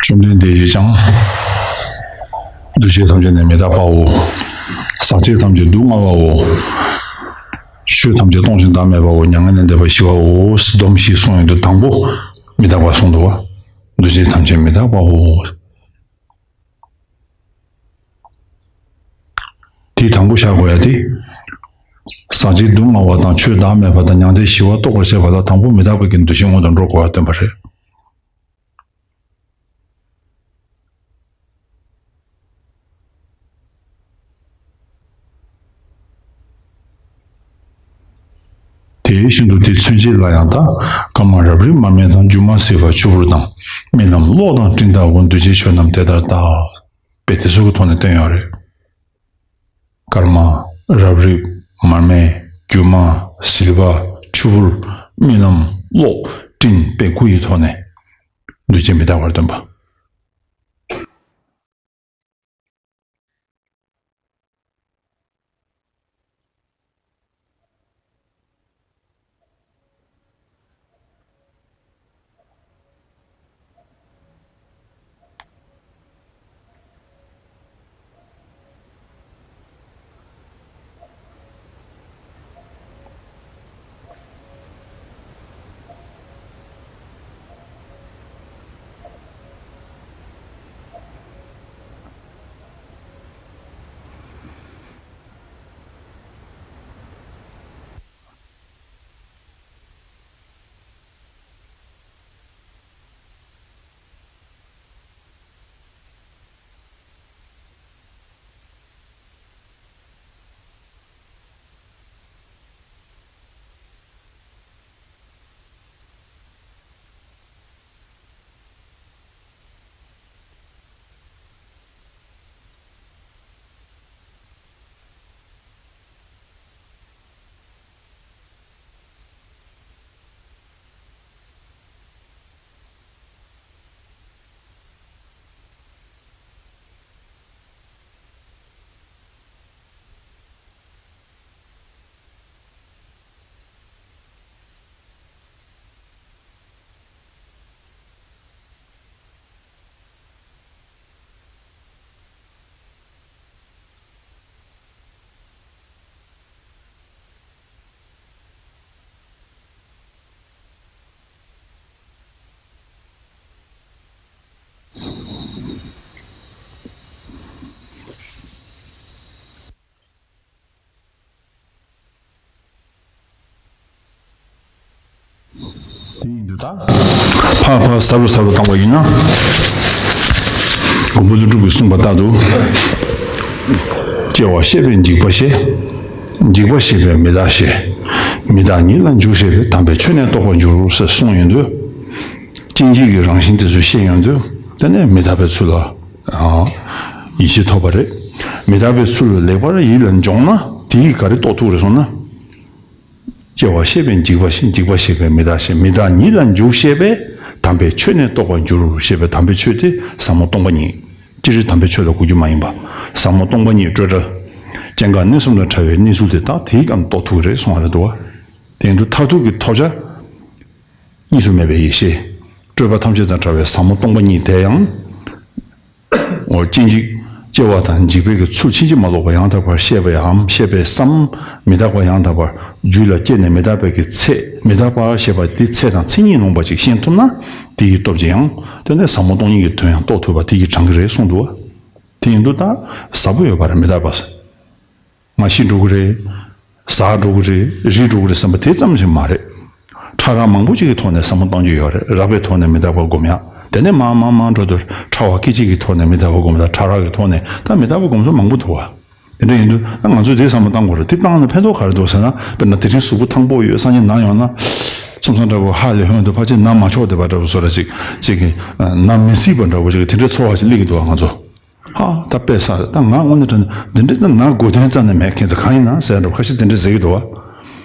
བཅོམ་ལྡན་འདས་ཀྱིས་ཀྱང་། འདུ་བྱེད་ཐམས་ཅད་ནི་མི་རྟག་པའོ། ཟག་བཅས་ཐམས་ཅད་སྡུག་བསྔལ་བའོ། ཆོས་ཐམས་ཅད་སྟོང་ཞིང་བདག་མེད་པའོ། མྱ་ངན་ལས་འདས་པ་ཞི་བའོ། སྡོམ་བཞི་གསུངས་ཡོང་དུས་དང་པོ་མི་རྟག་པ་གསུངས་འདུག་བ། འདུ་བྱེད་ཐམས་ཅད་མི་རྟག་པའོ། དེའི་དང་པོ་བཞག་དགོས་ཡ་དེ། ཟག་བཅས་སྡུག་བསྔལ་བ་དང་ཆོས་བདག་མེད་པ་དང་མྱང་འདས་ཞི་བ་རྟོགས་པར་བྱེད་པ་ལ་དང་པོ་མི་རྟག་པའི་གི་འདུ་ཤེས་སྔོན་དུ་འགྲོ་དགོས་པ་སྟོན་པ་རེད། དེ་བཞིན་དུ་དེ་མཚོན་བྱེད་ལ་ཡང་ད་སྐར་མ་རབ་རིབ་མར་མེ་དང་སྒྱུ་མ་ཟིལ་པ་ཆུ་བུར་དང་རྨི་ལམ་གློག་དང་སྤྲིན་ལྟ་བུ་འདུ་བྱེད་ཆོས་རྣམས་དེ་ལྟར་བལྟ། དཔེ་དེ་ཚོ་གི་ཐོག་ནས་བསྟན་ཡོད་རེད། སྐར་མ། རབ་རིབ། མར་མེ། སྒྱུ་མ། ཟིལ་པ། ཆུ་བུར། རྨི་ལམ། གློག་སྤྲིན་དཔེ་དགུ་ཡི་ཐོག་ནས་འདུ་བྱེད་མི་རྟག་པར་སྟོན་པ། དེ་ཡིན་དུས་ད། ཕར་ཕར་ཟབ་རུ་ཟབ་རུ་བཏང་བ་ཡིན་ན། མགོན་པོ་ཀླུ་སྒྲུབ་ཀྱིས་གསུངས་པ་ལྟར་དུ། སྐྱེ་བ་ཤེས་པས་འཇིག་པ་ཤེས། འཇིག་པ་ཤེས་པས་མི་རྟག་ཤེས། མི་རྟག་ཉིད་ལ་འཇུག་ཤེས་པས་དམ་པའི་ཆོས་ནི་རྟོགས་པར་འགྱུར་ཟེར་གསུངས་ཡོང་དུས། སྐྱེ་འཇིག་གི་རང་བཞིན་དེ་ཚོ་ཤེས་ཡོང་དུས་དེ་ནས་མི་རྟག་པའི་ཚུལ་ལ། ཡིད་ཆེས་ཐོབ་པ་རེད། མི་རྟག་པའི་ཚུལ་ལ་ལེགས་པར་ཡིད་ལ་འཇོག་ན་དེ་ཡིས་ག་རེ་རྟོགས་ཐུབ་རེད་གསུངས་ན། སྐྱེ་བ་ཤེས་པས་འཇིག་པ་ཤེས། འཇིག་པ་ཤེས་པས་མི་རྟག་ཤེས། མི་རྟག་ཉིད་ལ་འཇུག་ཤེས་པས་དམ་པའི་ཆོས་ནི་རྟོགས་པར་འགྱུར་ཞེས་པའི་དམ་པའི་ཆོས་དེ་ཟབ་མོ་སྟོང་པ་ཉིད། སྤྱིར་དམ་པའི་ཆོས་ལ་གོ་རྒྱུ་མ་ཡིན་པ། ཟབ་མོ་སྟོང་པ་ཉིད་སྤྲོས་བྲལ། སྐྱེ་འགག་གནས་གསུམ་དང་བྲལ་བའི་གནས་ཚུལ་དེ་དག་དེའི་སྒང་རྟོགས་ཐུབ་ཀྱི་རེད་གསུང་བ་རེད་འདུག་བ། དེ་ཡིན་དུས་མཐར་ཐུག་གི་ཐོབ་བྱ། གཉིས་སུ་མེད་པའི་ཡེ་ཤེས། སྤྲོས་པ་ཐམས་ཅད་དང་བྲལ་བའི་ཟབ་མོ་སྟོང་པ་ཉིད་དེ་ཡང་། འོ་སྐྱེ་འཇིག་སྐྱེ་བ་དང་འཇིག་པའི་གི་ཚུལ་ཕྱིན་ཅི་མ་ལོག་པ་ཡང་དག་པར་ཤེས་པའམ་ཤེས་པའི་བསམ། མི་རྟག་པ་ཡང་དག་པར་རྒྱུད་ལ་སྐྱེས་ནས་མི་རྟག་པའི་གི་ཚད། མི་རྟག་པ་ཞེས་པ་དེ་ཚད་དང་མཚན་ཉིད་ལོངས་པ་ཅིག་ཤེས་ཐུབ་ན། དེ་ཡི་སྟོབས་ཀྱིས་ཡང་དེ་ནས་ཟབ་མོ་སྟོང་ཉིད་ཀྱི་དོན་ཡང་རྟོགས་ཐུབ་པ་དེ་ཡི་གྲངས་ཀྱི་རེད་གསུངས་འདུག་བ། དེ་ཡིན་དུས་ད་ཟབ་པོ་ཡོད་པ་རེད་མི་རྟག་པ། ང་ཤི་འགྲོ་གི་རེད། ཟ་འགྲོ་གི་རེད། རིལ་འགྲོ་གི་རེད་བསམ་པ་དེ་ཙམ་ཞིག་མ་རེད། ཕྲ་རགས་མང་པོ་ཅིག་གི་ཐོག་ནས་ཟབ་མོ་གཏོང་རྒྱུ་ཡོད་རེད། རགས་པའི་ཐོག་ནས་མི་རྟག་པ་སྒོམ་ཡག་དེ་ནས་མར་མར་མར་འགྲོ་དུས་ཕྲ་བ་སྐད་ཅིག་གི་ཐོག་ནས་མི་རྟག་པ་སྒོམ་དང་ཕྲ་རགས་ཀྱི་ཐོག་ནས་ད་མི་རྟག་པ་སྒོམ་ཚུལ་མང་པོ་འདུག་བ། དེ་འདྲ་ཡིན་དུས་ད་ང་ཚོས་དེ་ཟབ་མོ་གཏོང་དགོས་རེད། དེ་བཏང་ན་ཕན་ཐོགས་ག་རེ་འདུག་ཟེར་ན། དཔེར་ན་དེ་རིང་གཟུགས་པོ་ཐང་པོ་ཡོད། སང་ཉིན་ན་ཡོང་ན། སོང་ཙང་འདྲ་པོ་ཧ་ལས་ཧོན་དུ་ཕལ་ཆེར་ན་མ་ཆོག་བསྡད་པ་འདྲ་པོ་བཟོ་འདྲ་ཅིག་ཅིག་གིས་ན་མི་སྲིད་པ་འདྲ་པོ་ཅིག་གི་དེ་འདྲའི་ཚོར་བ་ཞིག་སླེབས་ཀྱི་འདུག་བ་ང་ཚོ། ཧ། ད་དཔེ་ས་རེད། ད་ང་དངོས་གནས་དྲང་གནས་འདི་འདྲའི་ད་ན་དགོས་དོན་རྩ་ནས་མེད། ཁྱེད་ཚོ་གང་ཡིན་ན་ཟེར་འདྲ་ཁ་ཤས་དེ་འདྲ་ཟེར་གྱི་འདུག་བ།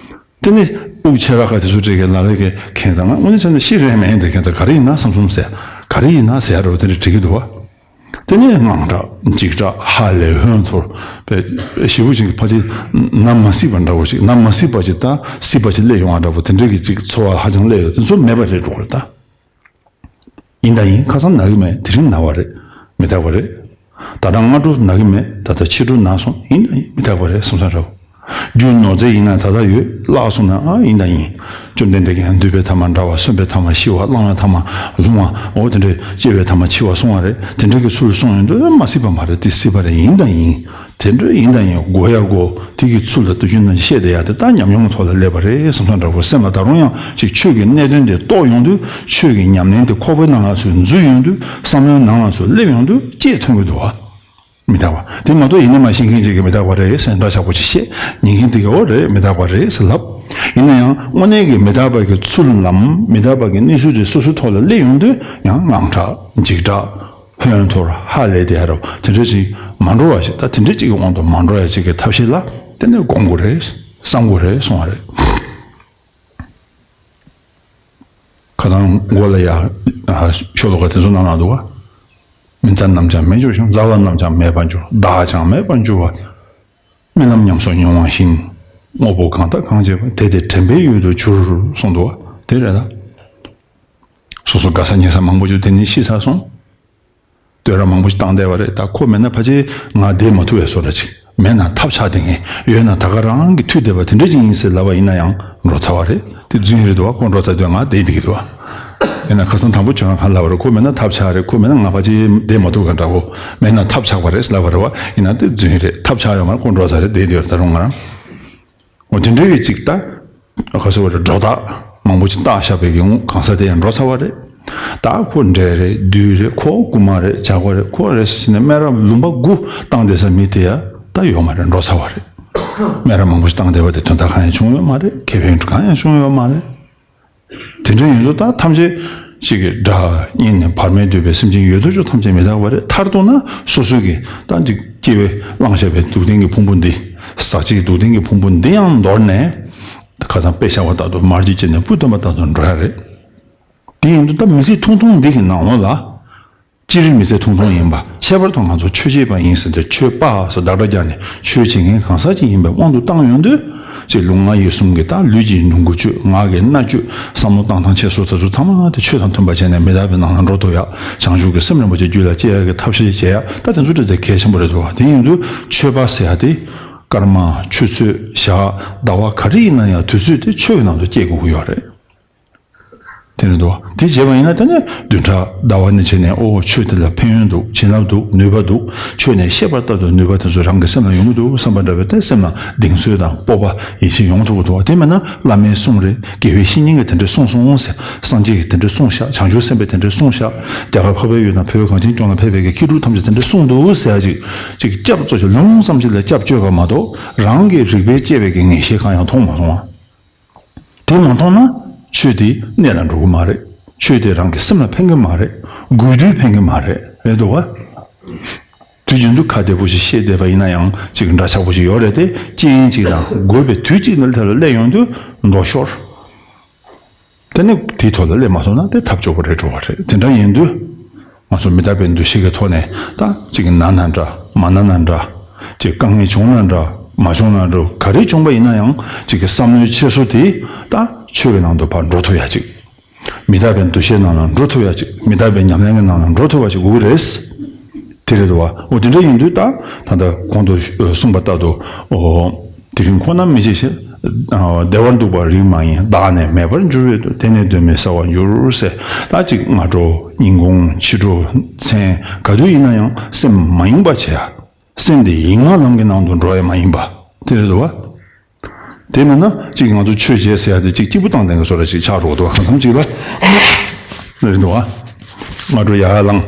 དེ་ནི་དབུགས་ཆད་ལ་ཁ་དེ་ཚོ་བྲིས་ཀྱི་ལ་ལས་ཀྱི་ཁྱེད་ཚོ་ང་དངོས་གནས་བྱས་ན་ཤི་རན་མེད་འདི་ཁྱེད་ཚོ་ག་རེ་ཡིན་ན་བསམ་བསམ་ཟེར། ག་རེ་ཡིན་ན་ཟེར་འདྲ་དེ་འདྲ་བྲིས་ཀྱི་འདུག་བ། དེ་ནི་དངངས་སྐྲག་འཇིགས་སྐྲག་ཧ་ལས་ཧོན་ཐོར་པའི་ཞེ་པོ་ཅིག་ཕལ་ཆེར་ན་མ་སྲིད་པ་འདྲ་པོ་ཞིག་ན་མ་སྲིད་པ་ཅིག་ད་སྲིད་པ་ཅིག་སླེབས་ཡོང་བ་འདྲ་པོ་དེ་འདྲའི་གི་ཅིག་ཚོར་བ་ཧ་ཅང་སླེབས་ཡོད། དེ་ཚོ་མེད་པ་རེད་འགྲོ་གི་རེད་ད། ཡིན་དང་ཡིན། ཁ་སང་ན་གི་མེད། དེ་རིང་ན་བ་རེད། མི་རྟག་པ་རེད། ད་ལྟ་སྔ་དྲོ་ན་གི་མེད། ད་ལྟ་ཕྱི་དྲོ་ན་སོང་། ཡིན་དང་ཡིན། མི་རྟག་པ་རེད་བསམ་བསམ་རེད། རྒྱུ་ནོར་རྫས་ཡིན་ན་ད་ལྟ་ཡོད། བརླག་སོང་ན་ཨ་ཡིན་དང་ཡིན། བཅོམ་ལྡན་འདས་ཀྱིས་ཡང་འདུས་པའི་ཐ་མ་འདྲ་བ། གསོན་པའི་ཐ་མ་ཤི་བ། བླངས་པའི་ཐ་མ་ལྷུང་བ། འོ་དེ་འདྲའི་སྐྱེ་བའི་ཐ་མ་འཆི་བ་གསུང་བ་རེད། དེ་འདྲའི་གི་ཚུལ་གསུང་ཡོང་དུས་མ་སྲིད་པ་མ་རེད། དེ་སྲིད་པ་རེད། ཡིན་དང་ཡིན། དེ་འདྲ་ཡིན་དང་ཡིན། དགོས་ཡ་དགོས། དེ་གི་ཚུལ་ལ་དུས་རྒྱུན་ནང་བཤད་བསྡད་ཡ་དེ་ད་ཉམས་མྱོང་གི་ཐོག་ལ་སླེབས་པ་རེད་བསམ་བསམ་འདྲ་པོ། སེམས་ལ་ད་རུང་ཡང་ཅིག་ཆོས་ཀྱི་གནད་དོན་དེ་རྟོགས་ཡོང་དུས། ཆོས་ཀྱི་ཉམས་ལེན་དེ་ཁོག་པའི་ནང་ལ་ཚུར་འཛུལ་ཡོང་དུས། བསམ་བློའི་ནང་ལ་ཚུར་སླེབས་ཡོང་དུས་སྐྱེས་ཐོན་གྱི་འདུག་བ། མི་རྟག་པ་དེ་མ་གཏོགས་ཡིན་ནའི་མ་ཤེས་མཁན་ཅིག་གིས་མི་རྟག་པ་རེད་ཟེར་འདྲ་ཆགས་པོ་ཅིག་བཤད། ཉན་མཁན་དེ་གིས་འོ་རེད་མི་རྟག་པ་རེད་ཟེར་ལབ། ཡིན་ན་ཡང་དངོས་གནས་ཀྱི་མི་རྟག་པ་གི་ཚུལ་ལམ། མི་རྟག་པ་གི་གནས་ཚུལ་དེ་སོ་སོའི་ཐོག་ལ་སླེབས་ཡོང་དུས་ཡང་དངངས་སྐྲག་འཇིགས་སྐྲག་ཧོན་ཐོར་ཧ་ལས་དེ་ཧ་རོ་དེ་འདྲ་ཅིག་མ་འགྲོ་བ་ཞིག་ད་དེ་འདྲ་ཅིག་གི་དབང་དུ་མ་འགྲོ་ཡ་ཅིག་གི་ཐབས་ཤེས་ལ་དེ་ནས་སྒོམ་དགོས་རེད། བསམ་དགོས་རེད་གསུང་བ་རེད། ཁ་སང་མགོ་ལ་ཡ་ཤོ་ལོ་ཀ་དེ་ཚོ་ནང་ལ་འདུག་བ། མི་མཛའ་རྣམས་ཀྱང་མེད་འགྱུར་ཞིང་། མཛའ་བ་རྣམས་ཀྱང་མེད་པར་འགྱུར། བདག་ཀྱང་མེད་པར་འགྱུར་བ། རྨི་ལམ་ཉམས་སུ་མྱོང་བ་བཞིན། དངོས་པོ་གང་དག་གང་བྱེད་པ། དེ་དེ་དྲན་པའི་ཡུལ་དུ་གྱུར་གསུངས་འདུག་བ། དེ་རེད་ད། སོ་སོ་དགའ་ས་ཉེ་ས་མང་པོ་ཅིག་དེ་ནས་ཤི་ཚར་སོང་། བསྟོད་ར་མང་པོ་ཞིག་བཏང་བསྡད་པ་རེད། ད་ཁོ་མེད་ན་ཕལ་ཆེར་ང་བསྡད་མ་ཐུབ་པའི་བཟོ་འདྲ་ཅིག་མེད་ན་ཐབས་ཆག་བསྡད་མཁན། ཡོད་ན་ད་ག་རང་གི་མཐུད་བསྡད་པ་དེ་འདྲ་ཅིག་ཡིན་ཟེར་ལབ་པ་ཡིན་ན་ཡང་འགྲོ་ཚར་བ་རེད། དེ་རྫུན་རེད་འདུག་བ། ཁོ་འགྲོ་ཚར་དུས་ང་བསྡད་བསྡད་ཀྱི་འདུག་བ། ཡིན་ན་ཁ་སང་དང་པོ་བྱོན་ན་གང་ལབ་པ་རེད། ཁོ་མེད་ན་ཐབས་ཆག་རེད། ཁོ་མེད་ན་ང་ཕལ་ཆེར་བསྡད་མ་ཐུབ་ག་འདྲ་བོ། མེད་ན་ཐབས་ཆག་པ་རེད་ལབ་པ་རེད་བ། ཡིན་ན་དེ་རྫུན་རེད། ཐབས་ཆག་ཡོད་མ་རེད། ཁོ་འགྲོ་ཚར་རེད། བསྡད་བསྡད་ཡོད་རེད་ད་རུང་ང་རང་། འོ་དེ་འདྲའི་གི་ཅིག་ད། ག་ཟེར་བ་རེད། སྒྲོ་བཏགས་མང་པོ་ཅིག་བཏགས་བཞག་པའི་གི་དངོས་གང་ཟག་དེ་ཡང་འགྲོ་ཚར་བ་རེད། ད་ཁོ་འདྲེ་རེད། བདུད་རེད། ཁོ་རྐུན་མ་རེད། ཇག་པ་རེད། ཁོ་རེད་ཟེར་ནས་སྨད་ར་ལུང་པ་དགུ་བཏང་བསྡད་ས་མི་དེ་ཡ་ད་ཡོད་མ་རེད། འགྲོ་ཚར་བ་རེད། སྨད་ར་མང་པོ་ཞིག་བཏང་བསྡད་པ་དེ་དོན་དག་གང་ཡང་བྱུང་ཡོད་མ་རེད། ཁེ་ཕན་གང་ཡང་བྱུང་ཡོད་མ་རེད། དེ་འདྲ་ཡིན་དུས་ད་ཐམས་ཅད་ཅིག་གི་དགྲ་གཉེན་ནས་བར་མེད་འདུས་པའི་སེམས་ཅན་ཡོད་དོ་ཅོག་ཐམས་ཅད་མི་རྟག་པ་རེད། མཐར་གཏུགས་ན་སོ་སོ་གི་ད་ཅིག་སྐྱེ་བའི་བླངས་བཞག་པའི་སྡུག་བདེན་གྱི་ཕུང་པོ་འདི། ཟག་བཅས་ཀྱི་སྡུག་བདེན་གྱི་ཕུང་པོ་འདི་ཡང་འདོར་ནས། ཁ་སང་དཔེ་བཞག་པ་ལྟར་དུ་དམར་གྱིས་བཅད་ནས་སྤུ་སྟོན་པ་ལྟར་དུ་འགྲོ་ཡ་རེད། དེ་ཡིན་དུས་ད་མི་ཚེ་ཐུང་ཐུང་འདི་གི་ནང་ལོགས་ལ། སྤྱིར་མི་ཚེ་ཐུང་ཐུང་ཡིན་པ། ཁྱད་པར་དུ་ང་ཚོ་ཆོས་བྱེད་པ་ཡིན་ཟེར་དུས་ཆོས་པ་སོགས་བདག་སྒྲ་སྦྱར་ནས་ཆོས་བྱེད་མཁན་གང་ཟག་ཅིག་ཡིན་པའི་དབང་དུ་བཏང་ཡོང་དུས། ཅིག་ལུས་ངག་ཡིད་གསུམ་གྱི་ད་ལུས་ཀྱི་འགྲོ་འགུལ་སྤྱོད། ངག་གི་སྨྲ་བརྗོད། བསམ་བློ་བཏང་སྟངས་འཆད་སྲོལ་དེ་ཚོ་ཚང་མ་དེ་ཆོས་དང་མཐུན་པ་བྱས་ནས་མི་རྟག་པའི་ནང་ལ་འགྲོ་ཐུབ་ཡ། བྱང་ཆུབ་ཀྱི་སེམས་རིན་པོ་ཆེ་རྒྱུད་ལ་སྐྱེ་ཡ་གི་ཐབས་ཤེས་བྱེད་ཡ། ད་དེ་ཚོ་དེ་ཚོ་གལ་ཆེན་པོ་རེད་འདུག་བ། དེ་ཡིན་དུས་ཆོས་པ་ཟེར་ཡ་དེ། སྐར་མ་ཆུ་ཚོད་ཞག་ཟླ་བ་ག་རེ་ཡིན་ན་ཡང་དུས་ཚོད་དེ་ཆོས་ཀྱི་ནང་དུ་སྐྱེལ་དགོས་ཀྱི་ཡོད་རེད། དེ་རེད་འདུག་དེ་བྱས་པ་ཡིན་ན་ད་ནི་བདུན་ཕྲག་ཟླ་བ་ནས་བྱས་ནས་ཨོ་ཆོས་དེ་ལ་ཕན་ཡོན་འདུག་བྱིན་རླབས་འདུག་ནུས་པ་འདུག་ཆོས་ནས་ཤེས་པ་ལྟར་དུ་ནུས་པ་དེ་ཚོ་རང་གི་སེམས་ལ་ཡོང་གི་འདུག་བསམ་པ་འདྲ་བའི་དེ་སེམས་ལ་གདེང་ཚོད་དང་སྤོབས་པ་ཡིད་ཆེས་ཡོང་ཐུབ་ཀྱི་འདུག་དེ་མིན་ན་བླ་མའི་གསུང་རེད། དགེ་བའི་བཤེས་གཉེན་གྱིས་དེ་འདྲས་གསུངས་སོང་ཟེར། སངས་རྒྱས་ཀྱིས་དེ་འདྲས་གསུངས་ཤག་བྱང་ཆུབ་སེམས་དཔས་དེ་འདྲས་གསུངས་ཤག་རྒྱ་གར་འཕགས་པའི་ཡུལ་དང་བོད་གངས་ཅན་ལྗོངས་ལ་ཕེབས་པའི་གི་མཁས་གྲུབ་ཐམས་ཅད་དེ་འདྲས་གསུངས་འདུག་ཟེར་ཡ་ཅིག་ཅིག་སྐྱབས་གཙོ་ཆེ་ལུང་བསམ་ཤེས་ལ་སྐྱབས་བཅོལ་བ་མ་གཏོགས་རང་གི་རིག་པས་དཔྱད་པའི་གི་ངེས་ཤེས་གང་ཡང་མཐོང་མ་སོང་བ། དེ་མ་མཐོང་ན་ཆོས་དེ་གནད་ལ་འགྲོ་གི་མ་རེད། ཆོས་དེ་རང་གི་སེམས་ལ་ཕན་གི་མ་རེད། དགོས་དུས་ཕན་གི་མ་རེད། རེད་འདུག་བ། དུས་རྒྱུན་དུ་ཁ་བདེ་པོ་ཞིག་བཤད་བསྡད་པ་ཡིན་ན་ཡང་ཅིག་འདྲ་ཆགས་པོ་ཞིག་ཡོད་རེད་དེ། རྐྱེན་ཅིག་དང་དགོས་པའི་དུས་གཅིག་ནི་དེ་ལ་སླེབས་ཡོང་དུས་མདོག་ཤོར། དེ་ནི་དེའི་ཐོག་ལ་སླེབས་མ་སོང་ན་དེ་ཐབས་སྐྱོ་པོ་རེད་འགྲོ་བ་རེད། དེ་འདྲ་ཡིན་དུས། ང་ཚོ་མི་རྟག་པའི་འདུ་ཤེས་ཀྱི་ཐོག་ནས་ད་ཅིག་ན་ན་འདྲ་མ་ན་ན་འདྲ། ཅིག་དཀའ་ངལ་བྱུང་ན་འདྲ་མ་བྱུང་ན་འདྲ་ག་རེ་བྱུང་པ་ཡིན་ན་ཡང་ཅིག་གི་བསམ་བློའི་འཁྱེར་སོ་དེ་ད་ཆོས་ཀྱི་ནང་དུ་ཕར་འགྲོ་ཐུབ་ཡ་ཅིག་མི་རྟག་པའི་འདུ་ཤེས་ནང་ལ་འགྲོ་ཐུབ་ཡ་ཅིག་མི་རྟག་པའི་ཉམས་ལེན་གྱི་ནང་ལ་འགྲོ་ཐུབ་པ་ཅིག་དགོས་ཀྱི་རེད། དེ་རེད་འདུག་བ། འོ་དེ་འདྲ་ཡིན་དུས་ད་ད་ལྟ་གོང་དུ་གསུངས་པ་ལྟར་དུ་འོ། དེ་རིང་ཁོ་ན་མི་བྱེད་ཞེས། བདེ་བར་འདུག་པ་རིགས་མ་ཡིན། བདག་ནི་མེད་པར་འགྱུར་བའི་དུས། དེ་ནི་གདོད་མའི་ས་བ་འགྱུར་ཟེར། ད་ཅིག་སྔ་དྲོ་ཉིན་གུང་ཕྱི་དྲོ་མཚན་ག་དུས་ཡིན་ན་ཡང་སེམས་མ་ཡེངས་པ་བྱེད་ཡ། སེམས་དེ་ཡེངས་མ་ལམ་གྱི་ནང་དུ་འགྲོ་ཡ་མ་ཡིན་པ། དེ་རེད་འདུག་བ། དེ་མིན་ན་ཅིག་ང་ཚོ་ཆོས་བྱེད་ཟེར་ཡ་དེ་ཅིག་སྐྱིད་པོ་བཏང་བསྡད་མཁན་བཟོ་འདྲ་ཞིག་ཆགས་འགྲོ་གི་འདུག་གང་འཚམ་ཅིག་ལ། རེད་འདུག་བ། སྔ་དྲོ་ཡར་ལངས།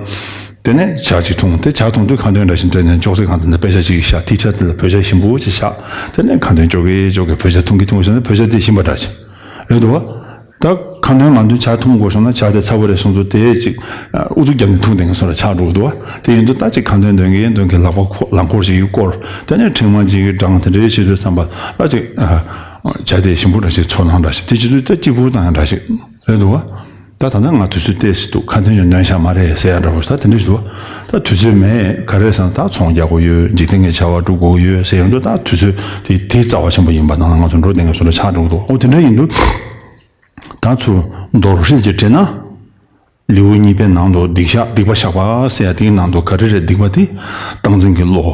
དེ་ནས་ཇ་ཅིག་འཐུང་། དེ་ཇ་འཐུང་དུས་ཁ་འདོན་འདྲ་ཞིག་འདྲ་ནས་ཅོག་ཙེ་གང་དེ་ལ་དཔེ་ཆ་ཅིག་བཞག་དེའི་ཆ་དེ་ལ་བོད་ཇ་ཞིམ་པོ་ཅིག་བཞག་དེ་ནས་ཁ་འདོན་ཅོག་གེ་ཅོག་གེ་བོད་ཇ་འཐུང་གི་འཐུང་གི་བྱུང་ན་བོད་ཇ་དེ་ཞིམ་པ་འདྲ་ཞིག་རེད་འདུག་བ། ད་ཁ་འདོན་མ་འདོན་ཇ་འཐུང་དགོས་སོང་ན་ཇ་དེ་ཚ་པོ་རེད་སོང་ཚུལ་དེ་ཅིག་ཨུ་ཚུགས་བརྒྱབ་ནས་འཐུང་བསྡད་མཁན་བཟོ་འདྲ་ཆགས་འགྲོ་གི་འདུག་བ། དེ་ཡིན་དུས་ད་ཅིག་ཁ་འདོན་འདོན་གི་འདོན་གི་ལག་པ་ཁོ་ལག་འཁོར་ཞིག་གིས་བསྐོར། དེ་ནས་ཕྲེང་བ་ཅིག་གིས་བསྒྲེངས། དེ་འདྲའི་བྱེད་དུས་ཙམ་པ་ད་ཅིག་ཇ་དེ་ཞིམ་པོ་འདྲ་ཞིག་ཚོར་སྣང་འདྲ་ཞིག་དེ་བྱེད་དུས་ད་སྐྱིད་པོ་བཏང་ཡ་འདྲ་ཞིག་རེད་འདུག་བ། ད་ད་ལྟ་ང་དུས་ཚོད་ཏོག་ཙམ་འདུག་ཁ་འདོན་ཡང་འདོན་ཤག་མ་རེད་ཟེར་ཡ་འདྲ་པོ་ད་དེ་འདྲ་ཞིག་འདུག་ད་དུས་ཚོད་མེད་ག་རེ་ཟེར་ན་ད་ཚོང་རྒྱག་དགོས་ཡོད། འཇིག་རྟེན་གྱི་བྱ་བ་སྒྲུབ་དགོས་ཡོད་ཟེར་ཡོང་དུས་ད་དུས་ཚོད་དེ་དེ་རྩ་བ་ཆེན་པོ་ཡིན་པ་ནང་ལ་ང་ཚོ་འགྲོ་བསྡད་མཁན་བཟོ་འདྲ་ཆགས་འགྲོ་གི་འདུག་འོ་དེ་འདྲ་ཡིན་དུས། ད་ཚུར་མདོར་ཧྲིལ་གྱིས་དྲིལ་ན། ལེའུ་གཉིས་པའི་ནང་དུ་སྡིག་བཤགས་སྡིག་པ་བཤགས་པ་ཟེར་ཡ་དེའི་ནང་དུ་ག་རེ་རེད་སྡིག་པ་དེ། སྟངས་འཛིན་གྱི་བློ།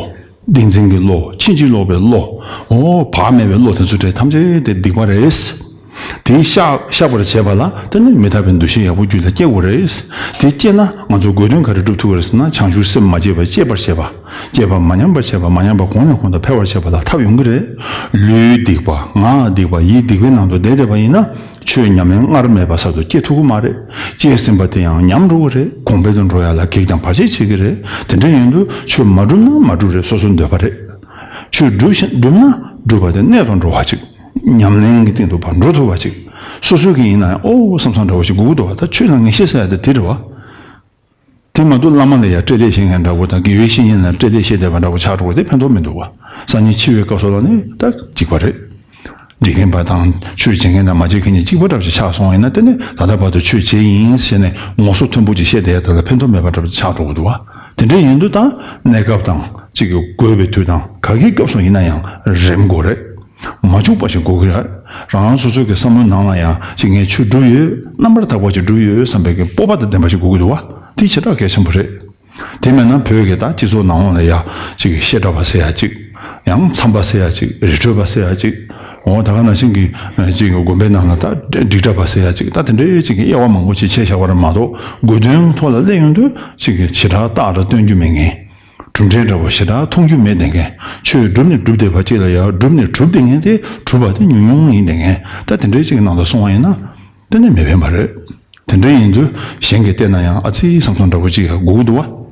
བདེན་འཛིན་གྱི་བློ། ཕྱིན་ཅི་ལོག་པའི་བློ། འོ་བག་མེད་པའི་བློ་དེ་ཚོ་དེ་ཐམས་ཅད་དེ་སྡིག་པ་རེད། དེ་བཤགས་བཤགས་པར་བྱེད་པ་ལ་དེ་ནི་མི་རྟག་པའི་འདུ་ཤེས་ཡག་པོ་རྒྱུད་ལ་སྐྱེ་དགོས་རེད། དེ་སྐྱེས་ན་ང་ཚོ་དགོས་དོན་ག་རེ་སྒྲུབ་ཐུབ་ཀྱི་རེད་ཟེར་ན་བྱང་ཆུབ་སེམས་མ་བརྗེད་པར་སྐྱེད་པར་བྱེད་པ། བརྗེད་པ་མ་ཉམས་པར་བྱེད་པ། མ་ཉམས་པ་གོང་ནས་གོང་དུ་འཕེལ་བར་བྱེད་པ་ལ་ཐབས་ཡོང་གི་རེད། ལུས་སྡིག་པ་ངག་སྡིག་པ་ཡིད་སྡིག་པའི་ནང་དུ་བསྡད་བསྡད་པ་ཡིན་ན། ཆོས་ཉམས་ལེན་སྔར་མེད་པ་གསར་དུ་སྐྱེ་ཐུབ་ཀྱི་མ་རེད། སྐྱེས་ཟིན་པ་དེ་ཡང་ཉམས་འགྲོ་གི་རེད། གོང་འཕེལ་དུ་འགྲོ་ཡ་ལ་གེགས་དང་བར་ཆད་བྱེད་ཀྱི་རེད། དེ་འདྲ་ཡིན་དུས་ཆོས་མ་སྒྲུབ་ན་མ་སྒྲུབ་རེད། སོ་སོའི་འདོད་པ་རེད། ཆོས་སྒྲུབ་བཞིན་སྒྲུབ་ན་སྒྲུབ་པ་དེ་གནད་དུ་འགྲོ་བ་ཅིག་ཉམས་ལེན་གྱི་སྟེང་དུ་ཕར་འགྲོ་ཐུབ་པ་ཅིག་སོ་སོ་གི་ཡིན་ན་ཡང་ཨོ་བསམ་བསམ་འདྲ་བོ་ཞིག་དགོས་ཀྱི་འདུག་བ། ད་ཆོས་ལ་ངེས་ཤེས་ཟེར་ཡ་དེ་དེ་རེད་བ། དེ་མ་གཏོགས་བླ་མ་ལ་ཡང་སྤྲེལ་ལད་བཤད་མཁན་འདྲ་པོ་དང་དགེ་བའི་བཤེས་གཉེན་ལ་སྤྲེལ་ལད་བཤད་བསྡད་པ་འདྲ་པོ་ཆགས་འགྲོ་གི་དེ་ཕན་ཐོགས་མི་འདུག་བ། སང་ཉིན་འཆི་བའི་སྐབས་སུ་ལ་ནི་ད་འཇིགས་པ་རེད། འཇིག་རྟེན་པ་དང་ཆོས་བྱེད་མཁན་དང་མ་བྱེད་མཁན་གཉིས་གཅིག་པ་འདྲ་པོ་ཞིག་ཆགས་སོང་ཡིན་ན་དེ་ནི་ད་ལྟ་བར་དུ་ཆོས་བྱས་ཡིན་ཟེར་ནས་ངོ་སོ་མཐོན་པོ་ཅིག་བཤད་བསྡད་ཡ་དེ་ལ་ཕན་ཐོགས་མེད་པ་འདྲ་པོ་ཆགས་འགྲོ་གི་འདུག་བ། དེ་འདྲ་ཡིན་དུས་ད་གནས་སྐབས་དང་གཅིག་གི་དགོས་པའི་དུས་དང་ག་གི་སྐབས་སུ་ཡིན་ན་ཡང་རེམ་དགོས་རེད། མ་འཇུག་པ་ཞིག་དགོས་ཀྱི་རེད། རང་རང་སོ་སོའི་གི་བསམ་བློའི་ནང་ལ་ཡང་ཅིག་ངས་ཆོས་སྒྲུབ་ཡོད། རྣམ་པར་དག་པ་ཅིག་སྒྲུབ་ཡོད་བསམ་པའི་གི་སྤོབས་པ་དང་ལྡན་པ་ཞིག་དགོས་ཀྱི་འདུག་བ། དེ་ཞེ་དྲག་གལ་ཆེན་པོ་རེད། དེ་མེད་ན་བོད་ཀྱི་ད་སྤྱི་ཚོགས་ནང་ལོགས་ལ་ཡ་ཅིག་བཤད་གྲྭ་པ་ཟེར་ཡ་ཅིག་ཡང་མཚམས་པ་ཟེར་ཡ་ཅིག་རི་ཁྲོད་པ་ཟེར་ཡ་ཅིག་འོ་ད་ག་ནང་བཞིན་གི་ཅིག་དགོན་པའི་ནང་ལ་ད་སྒྲིག་གྲྭ་པ་ཟེར་ཡ་ཅིག་ད་དེ་འདྲའི་ཅིག་གི་དབྱེ་བ་མང་པོ་ཅིག་ཕྱེ་བཞག་པ་རེད་མ་གཏོགས་དགོས་དོན་ཐོག་ལ་སླེབས་ཡོང་དུས་ཅིག་གི་བྱེ་བྲག་རྟགས་ར་སྟོན་རྒྱུ་མེད་མཁན། གྲུབ་འབྲས་འདྲ་བོ་ཞེ་དྲག་མཐོང་རྒྱུ་མེད་བསྡད་མཁན། ཆོས་སྒྲུབ་ནས་སྒྲུབ་བསྡད་པ་གཅིག་ལ་ཡང་སྒྲུབ་ནས་གྲུབ་བསྡད་མཁན་དེ་གྲུབ་པ་དེ་ཉུང་ཉུང་ཡིན་བསྡད་མཁན། ད་དེ་འདྲའི་ཅིག་ནང་དུ་སོང་བ་ཡིན་ན་དེ་ནི་མི་ཕན་པ་རེད། དེ་འདྲ་ཡིན་དུས་གཞན་གྱིས་བལྟས་ན་ཡང་ཨ་ཙི་བསམ་ཚུལ་འདྲ་བོ་ཅིག་ཡང་དགོས་ཀྱི་འདུག་བ།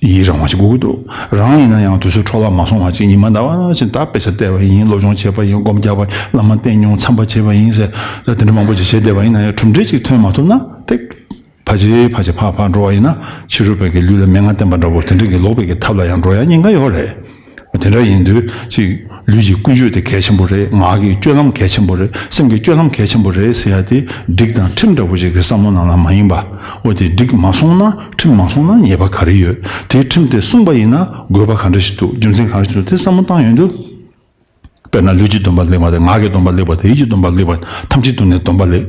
ཡི་རང་བ་ཞིག་དགོས་ཀྱི་འདུག་རང་ཡིན་ན་ཡང་དུས་ཚོད་འཕྲོ་བརླག་མ་སོང་བ་ཅིག་ཉི་མ་ཟླ་བ་ཕྱིན་ད་དཔེ་ཆ་བལྟས་པ་ཡིན། སློབ་སྦྱོང་བྱས་པ་ཡིན། སྒོམ་རྒྱག་པ་བླ་མ་བསྟེན་མྱོང་། མཚམས་པ་བྱས་པ་ཡིན་ཟེར་ད་དེ་འདྲ་མང་པོ་ཅིག་བྱས་བསྡད་པ་ཡིན་ན་ཡང་གྲུབ་འབྲས་ཅིག་ཐོན་མ་ཐུབ་ན་དེ། ཕལ་ཆེར་ཕལ་ཆེར་ཕར་ཕར་འགྲོ་བ་ཡིན་ན་ཕྱི་རོལ་པའི་གི་ལུས་ལ་མན་ངག་བསྟན་པ་འདྲ་བོ་དེ་འདྲའི་གི་ལོག་པའི་གི་ཐབས་ལ་ཡང་འགྲོ་ཡ་ཉེན་ཁ་ཡོད་རེད། དེ་འདྲ་ཡིན་དུས་ཅིག་ལུས་ཀྱི་ཀུན་སྤྱོད་དེ་གལ་ཆེན་པོ་རེད། ངག་གི་སྤྱོད་ལམ་གལ་ཆེན་པོ་རེད། སེམས་ཀྱི་སྤྱོད་ལམ་གལ་ཆེན་པོ་རེད་ཟེར་ཡ་དེ་སྒྲིག་དང་ཁྲིམས་འདྲ་བོ་ཞིག་གི་བསམ་བློ་ནང་ལ་མ་ཡིན་པ། འོ་དེ་སྒྲིག་མ་སྲུང་ན་ཁྲིམས་མ་སྲུང་ན་ཉེས་པ་ག་རེ་ཡོད། དེ་ཁྲིམས་དེ་སྲུང་པ་ཡིན་ན་དགོས་པ་ག་འདྲ་ཞིག་འདུག་རྒྱུ་མཚན་ག་རེ་ཞིག་འདུག་དེ་བསམ་བློ་བཏང་ཡོང་དུས། དཔེར་ན་ལུས་ཀྱི་སྡོམ་པ་ལེགས་པ་དང་ངག་གི་སྡོམ་པ་ལེགས་པ་དང་ཡིད་ཀྱི་སྡོམ་པ་ལེགས་པ་ཐམས་ཅད་དུ་ནི་སྡོམ་པ་ལེགས།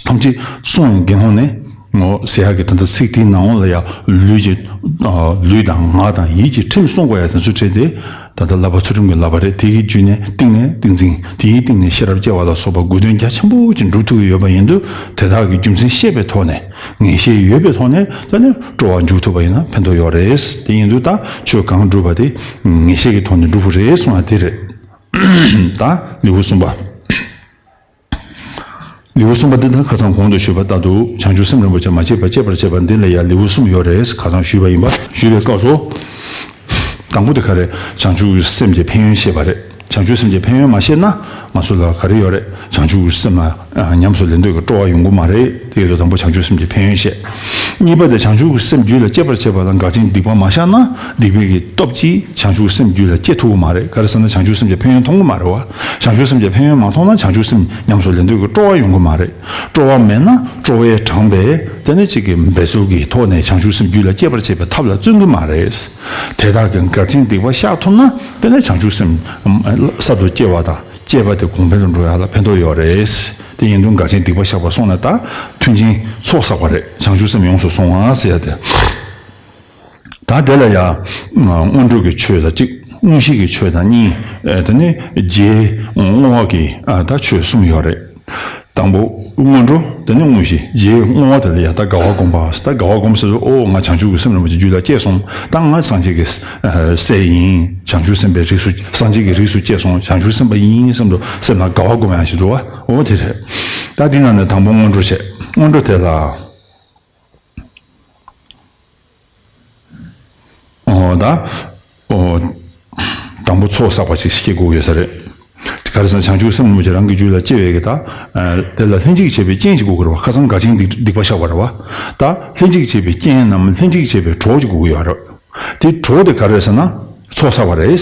ཐམས་ཅད་སྲུང་བའི་དགེ་སློང་ནི་ངོ་ཟེར་ཡག་གི་ད་ལྟ་ཚིག་དེའི་ནང་ལ་ཡང་ལུས་ཀྱི་ཨ་ལུས་དང་ངག་དང་ཡིད་ཀྱི་ཁྲིམས་སྲུང་དགོས་ཡ་དེ་ཚོ་བྲིས་ཏེ་ ད་ལྟ་བསླབ་པ་ཚུལ་ཁྲིམས་ཀྱི་བསླབ་པ་རེད། དེ་གི་བརྒྱུད་ནས་གཏིང་ནས་ཏིང་འཛིན། དེའི་གཏིང་ནས་ཤེས་རབ་སྐྱེ་བ་ལ་སོགས་པ་དགོས་དོན་རྒྱ་ཆེན་པོ་ཅིག་འགྲུབ་ཐུབ་ཀྱི་ཡོད་པ་ཡིན་དུས། དེ་དག་གི་རྒྱུ་མཚན་ཤེས་པའི་ཐོག་ནས། ངེས་ཤེས་ཡོད་པའི་ཐོག་ནས་ད་ནི་སྤྲོ་བ་འཇུག་ཐུབ་པ་ཡིན་ན་ཕན་ཐོགས་ཡོད་རེད། དེ་ཡིན་དུས་ད་ཆོས་གང་བསྒྲུབས་པ་དེ་ངེས་ཤེས་ཀྱི་ཐོག་ནས་འགྲུབ་དགོས་རེད་གསུངས་པ་དེ་རེད། ད་ལེའུ་གསུམ་པ། ལེའུ་གསུམ་པ་འདི་དང་ཁ་སང་གོང་དུ་ཞུས་པ་ལྟར་དུ། བྱང་ཆུབ་སེམས་རིན་པོ་ཆེ་མ་སྐྱེས་པ་སྐྱེད་པར་བྱེད་པ་འདི་ལ་ཡང་ལེའུ་གསུམ་ཡོད་རེད། ཁ་སང་ཞུས་པ་ཡིན་པ། ཞུས་པའི་སྐབས་སུ། དང་པོ་དེ་ག་རེ། བྱང་ཆུབ་སེམས་ཀྱི་ཕན་ཡོན་བཤད་པ་རེད། བྱང་ཆུབ་སེམས་ཀྱི་ཕན་ཡོན་མ་བཤད་ན་ང་ཚོ་ལ་ག་རེ་ཡོད་རེད། བྱང་ཆུབ་སེམས་ལ་ཉམས་སུ་ལེན་འདོད་ཀྱི་སྤྲོ་བ་ཡོང་གི་མ་རེད། དེ་ཡོད་དོ། དང་པོ་བྱང་ཆུབ་སེམས་ཀྱི་ཕན་ཡོན་བཤད། གཉིས་པ་དེ་བྱང་ཆུབ་སེམས་རྒྱུད་ལ་སྐྱེད་པར་བྱེད་པ་ལ་འགག་ཅན་སྡིག་པ་མ་བཤགས་ན། སྡིག་པའི་གི་སྟོབས་ཀྱིས་བྱང་ཆུབ་སེམས་རྒྱུད་ལ་སྐྱེ་ཐུབ་ཀྱི་མ་རེད། ག་རེ་ཟེར་ན་བྱང་ཆུབ་སེམས་ཀྱི་ཕན་ཡོན་མཐོང་གི་མ་རེད་བ། བྱང་ཆུབ་སེམས་ཀྱི་ཕན་ཡོན་མ་མཐོང་ན་བྱང་ཆུབ་སེམས་ཉམས་སུ་ལེན་འདོད་ཀྱི་སྤྲོ་བ་ཡོང་གི་མ་རེད། སྤྲོ་བ་མེད་ན་སྤྲོ་བས་དྲངས་པའི་དེ་ནས་གཅིག་གི་འབད་རྩོལ་གྱི་ཐོག་ནས་བྱང་ཆུབ་སེམས་རྒྱུད་ལ་སྐྱེད་པར་བྱེད་པའི་ཐབས་ལ་བརྩོན་གྱི་མ་རེད། དེ་དག་གི་འགག་ཅན་སྡིག་པ་བཤགས་ཐུབ་ན། དེ་ནས་བྱང་ཆུབ་སེམས་གསར་དུ་སྐྱེ་བ་དང་། སྐྱེས་པ་དེ་གོང་འཕེལ་དུ་འགྲོ་ཡག་ལ་ཕན་ཐོགས་ཡོད་རེད། དེ་ཡིན་དུས་འགག་ཅན་སྡིག་པ་བཤགས་པ་སོང་ན་ད་མཐུན་རྐྱེན་ཚོགས་བསགས་པ་རེད། བྱང་ཆུབ་སེམས་ཡོངས་སུ་བཟུང་བ་ཟེར་ཡ་དེ། ད་དེ་ལ་ཡང་སྔོན་འགྲོ་གི་ཆོས་དང་གཅིག། དངོས་གཞི་གི་ཆོས་དང་གཉིས། ཨེ། དེ་ནས་རྗེས་བསྔོ་བ་གི། ཨ། ད་ཆོས་གསུམ་ཡོད་རེད། དང་པོ་སྔོན་འགྲོ། དེ་ནས་དངོས་གཞི། རྗེས་བསྔོ་བ་དེ་ལ་ཡང་ད་དགའ་བ་བསྒོམ་པ། ད་དགའ་བ་བསྒོམ་ཟེར་དུས། ཨོ། ང་བྱང་ཆུབ་ཀྱི་སེམས་རིན་པོ་ཆེ་རྒྱུད་ལ་སྐྱེས་སོང་། ད་ང་སངས་རྒྱས་ཀྱི་སྲས་ཡིན། བྱང་ཆུབ་སེམས་དཔའི་རིགས་སུ། སངས་རྒྱས་ཀྱི་རིགས་སུ་སྐྱེས་སོང་། བྱང་ཆུབ་སེམས་དཔའ་ཡིན་བསམ་དུ་སེམས་ལ་དགའ་བ་བསྒོམ་ཡག་ཞིག་འདུག་བ། ཨོ། དེ་རེད། ད་འདི་ནང་ནས་དང་པོ་སྔོན་འགྲོ་བྱས། སྔོན་འགྲོ་དེ་ལ། ཨོ། ད། ཨོ། དང་པོ་ཚོགས་བསགས་པ་ཞིག་སྐྱེ་དགོས་ཡོད་ས་རེད། ག་རེ་ཟེར་ན་བྱང་ཆུབ་སེམས་རིན་པོ་ཆེ་རང་གི་རྒྱུད་ལ་སྐྱེ་བའི་གི་ད། ཨ། དེ་ལ་ལྷན་ཅིག་བྱེད་པའི་རྐྱེན་ཞིག་དགོས་ཀྱི་རེད་བ། ཁ་སང་འགག་ཅན་སྡིག་སྡིག་པ་བཤགས་པ་རེད་བ། ད་ལྷན་ཅིག་བྱེད་པའི་རྐྱེན་ནམ་ལྷན་ཅིག་བྱེད་པའི་གྲོགས་ཅིག་དགོས་ཀྱི་ཡོད་རེད། དེ་གྲོགས་དེ་ག་རེ་རེད་ཟེར་ན་ཚོགས་བསགས་པ་རེད།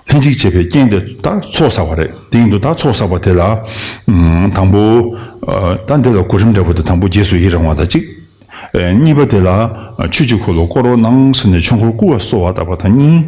ལྷན་ཅིག་བྱེད་པའི་རྐྱེན་དེ་ད་ཚོགས་བསགས་པ་རེད། དེ་ཡིན་དུས་ད་ཚོགས་བསགས་པ་དེ་ལ། ཨམ། དང་པོ། ཨ། ད་འདི་ལ་གོ་རིམ་འདྲ་པོ་དེ། དང་པོ་རྗེས་སུ་ཡི་རང་བ་དང་གཅིག། ཨེ། གཉིས་པ་དེ་ལ་ཆོས་ཀྱི་འཁོར་ལོ་བསྐོར་རོགས་གནང་ཟེར་ནས་ཆོས་འཁོར་བསྐོར་བ་གསོལ་བ་བཏབ་པ་དང་གཉིས།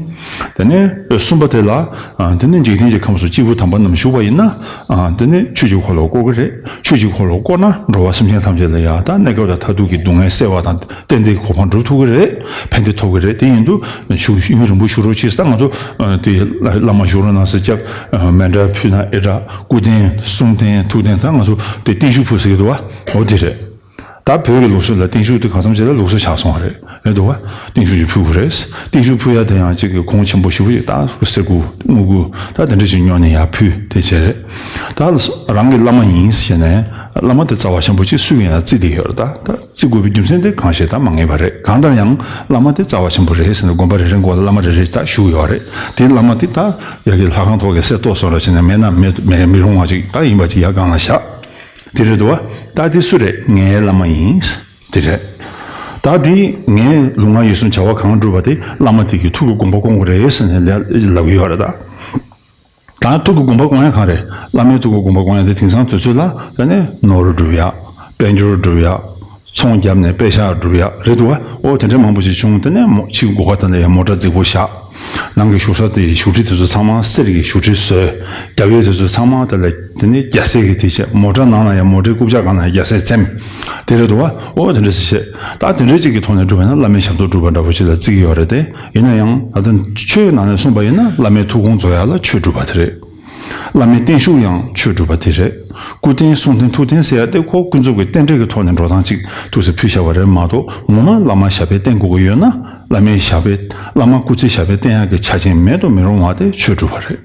དེ་ནས་གསུམ་པ་དེ་ལ། ཨ། དེ་ནས་འཇིག་རྟེན་གྱི་ཁམས་སུ་སྐྱེས་བུ་དམ་པ་རྣམས་བཞུགས་པ་ཡིན་ན། ཨ། དེ་ནས་ཆོས་ཀྱི་འཁོར་ལོ་བསྐོར་གྱི་རེད། ཆོས་ཀྱི་འཁོར་ལོ་བསྐོར་ན་འགྲོ་བ་སེམས་ཅན་ཐམས་ཅད་ལ་ཡང་ད་གནས་སྐབས་དང་མཐར་ཐུག་གི་སྡུག་བསྔལ་སེལ་བ་དང་གཏན་བདེའི་གོ་འཕང་སྒྲུབ་ཐུབ་ཀྱི་རེད། ཕན་བདེ་ཐོབ་ཀྱི་རེད། དེ་ཡིན་དུས་བཞུགས། ཡུན་རིང་པོ་བཞུགས་རོགས་གྱིས། ད་ང་ཚོ། ཨ། དེ་བླ་མ་བཞུགས་རོགས་གནང་ཟེར་སྐྱབས། ཨ། མཎྜལ་ཕུལ་ན་ཨེ་འདྲ། སྐུ་རྟེན་གསུང་རྟེན་ཐུགས་རྟེན། ད་ང་ཚོ་དེ་བརྟན་བཞུགས་ཕུལ་ཟེར་གྱི་འདུག་བ། འོ་དེ་རེད། ད་བོད་ཀྱི་ལུགས་སྲོལ་ལ་བརྟན་བཞུགས་དེ་གང་འཚམ་ཅིག་ལ་ལུགས་སྲོལ་ཆགས་སོང་བ་རེད། རེད་འདུག་བ། བརྟན་བཞུགས་ཅིག་ཕུལ་དགོས་རེད། བརྟན་བཞུགས་ཕུལ་ཡ་དེ་ཡང་གཅིག་གི་གོང་ཆེན་པོ་ཞེ་པོ་ཅིག་ད་གསེར་སྐུ་དངུལ་སྐུ་ད་དེ་འདྲ་ཅིག་ཉོས་ནས་ཡར་ཕུལ་དེ་བྱས་རེད། ད་རང་གི་བླ་མ་ཡིན་ཟེར་ནས་བླ་མ་དེ་རྩ་བ་ཆེན་པོ་ཅིག་སུ་ཡིན་ཡང་བརྩི་བསྡད་ཡོད་རེད། ད་ད་བརྩི་དགོས་པའི་རྒྱུ་མཚན་དེ་གང་ཞིག་ད་མ་ངེས་པ་རེད། གང་ལྟར་ཡང་བླ་མ་དེ་རྩ་བ་ཆེན་པོ་རེད་ཟེར་ནས་དགོན་པ་རེ་རེ་མགོ་ལ་བླ་མ་རེ་རེ་ད་བཞུགས་ཡོད་རེད། དེ་བླ་མ་དེ་ད་ཡ་གི་ལྷ་ཁང་ཐོག་གི་གསེར་ཏོག་སོགས་ར་བྱས་ནས་མེད་ན་མེད་མེད་མི་རུང་བ་ཅིག་ད་ཡིན་པ་ཅིག་ཡར་སྒང་ལ་བཞག་དེ་རེད་འདུག་བ། ད་དེ་སུ་རེད། ངའི་བླ་མ་ཡིན། དེ་རེད། ད་དེ་ངའི་ལུས་ངག་ཡིད་གསུམ་བྱ་བ་གང་བསྒྲུབས་པ་དེ་བླ་མ་དེ་གི་ཐུགས་ཀྱི་དགོངས་པ་སྐོང་དགོས་རེད་ཟེར་ནས་ལབ་ཀྱི་ཡོད་རེད་ད། ད་ཐུགས་ཀྱི་དགོངས་པ་སྐོང་ཡ་གང་རེད། བླ་མའི་ཐུགས་ཀྱི་དགོངས་པ་སྐོང་ཡ་དེ་དེང་སང་དུས་ཚོད་ལ་ད་ནི་ནོར་བསྒྲུབ་ཡ། དཔལ་འབྱོར་བསྒྲུབ་ཡ། ཚོང་བརྒྱབ་ནས་པེ་ཤག་བསྒྲུབ་ཡ་རེད་འདུག་བ། ཨོ་དེ་འདྲ་མང་པོ་ཞིག་བྱུང་། དེ་ནས་མོ་ཕྱིའི་སྒོ་ཁ་དེ་ལ་ཡང་མོ་ཊ་རྫིག་པོ་བཞག་ནང་གི་བཞུགས་ས་དེ་བཞུགས་ཁྲི་དེ་ཚོ་ཚང་མ་གསེར་གྱི་བཞུགས་ཁྲི་བཟོས། རྒྱབ་ཡོལ་དེ་ཚོ་ཚང་མ་དེ་ལ་དེ་ནས་རྒྱ་སེར་གྱི་དེ་བྱས། མོ་ཊ་ནང་ལ་ཡང་མོ་ཊའི་རྐུབ་བཀྱག་སྒང་ལ་ཡང་རྒྱ་སེར་འཚེམ། དེ་རེད་འདུག་བ། ཨོ་དེ་འདྲ་ཞིག་བྱས། ད་དེ་འདྲ་ཅིག་གི་ཐོག་ནས་བསྒྲུབས་པ་ཡིན་ན་བླ་མའི་ཞབས་ཏོག་བསྒྲུབས་པ་འདྲ་པོ་ཞིག་ལ་བརྩི་གི་ཡོད་རེད་དེ། ཡིན་ན་ཡང་ད་ལྟ་ཆོས་ནང་ནས་གསུངས་པ་ཡིན་ན་བླ་མའི་ཐུགས་དགོངས་རྫོགས་ཡག་ལ་ཆོས་སྒྲུབ་པ་དེ་རེད། བླ་མའི་བརྟན་བཞུགས་ཡང་ཆོས་སྒྲུབ་པ་དེ་རེད། སྐུ་རྟེན་གསུང་རྟེན་ཐུགས་རྟེན་ཟེར་ཡ་དེ་ཁོ་ཀུན་རྫོབ་ཀྱི་རྟེན་འབྲེལ་གྱི་ཐོག་ནས་འགྲོ་སྟངས་ཅིག་ཐུགས་སུ་ཕུལ་བཞག་པ་རེད་མ་གཏོགས། ངོ་མ་བླ་མ་ཞབས་པད་བརྟན་དགོས་ཀྱི་ཡོད་ན། བླ་མའི་ཞབས་པད། བླ་མ་སྐུ་ཚེ་ཞབས་པད་བརྟན་ཡག་གི་ཆ་རྐྱེན་མེད་དུ་མི་རུང་བ་དེ་ཆོས་སྒྲུབ་པ་རེད།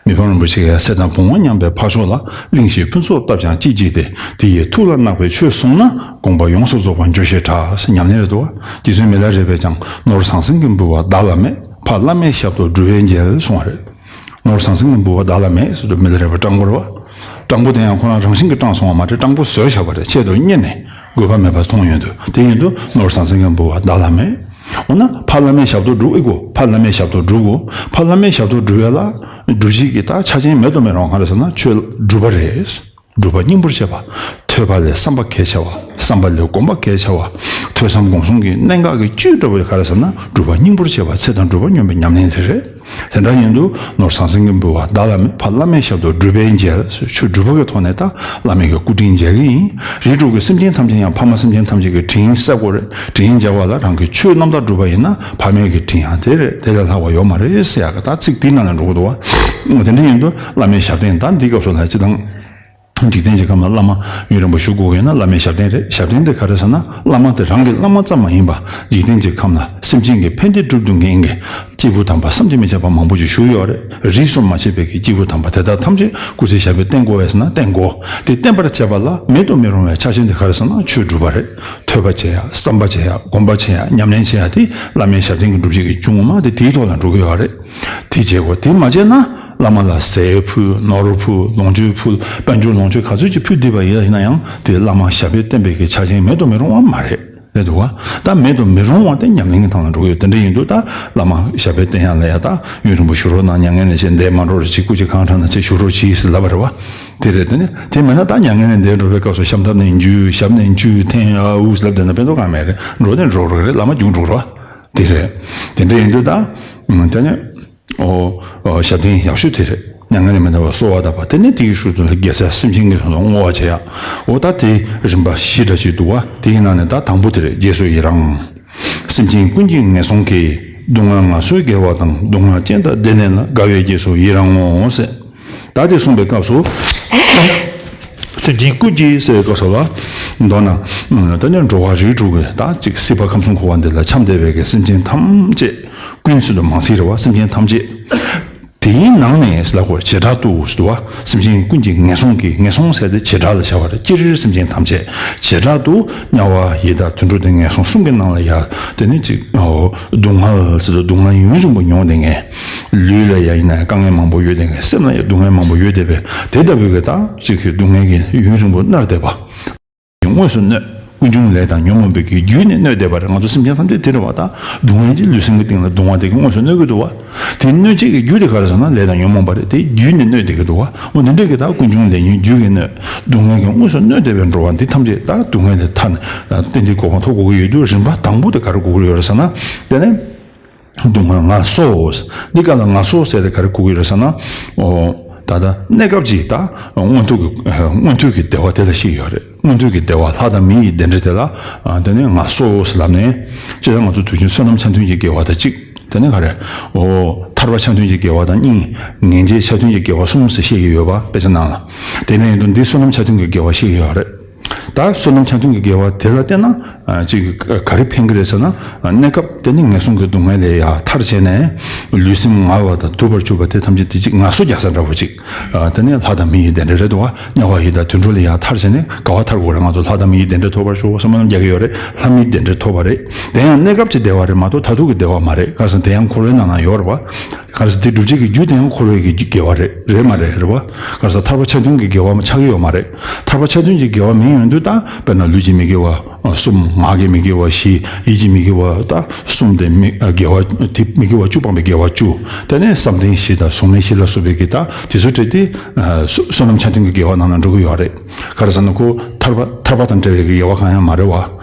མི་ཕམ་རིན་པོ་ཆེ་གིས་ཡང་། སྲས་དང་བུ་ངོ་མཉམ་པའི་འཕགས་མཆོག་ལ། གླིང་བཞིའི་ཕུན་ཚོགས་བཏབ་ཀྱང་ཅི་བགྱིས་ཏེ། དེ་ཡི་ཐུགས་ལ་བརྣག་པའི་ཆོས་གསུངས་ན། དགོངས་པ་ཡོངས་སུ་རྫོགས་པར་འགྱུར་ཞེས་གྲགས། ཉམས་ལེན་རེད་འདུག་བ། རྗེ་བཙུན་མི་ལ་རས་པས་ཀྱང་། ནོར་ཟང་ཟིང་གི་འབུལ་བ་བདག་ལ་མེད། ཕ་བླ་མའི་ཞབས་ཏོག་སྒྲུབ་པས་འཇལ་གསུངས་པ་རེད། ནོར་ཟང་ཟིང་གི་འབུལ་བ་བདག་ལ་མེད་ཟེར་དུས་མི་ལ་རས་པ་སྤྲང་པོ་རེད་བ། སྤྲང་པོ་དེ་ཡང་ཁོ་རང་རང་བཞིན་གྱིས་སྤྲང་སོང་བ་མ་རེད། སྤྲང་པོ་བཟོས་བཞག་པ་རེད། ཆེད་དུ་གཉེར་ནས་དགོས་པ་མེད་པ་མཐོང་ཡོང་དུས། དེ་ཡིན་དུས་ནོར་ཟང་ཟིང་གི་འབུལ་བ་བདག་ལ་མེད། འོ་ན་ཕ་བླ་མའི་ཞབས་ཏོག་སྒྲུབ་ཨེ་དགོས། ཕ་བླ་མའི་ཞབས་ཏོག་སྒྲུབ་དགོས། ཕ་བླ་མའི་ཞབས་ཏོག་སྒྲུབ་ཡ་ལ་སྒྲུབ་བྱེད་ཀྱི་ད་ཆ་རྐྱེན་མེད་དུ་མི་རུང་བ་ག་རེ་ཟེར་ན་ཆོས་སྒྲུབ་པ་རེད། སྒྲུབ་པ་སྙིང་པོར་བྱེད་པ། ཐོས་པ་ལས་བསམ་པ་གལ་ཆེ་བ། བསམ་པ་ལས་སྒོམ་པ་གལ་ཆེ་བ། ཐོས་བསམ་སྒོམ་གསུམ་གྱི་གནད་འགག་གི་བཅུད་འདྲ་བོ་དེ་ག་རེ་ཟེར་ན། སྒྲུབ་པ་སྙིང་པོར་བྱེད་པ་ཚེ་དང་སྒྲུབ་པ་སྙོམས་པའི་ཉམས་ལེན་དེ་རེད། དེ་འདྲ་ཡིན་དུས་ནོར་ཟང་ཟིང་གི་འབུལ་བ་བདག་ལ་མེད། ཕ་བླ་མའི་ཞབས་ཏོག་སྒྲུབ་པས་འཇལ། ཆོས་སྒྲུབ་པ་གི་ཐོག་ནས་ད་བླ་མའི་གི་སྐུ་དྲིན་འཇལ་གི་ཡིན། རིགས་དྲུག་གི་སེམས་ཅན་ཐམས་ཅད་ཡང་ཕ་མ་སེམས་ཅན་ཐམས་ཅད་ཀྱི་དྲིན་གསབ་དགོས་རེད། དྲིན་འཇལ་བ་ལ་རང་གི་ཆོས་རྣམ་དག་སྒྲུབ་པ་ཡིན་ན་ཕ་མའི་གི་དྲིན་ཡང་དེ་རེད། དེ་ལས་ལྷག་པ་ཡོད་མ་རེད་ཟེར་ཡག་གི་ད་ཚིག་དེའི་ནང་ལ་འགྲོ་གི་འདུག་བ། དེ་འདྲ་ཡིན་དུས་བླ་མའི་ཞབས་བརྟན། ད་འདི་སྐབས་སུ་ལ་སྤྱིར་བཏང་འཇིག་རྟེན་གྱི་ཁམས་ལ་བླ་མ་ཡུན་རིང་པོ་བཞུགས་དགོས་ཡོད་ན་བླ་མའི་ཞབས་བརྟན་རེད། ཞབས་བརྟན་དེ་ག་རེ་ཟེར་ན། བླ་མ་དེ་རང་གི་བླ་མ་ཙམ་མ་ཡིན་པ། འཇིག་རྟེན་གྱི་ཁམས་ལ་སེམས་ཅན་གྱི་ཕན་བདེ་སྒྲུབ་ཐུབ་མཁན་གྱི་སྐྱེས་བུ་དམ་པ་བསམ་གྱིས་མི་ཁྱབ་པ་མང་པོ་ཞིག་བཞུགས་ཡོད་རེད། རིས་སུ་མ་ཆད་པའི་གི་སྐྱེས་བུ་དམ་པ་དེ་དག་ཐམས་ཅད་སྐུ་ཚེ་ཞབས་པད་བརྟན་དགོས་པས་ཟེར་ན་བརྟན་དགོས། དེ་བརྟན་པར་བྱེད་པ་ལ་མེད་དུ་མི་རུང་བའི་ཆ་རྐྱེན་དེ་ག་རེ་ཟེར་ན། ཆོས་སྒྲུབ་པ་རེད། ཐོས་པ་བྱེད་ཡ། བསམ་པ་བྱེད་ཡ། སྒོམ་པ་བྱེད་ཡ། ཉམས་ལེན་བྱེད་ཡ་དེ་བླ་མའི་ཞབས་བརྟན་གྱི་སྒྲུབ་བྱེད་ཀྱི་གཅུང་མ་དེ་དེའི་ཐོག་ལ་འགྲོ་གི་ཡོད་རེད། དེ་བྱེད་དགོས། དེ་མ་བྱས་ན་བླ་མ་ལ་ཟས་ཕུལ། ནོར་ཕུལ། ལོངས་སྤྱོད་ཕུལ། དཔལ་འབྱོར་ལོངས་སྤྱོད་ག་ཚོད་ཅིག་ཕུལ་བསྡད་པ་ཡིན་ན་ཡང་དེ་བླ་མ་ཞབས་པད་བརྟན་པའི་གི་ཆ་རྐྱེན་མེད་དུ་མི་རུང་བ་མ་རེད། རེད་འདུག་བ། ད་མེད་དུ་མི་རུང་བ་དེ་ཉམས་ལེན་གྱི་ཐོག་ལ་འགྲོ་གི་ཡོད། དེ་འདྲ་ཡིན་དུས་ད་བླ་མ་ཞབས་པད་བརྟན་ཡ་ལ་ཡ་ད་ཡུན་རིང་པོ་བཞུགས་རོགས་གནང་། མྱ་ངན་ལས་འདས་མ་འགྲོ་རོགས་ཅིག་སྐུ་ཅིག་གངས་ཁྲ་ན་ཚེ་བཞུགས་རོགས་གྱིས་ཟེར་ལབ་པ་རེད་བ། དེ་རེད། དེ་ནི་དེ་མིན་ན་ད་མྱ་ངན་ལས་འདས་འགྲོ་བའི་སྐབས་སུ་ཤམ་ཐབས་ནས་འཇུས། ཞབས་ནས་འཇུས། འཐེན། ཨ་ཨུ་ལབ་བསྡད་ན་ཕན་ཐོགས་གང་མེད་རེད། འགྲོ་ནས་འགྲོ་རོགས་རེད། བླ་མ་རྒྱུགས་འགྲོ་རོགས། དེ་རེད། དེ་འདྲ་ཡིན་དུས་ད་དེ་ནི་ཨོ་ཨོ་ཞབས་བརྟན་ཡག་ཤོས་དེ་རེད། མྱ་ངན་ལས་མི་འདའ་བར་གསོལ་བ་བཏབ་པ་དེ་ནི་དེའི་ཤུལ་དུ་དགེ་རྩ་སེམས་ཅན་གྱི་དོན་དུ་བསྔོ་བ་བྱེད་ཡ། ཨོ་ད་དེ་རིམ་པ་བཞི་འདྲ་ཞིག་འདུག་བ། དེའི་ནང་ནས་ད་དང་པོ་དེ་རེད། རྗེས་སུ་ཡི་རང་། སེམས་ཅན་ཀུན་གྱི་ངན་སོང་གི། སྡུག་བསྔལ་ངལ་གསོ་དགེ་བ་དང་། སྡུག་བསྔལ་རྐྱེན་དང་བདེ་གནས་ལ། དགའ་བའི་རྗེས་སུ་ཡི་རང་ངོ་། ཟེར། ད་དེ་གསུངས་པའི་སྐབས་སུ་སེམས་ཅན་ཀུན་གྱི་ཟེར་བའི་སྐབས་སུ་ལ་མདོར་ན་ད་ནི་འགྲོ་བ་རིགས་དྲུག་གི་ད་ཅིག་སྲིད་པ་ཁམས་གསུམ་འཁོར་བ་འདི་ལ་འཁྱམས་བསྡད་པའི་གི་སེམས་ཅན་ཐམས་ཅད། ཀུན་ཟེར་དུས་མང་ཚིག་རེད་བ། སེམས་ཅན་ཐམས་ཅད། དེའི་ནང་ནས་ལབ་དགོས། བྱེ་བྲག་ཏུ་ཟེར་བ། སེམས་ཅན་ཀུན་གྱི་ངན་སོང་གི། ངན་སོང་ཟེར་དེ་བྱེ་བྲག་ལ་བྱ་བ་རེད། སྤྱིར་སེམས་ཅན་ཐམས་ཅད་བྱེ་བྲག་ཏུ་དམྱལ་བ་ཡི་དྭགས་དུད་འགྲོ་དེ་ངན་སོང་གསུམ་གྱི་ནང་ལ་ཡ་དེ་ནི་ཅིག་ཨོ་སྡུག་བསྔལ་ཟེར་དུས་སྡུག་བསྔལ་ཡུན་རིང་པོ་མྱོང་བསྡད་མཁན། ལུས་ལ་ཡ་ཡིན་ན་དཀའ་ངལ་མང་པོ་ཡོད་བསྡད་མཁན། སེམས་ལ་ཡ་སྡུག་བསྔལ་མང་པོ་ཡོད་བསྡད་པས། དེ་ལྟ་བུའི་གི་ད་ཅིག་གི་སྡུག་བསྔལ་གྱིས་ཡུན་རིང་པོ་མནར་བསྡད་པ། དངོས་སུ་གནོད། ཀུན་འབྱུང་ལས་དང་ཉོན་མོངས་པའི་གི་རྒྱུ་ནི་གནོད་བསྡད་པ་རེད། ང་ཚོ་སེམས་ཅན་ཐམས་ཅད་དེ་རེད་བ། ད་སྡུག་བསྔལ་གྱིས་ལུས་སེམས་ཀྱི་སྟེང་ལ་སྡུག་བསྔལ་དེ་གིས་དངོས་སུ་གནོད་ཀྱི་འདུག་བ། དེ་གནོད་བྱེད་ཀྱི་རྒྱུ་དེ་ག་རེ་ཟེར་ན་ལས་དང་ཉོན་མོངས་པ་རེད། དེ་རྒྱུ་ནི་གནོད་བསྡད་ཀྱི་འདུག་བ། འོ་དེ་འདྲ་གི་ད་ཀུན་འབྱུང་ལས་ཉོན་རྒྱུ་གིས་གནོད། སྡུག་བསྔལ་གྱིས་དངོས་སུ་གནོད་བསྡད་པའི་འགྲོ་བ་འདི་ཐམས་ཅད་ད་སྡུག་བསྔལ་ལས་ཐར་ནས་ཏན་ཏིག་གོ་འཕང་ཐོབ་དགོས་ཀྱི་ཡོད་དུས། རིམ་པ་དང་པོ་དེ་ག་རེ་དགོས་ཀྱི་ཡོད་རེད་ཟེར་ན། དེ་ནི་སྡུག་བསྔལ་ངལ་གསོ། འདི་ག་ལ་ངལ་གསོ་ཟེར་དེ་ག་རེ་གོ་གི་རེད་ཟེར་ན། ཨོ། ད་ལྟ་གནས་སྐབས་ཀྱི་ད་མངོན་མཐོ་གི་མངོན་མཐོ་གི་བདེ་བ་དེ་ལ་བཤད་ཡོད་རེད། མངོན་མཐོ་གི་བདེ་བ་ལྷ་དང་མི་ཡི་བདེ་འབྲས་དེ་ལ་ཨ་དེ་ནི་ངལ་གསོ་ཟེར་ལབ་ནས། སྤྱིར་ང་ཚོ་དུས་རྒྱུན་བསོད་ནམས་ཆ་མཐུན་གྱི་དགེ་བ་དང་གཅིག་དེ་ནི་ག་རེ། ཨོ། ཐར་པ་ཆ་མཐུན་གྱི་དགེ་བ་དང་གཉིས། ངེས་འབྱེད་ཆ་མཐུན་གྱི་དགེ་བ་གསུམ་ཟེར་བཤད་ཀྱི་ཡོད་པ་དཔེ་ཆ་ནང་ལ། དེ་ནས་ཡིན་དུས་འདི་བསོད་ནམས་ཆ་མཐུན་གྱི་དགེ་བ་བཤད་ཀྱི་ཡོད་རེད། ད་བསོད་ནམས་ཆ་མཐུན་གྱི་དགེ་བ་དེ་ལ་བརྟེན་ན་ཨ་ཅིག་ག་རེ་ཕན་གྱི་རེད་ཟེར་ན། གནས་སྐབས་དེ་ནི་ངན་སོང་གི་སྡུག་བསྔལ་ལས་ཡར་ཐར་བྱས་ནས་ལུས་སེམས་ངལ་བ་དང་དུབ་པར་གྱུར་པ་དེ་ཐམས་ཅད་དེ་ཅིག་ངལ་གསོ་རྒྱག་ས་འདྲ་བོ་ཅིག་ཨ་དེ་ནི་ལྷ་དང་མི་ཡི་བདེ་འབྲས་རེད་འདུག་བ། དམྱལ་བ་ཡི་དྭགས་དུད་འགྲོ་ལས་ཡར་ཐར་བྱས་ནས་ག་བ་ཐར་དགོས་རེད། ང་ཚོ་ལྷ་དང་མི་ཡི་བདེ་འབྲས་ཐོབ་པར་ཤོག་བསམ་བློ་རྒྱག་གི་ཡོད་རེད། ལྷ་མིའི་བདེ་འབྲས་ཐོབ་པ་རེད། དེ་ཡང་གནས་སྐབས་ཀྱི་བདེ་བ་རེད་མ་གཏོགས་མཐར་ཐུག་གི་བདེ་བ་མ་རེད། ག་རེ་ཟེར་ན་དེ་ཡང་འཁོར་བའི་ནང་ན་ཡོད་རེད་བ། ག་རེ་ཟེར་ན་དེ་སྒྲུབ་བྱེད་ཀྱི་རྒྱུ་དེ་ཡང་འཁོར་བའི་གི་དགེ་བ་རེད། རེད་མ་རེད། རེད་བ། ག་རེ་ཟེར་ན་ཐར་པ་ཆ་མཐུན་གྱི་དགེ་བ་མ་ཆགས་ཀྱི་ཡོད་མ་རེད། ཐར་པ་ཆ་མཐུན་གྱི་དགེ་བ་མིན་ཡོང་དུས་ད་དཔེར་ན་ལུས་ཀྱི་མི་དགེ་བ་གསུམ། ངག་གི་མི་དགེ་བ་བཞི། ཡིད་ཀྱི་མི་དགེ་བ་ད་གསུམ། དེ་མི་དགེ་བ་དེ་མི་དགེ་བ་བཅུ་སྤངས་པའི་དགེ་བ་བཅུ། དེ་ནས་བསམ་གཏན་བཞི་དང་གཟུགས་མེད་བཞི་ལ་སོགས་པའི་གི་ད་དེ་ཚོ་བྲིས་ཏེ་བསོད་ནམས་ཆ་མཐུན་གྱི་དགེ་བ་ནང་ན་འགྲོ་གི་ཡོད་རེད། ག་རེ་ཟེར་ན་ཁོ་ཐར་པ་ཐར་པ་དང་འབྲེལ་བའི་དགེ་བ་གང་ཡང་མ་རེད་བ།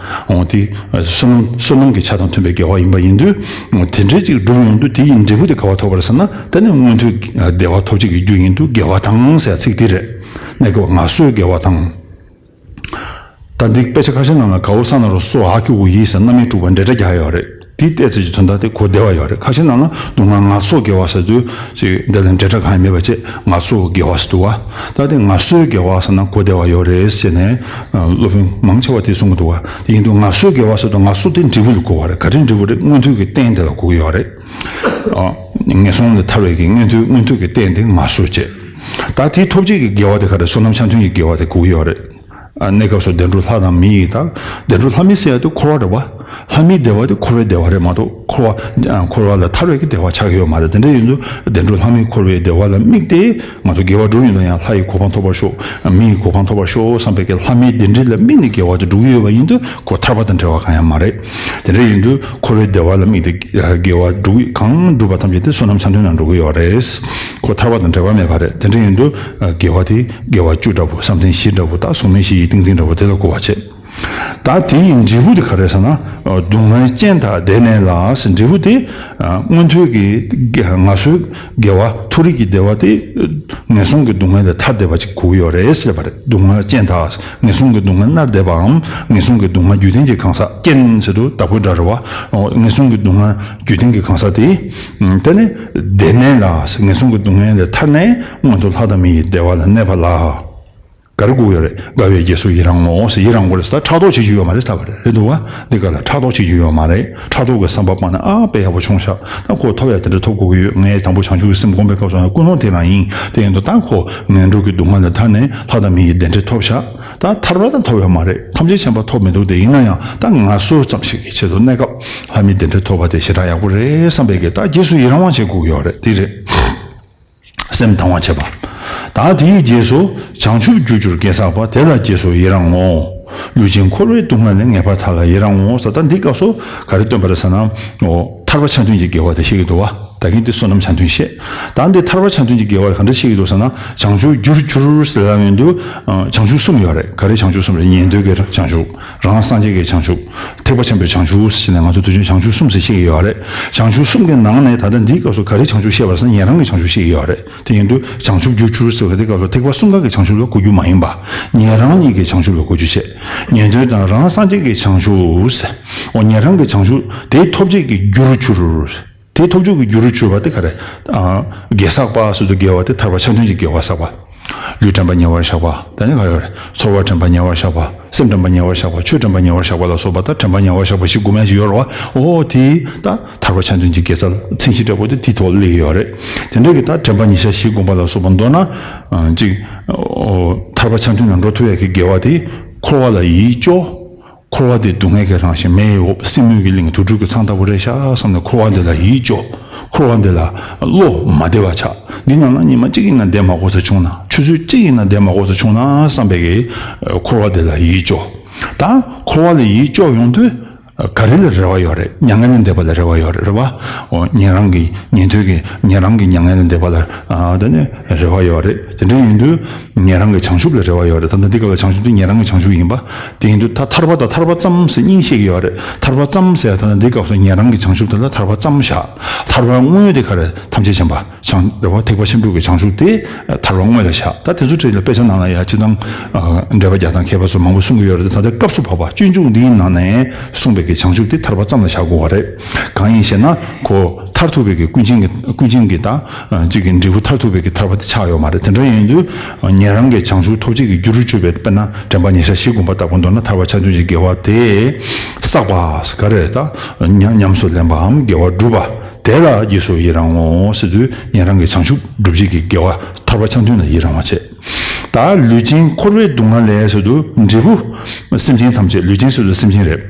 འོ་དེ་བསོད་ནམས་བསོད་ནམས་ཀྱི་ཆ་དང་མཐུན་པའི་དགེ་བ་ཡིན་པ་ཡིན་དུས། འོ་དེ་འདྲའི་ཅིག་སྒྲུབ་ཡོང་དུས་དེ་ཡི་འབྲས་བུ་དེ་ག་བ་ཐོབ་པ་རེད་ཟེར་ན། དེ་ནི་མངོན་མཐོའི་བདེ་བ་ཐོབ་བྱེད་ཀྱི་རྒྱུ་ཡིན་དུས་དགེ་བ་དང་ཟེར་ཚིག་དེ་རེད། གནས་སྐབས་ངལ་གསོའི་དགེ་བ་དང་། ད་འདི་དཔེ་ཆ་ཁ་ཤས་ནང་ལ་གའོ་ས་ན་རོ་སོ་ཨ་ཁི་ཝུ་ཡི་ཟེར་རྣམ་དབྱེ་དྲུག་པ་འབྲེལ་སྒྲ་རྒྱག་ཡོད་རེད། དེའི་ཏོག་ཙམ་གྱི་དོན་དག་དེ་གོ་བདེ་བ་ཡོད་རེད། ཁ་ཤས་ནང་ལ་སྡུག་བསྔལ་ངལ་གསོ་དགེ་བ་ཟེར་དུས་ཅིག་འདི་ལ་འབྲེལ་སྒྲ་གང་ཡང་མེད་པ་བྱས། ངལ་གསོ་དགེ་བ་ཟེར་འདུག་བ། ད་དེ་ངལ་གསོའི་དགེ་བ་ཟེར་ན་གོ་བདེ་བ་ཡོད་རེད་ཟེར་ནས་སློབ་དཔོན་མང་ཆེ་བ་དེ་གསུང་གི་འདུག་བ། དེ་ཡིན་དུས་ངལ་གསོའི་དགེ་བ་ཟེར་དུས་ངལ་གསོ་དེ་འབྲས་བུ་ལ་གོ་བ་རེད། ག་རེ་འབྲས་བུ་རེད། མངོན་མཐོ་གི་རྟེན་དེ་ལ་གོ་གི་ཡོད་རེད། ངན་སོང་ལས་ཐར་བའི་གི་མངོན་མཐོ་མངོན་མཐོ་གི་རྟེན་དེ་ངལ་གསོ་བྱས། ད་དེ་ཐོབ་བྱེད་ཀྱི་དགེ་བ་དེ་ག་རེ། བསོད་ནམས་ཆ་མཐུན་གྱི་དགེ་བ་དེ་གོ་གི་ཡོད་རེད། ཨ་གནས་སྐབས་སུ་བདེ་འགྲོ་ལྷ་དང་མི་ཡི་དང་། བདེ་འགྲོ་ལྷ་མི་ཟེར་ཡ་དེ་འཁོར་བ་རེད་བ། ལྷ་མིའི་བདེ་བ་དེ་འཁོར་བའི་བདེ་བ་རེད་མ་གཏོགས་འཁོར་བ་འཁོར་བ་ལས་ཐར་བའི་གི་བདེ་བ་ཆགས་ཀྱི་ཡོད་མ་རེད། དེ་འདྲ་ཡིན་དུས་བདེ་འགྲོ་ལྷ་མི་འཁོར་བའི་བདེ་བ་ལ་དམིགས་ཏེ་ང་ཚོ་དགེ་བ་སྒྲུབ་ཡོང་དུས་ཡང་ལྷ་ཡི་གོ་འཕང་ཐོབ་པར་ཤོག་མི་ཡི་གོ་འཕང་ཐོབ་པར་ཤོག་བསམ་པའི་གི་ལྷ་མིའི་བདེ་འབྲས་ལ་དམིགས་ནས་དགེ་བ་དེ་སྒྲུབ་ཀྱི་ཡོད་པ་ཡིན་དུས་ཁོ་ཐར་པ་དང་བྲལ་བ་གང་ཡང་མ་རེད། དེ་འདྲ་ཡིན་དུས་འཁོར་བའི་བདེ་བ་ལ་དམིགས་ཏེ་དགེ་བ་སྒྲུབ་གང་སྒྲུབ་པ་ཐམས་ཅད་དེ་བསོད་ནམས་ཆ་མཐུན་ནང་འགྲོ་གི་ཡོད་རེད། ཁོ་ཐར་པ་དང་བྲལ་བ་མེད་པ་རེད། དེ་འདྲ་ཡིན་དུས་དགེ་བ་དེ་དགེ་བ་བཅུ་འདྲ་པོ། བསམ་གཏན་བཞི་འདྲ་པོ། ད་གཟུགས་མེད་བཞི་ཡི་ཏིང་འཛིན་འདྲ་པོ་དེ་ལ་གོ་བ་བྱེད། ད་དེའི་འབྲས་བུ་དེ་ག་རེ་ཟེར་ན། སྡུག་བསྔལ་ཅན་དག་བདེ་གནས་ལ་ཟེར། འབྲས་བུ་དེ་མངོན་མཐོའི་གི་ང་སོའི་དགེ་བ། མཐོ་རིས་ཀྱི་བདེ་བ་དེ། ངན་སོང་གི་སྡུག་བསྔལ་ལས་ཐར་བསྡད་པ་ཅིག་དགོས་ཀྱི་ཡོད་རེད་ཟེར་བ་རེད། སྡུག་བསྔལ་ཅན་དག་ངན་སོང་གི་སྡུག་བསྔལ་མནར་བསྡད་པའམ། ངན་སོང་གི་སྡུག་བསྔལ་རྒྱུ་ལྡན་གྱི་གང་ཟག་ཅན་ཟེར་དུས་བདག་པོའི་སྒྲ་རེད་བ། ངན་སོང་གི་སྡུག་བསྔལ་རྒྱུ་ལྡན་གྱི་གང་ཟག་དེ། དེ་ནི་བདེ་གནས་ལ། ངན་སོང་གི་སྡུག་བསྔལ་ལས་ཐར་ནས་མངོན་མཐོ་ལྷ་དང་མི་ཡི་བདེ་བ་ལ་གནས་པ་ལ། ག་རེ་དགོས་ཡོད་རེད། དགའ་བའི་རྗེས་སུ་ཡི་རང་ངོ་ཟེར། ཡི་རང་དགོས་རེད་ཟེར། ད་ཕྲག་དོག་བྱེད་རྒྱུ་ཡོད་མ་རེད་ཟེར་བ་རེད། རེད་འདུག་བ། འདི་ག་ལ་ཕྲག་དོག་བྱེད་རྒྱུ་ཡོད་མ་རེད། ཕྲག་དོག་གི་བསམ་པ་སྤངས་ན། ཨ་དཔེ་ཡག་པོ་བྱུང་ཤག་ད་ཁོ་ཐོབ་ཡ་དེ་འདྲ་ཐོབ་དགོས་ཀྱི་ཡོད། ངས་དང་པོ་བྱང་ཆུབ་ཀྱི་སེམས་བསྒོམ་པའི་སྐབས་སུ་ན་ཀུན་སློང་དེ་རང་ཡིན། དེ་ཡིན་དུས་ད་ཁོ་ངན་འགྲོ་གི་སྡུག་བསྔལ་ལས་ཐར་ནས་ལྷ་དང་མི་ཡི་བདེ་འབྲས་ཐོབ་ཤག་ད་ཐར་པ་ད་ཐོབ་ཡོད་མ་རེད། ཐམས་ཅད་མཁྱེན་པ་ཐོབ་མི་འདུག་དེ་ཡིན་ན་ཡང་ད་ང་སོ་ཙམ་ཞིག་གི་ཆེད་དུ། གནས་སྐབས་ལྷ་མིའི་བདེ་འབྲས་ཐོབ་པ་དེ་ཞེ་དྲག་ཡག་པོ་རེད་བསམ་པའི་གི། ད་རྗེས་སུ་ཡི་རང་བ་བྱེད་དགོས་ཀྱི་ཡོད་རེད། དེ་རེད། སེམས་དང་བ་བྱེད་པ། ད་དེའི་རྗེས་སུ་བྱང་ཆུབ་རྒྱུར་གྱུར་དགེ་བསགས་པ། དེ་ལ་རྗེས་སུ་ཡི་རང་ངོ་། ལུས་ཅན་འཁོར་བའི་སྡུག་བསྔལ་ལས། ངེས་པར་ཐར་ལ་ཡི་རང་ངོ་། ཟེར། ད་འདི་སྐབས་སུ་ག་རེ་སྟོན་པ་རེད་ཟེར་ན། འོ། ཐར་པ་ཆ་མཐུན་གྱི་དགེ་བ་དེ་བཤད་ཀྱི་འདུག་བ། ད་གིན་དེ་བསོད་ནམས་ཆ་མཐུན་བཤད། ད་འདི་ཐར་པ་ཆ་མཐུན་གྱི་དགེ་བ་ག་འདྲ་བཤད་ཀྱི་འདུག་ཟེར་ན། བྱང་ཆུབ་རྒྱུར་གྱུར་ཟེར་ལབ་ཡོང་དུས། བྱང་ཆུབ་གསུམ་ཡོད་རེད། ག་རེ་བྱང་ཆུབ་གསུམ་རེད། ཉན་ཐོས་ཀྱི་བྱང་ཆུབ། རང་སངས་རྒྱས་ཀྱི་བྱང་ཆུབ། ཐེག་པ་ཆེན་པོའི་བྱང་ཆུབ་ཟེར་ནས་ང་ཚོ་དུས་རྒྱུན་བྱང་ཆུབ་གསུམ་ཟེར་བཤད་ཀྱི་ཡོད་རེད། བྱང་ཆུབ་གསུམ་གྱི་ནང་ནས་ད་ལྟ་འདིའི་སྐབས་སུ་ག་རེ་བྱང་ཆུབ་བཤད་པ་ཟེར་ན། ཉན་རང་གི་བྱང་ཆུབ་བཤད་ཀྱི་ཡོད་རེད། དེ་ཡིན་དུས་བྱང་ཆུབ་རྒྱུར་གྱུར་ཟེར་བ་དེ་སྐབས་སུ་ཐེག་པ་གསུམ་ཀ་གི་བྱང་ཆུབ་ལ་གོ་རྒྱུ་མ་ཡིན་པ། ཉན་རང་གཉིས་ཀྱི་བྱང་ཆུབ་ལ་གོ་རྒྱུ་བྱས། ཉན་ཐོས་དང་རང་སངས་རྒྱས་ཀྱི་བྱང་ཆུབ་ཟེར། འོ། ཉན་རང་གི་བྱང་ཆུབ་དེ་ཐོབ་བྱེད་ཀྱི་རྒྱུར་གྱུར། དེ་ཐོབ་བྱེད་ཀྱི་རྒྱུར་གྱུར་པ་དེ་ག་རེ། ཨ། དགེ་བསགས་པ་ཟེར་དུས་དགེ་བ་དེ་ཐར་པ་ཆ་མཐུན་གྱི་དགེ་བ་བསགས་པ། ལུས་དྲན་པ་ཉེ་བར་བཞག་པ། ད་ནི་ག་ཡོད་རེད། ཚོར་བ་དྲན་པ་ཉེ་བར་བཞག་པ། སེམས་དྲན་པ་ཉེ་བར་བཞག་པ། ཆོས་དྲན་པ་ཉེ་བར་བཞག་པ་ལ་སོགས་པ། ད་དྲན་པ་ཉེ་བར་བཞག་པ་བཞི་སྒོམ་ཡ་ཞིག་ཡོད་རེད་བ། འོ་དེ་ད་ཐར་པ་ཆ་མཐུན་གྱི་དགེ་རྩ་མཚན་གཞི་འདྲ་པོ་དེ་དེའི་ཐོག་སླེབས་ཀྱི་ཡོད་རེད། དེ་འདྲ་གི་ད་དྲན་པ་ཉེ་བར་བཞག་པ་བཞི་སྒོམ་པ་ལ་སོགས་པ་མདོར་ན། ཨ། གཅིག་འོ། ཐར་པ་ཆ་མཐུན་ལ་འགྲོ་ཐུབ་ཡ་གི་དགེ་བ་དེ། འཁོར་བ་ལ་ཡིད་སྐྱོ། འཁོར་བ་འདི་སྡུག་བསྔལ་གྱི་རང་བཞིན། མེ་ཡི་འོབས། སྲིན་མོའི་གི་གླིང་། དུག་སྦྲུལ་གྱི་ཚང་ལྟ་བུ་རེད་ཤག་བསམ་ནས་འཁོར་བ་འདི་ལ་ཡིད་སྐྱོ། འཁོར་བ་འདི་ལ་བློ་མ་བདེ་བ་ཆགས། འདི་ནང་ན་ཉི་མ་གཅིག་ཡིན་ན་བསྡད་མ་དགོས་ས་བྱུང་ན། ཆུ་ཚོད་གཅིག་ཡིན་ན་བསྡད་མ་དགོས་ས་བྱུང་ན་བསམ་པའི་གི། འཁོར་བ་འདི་ལ་ཡིད་སྐྱོ། ད་འཁོར་བ་ལ་ཡིད་སྐྱོ་ཡོང་དུས་ག་རེ་ལ་རེ་བ་ཡོད་རེད། མྱ་ངན་ལས་འདས་པ་ལ་རེ་བ་ཡོད་རེད། རེད་བ། འོ། ཉན་རང་གི། ཉན་ཐོས་ཀྱི། ཉན་རང་གི་མྱ་ངན་ལས་འདས་པ་ལ། ཨ། དེ་ནི་རེ་བ་ཡོད་རེད། དེ་འདྲ་ཡིན་དུས་ཉན་རང་གི་བྱང་ཆུབ་ལ་རེ་བ་ཡོད་རེད། ད་ལྟ་འདི་སྐབས་ལ་བྱང་ཆུབ་དེ་ཉན་རང་གི་བྱང་ཆུབ་ཡིན་པ། དེ་ཡིན་དུས་ད་ཐར་པ་དང་ཐར་པ་ཙམ་ཟེར་གཉིས་བཤད་ཀྱི་ཡོད་རེད། ཐར་པ་ཙམ་ཟེར་ཡ་ད་ལྟ་འདི་སྐབས་སུ་ཉན་རང་གི་བྱང་ཆུབ་དེ་ལ་ཐར་པ་ཙམ་བཞག་ཐར་པ་དངོས་དེ་ག་རེ། ཐམས་ཅད་མཁྱེན་པ་བྱང་། རེད་བ། ཐེག་པ་ཆེན་པོའི་གི་བྱང་ཆུབ་དེ་ཐར་པ་དངོས་ལ་བཞག་ད་དེ་ཚོ་གྲས་ལ་དཔེ་ཆ་ནང་ལ་ཡ་སྤྱིར་བཏང་། ཨ། འགྲེལ་པ་རྒྱག་སྟངས་མཁས་པ་ཚོ་མང་པོ་གསུང་གི་ཡོད་རེད། ད་ལྟ་སྐབས་སུ་བབ་པ་སྤྱོད་འཇུག་འདིའི་ནང་ནས་གསུངས་པའི་གི་བྱང་ཆུབ་དེ་ཐར་པ་ཙམ་ལ་བཞག་དགོས་པ་རེད། གང་ཡིན་ཞེ་ན་ཁོ་མཐར་ཐུག་པའི་གི་ཀུན་མཁྱེན་གྱི། ཀུན་མཁྱེན་གྱི་ད་གཅིག་གི་འབྲས་བུ་མཐར་ཐུག་པའི་གི་ཐར་པ་དེ་ཆགས་ཡོད་མ་རེད། དེ་འདྲ་ཡིན་དུས་ཉན་རང་གི་བྱང་ཆུབ་ཐོབ་བྱེད་ཀྱི་རྒྱུར་གྱུར་པའི། དཔེར་ན་དྲན་པ་ཉེ་བར་བཞག་པ་བཞི་སྒོམ་པ་ལྟ་བུ། མདོར་ན་ཐར་པ་ཆ་མཐུན་གྱི་དགེ་བ་དེ་བསགས་པ་ག་རེ། ད་ཉམས་སུ་ལེན་པའམ་དགེ་བ་བསྒྲུབ་པ། དེ་ལ་རྗེས་སུ་ཡི་རང་ངོ་ཟེར་དུས་ཉན་རང་གི་བྱང་ཆུབ་སྒྲུབ་བྱེད་ཀྱི་དགེ་བ། ཐར་པ་ཆ་མཐུན་ལ་ཡི་རང་བ་བྱེད། ད་ལུས་ཅན་འཁོར་བའི་སྡུག་བསྔལ་ལས་ཟེར་དུས་འབྲས་བུ། སེམས་ཅན་ཐམས་ཅད། ལུས་ཅན་ཟེར་དུས་སེམས་ཅན་རེད།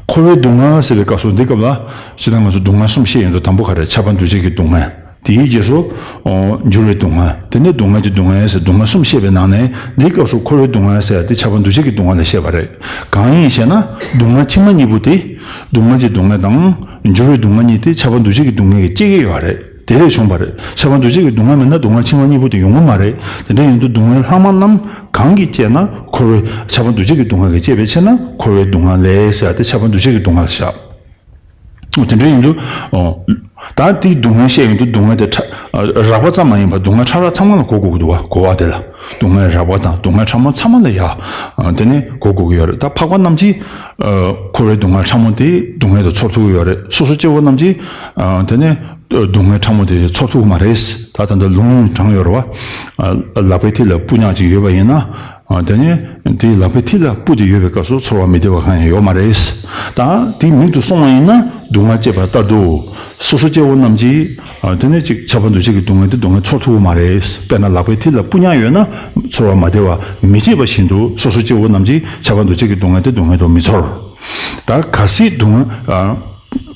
འཁོར་བའི་སྡུག་བསྔལ་ཟེར་བའི་སྐབས་སུ་འདི་སྐབས་ལ་སྤྱིར་བཏང་ང་ཚོ་སྡུག་བསྔལ་གསུམ་བཤད་ཡོང་དུས། དང་པོ་ག་རེ། ཁྱབ་པ་འདུ་བྱེད་ཀྱི་སྡུག་བསྔལ། དེའི་རྗེས་སུ་འགྱུར་བའི་སྡུག་བསྔལ། དེ་ནས་སྡུག་བསྔལ་གྱི་སྡུག་བསྔལ་ཟེར་སྡུག་བསྔལ་གསུམ་བཤད་པའི་ནང་ནས་འདིའི་སྐབས་སུ་འཁོར་བའི་སྡུག་བསྔལ་ཟེར་ཡ་དེ་ཁྱབ་པ་འདུ་བྱེད་ཀྱི་སྡུག་བསྔལ་ལ་བཤད་པ་རེད། གང་ཡིན་ཞེ་ན་སྡུག་བསྔལ་ཕྱི་མ་གཉིས་པོ་དེ། སྡུག་བསྔལ་གྱི་སྡུག་བསྔལ་དང་འགྱུར་བའི་སྡུག་བསྔལ་གཉིས་དེ་ཁྱབ་པ་འདུ་བྱེད་ཀྱི་སྡུག་བསྔལ་གྱིས་བསྐྱེད་ཀྱི་ཡོད་རེད། དེ་ལས་བྱུང་བ་རེད། ཁྱབ་པ་འདུ་བྱེད་ཀྱི་སྡུག་བསྔལ་མེད་ན་སྡུག་བསྔལ་ཕྱི་མ་གཉིས་པོ་དེ་ཡོང་གི་མ་རེད། དེ་འདྲ་ཡིན་དུས་སྡུག་བསྔལ་ལྷག་མ་རྣམས་གང་གིས་བསྐྱེད་ན། འཁོར་བའི། ཁྱབ་པ་འདུ་བྱེད་ཀྱི་སྡུག་བསྔལ་གྱིས་བསྐྱེད་པའི་ཕྱིར་ན་འཁོར་བའི་སྡུག་བསྔལ་ལས་ཟེར་ཡ་དེ་ཁྱབ་པ་འདུ་བྱེད་ཀྱི་སྡུག་བསྔལ་བཞག་དེ་འདྲ་ཡིན་དུས། ཨོ། ད་དེའི་སྡུག་བསྔལ་བཤད་ཡོང་དུས་སྡུག་བསྔལ་དེ་ཕྲ། རགས་པ་ཙམ་མ་ཡིན་པར་སྡུག་བསྔལ་ཕྲ་རགས་ཚང་མ་ལ་གོ་དགོས་ཀྱི་འདུག་བ། གོ་བ་དེ་ལ། སྡུག་བསྔལ་རགས་པ་དང་སྡུག་བསྔལ་ཕྲ་མོ་ཚང་མ་ལ་ཡ། དེ་ནས་གོ་དགོས་ཀྱི་ཡོད་རེད། ད་འཕགས་པ་རྣམས་ཀྱིས། ཨ། འཁོར་བའི་སྡུག་བསྔལ་ཕྲ་མོ་དེ་སྡུག་བསྔལ་དུ་ཚོར་ཐུབ་ཀྱི་ཡོད་རེད། སོ་སོ་སྐྱེ་བོ་རྣམས་ཀྱིས། ཨ། དེ་ནས་སྡུག་བསྔལ་ཕྲ་མོ་དེ་ཚོར་ཐུབ་ཀྱི་མ་རེད། ད་ད་ལྟ་ལུང་དྲངས་ཡོད་རེད་བ། ཨ། ལག་པའི་མཐིལ་ལ་སྤུ་ཉག་ཅིག་ཡོད་པ་ཡིན་ན། ཨ། དེ་ནས་དེའི་ལག་པའི་མཐིལ་ལ་སྤུ་དེ་ཡོད་པའི་སྐབས་སུ་ཚོར་བ་མི་བདེ་བ་གང་ཡང་ཡོད་མ་རེད། ད་དེ་མིག་ཏུ་སོང་བ་ཡིན་ན་སྡུག་བསྔལ་སྐྱེས་པ་ལྟར་དུ། སོ་སོ་སྐྱེ་བོ་རྣམས་ཀྱིས། ཨ། དེ་ནས་ཅིག་ཁྱབ་པ་འདུ་བྱེད་ཀྱི་སྡུག་བསྔལ་དེ་སྡུག་བསྔལ་ཚོར་ཐུབ་ཀྱི་མ་རེད། དཔེར་ན་ལག་པའི་མཐིལ་ལ་སྤུ་ཉག་ཡོད་ན་ཚོར་བ་མ་བདེ་བ་མི་སྐྱེད་པ་བཞིན་དུ། སོ་སོ་སྐྱེ་བོ་རྣམས་ཀྱིས་ཁྱབ་པ་འདུ་བྱེད་ཀྱི་སྡུག་བསྔལ་དེ་སྡུག་བསྔལ་དུ་མི་ཚོར། ད་གལ་སྲིད་སྡུག་བསྔལ། ཨ།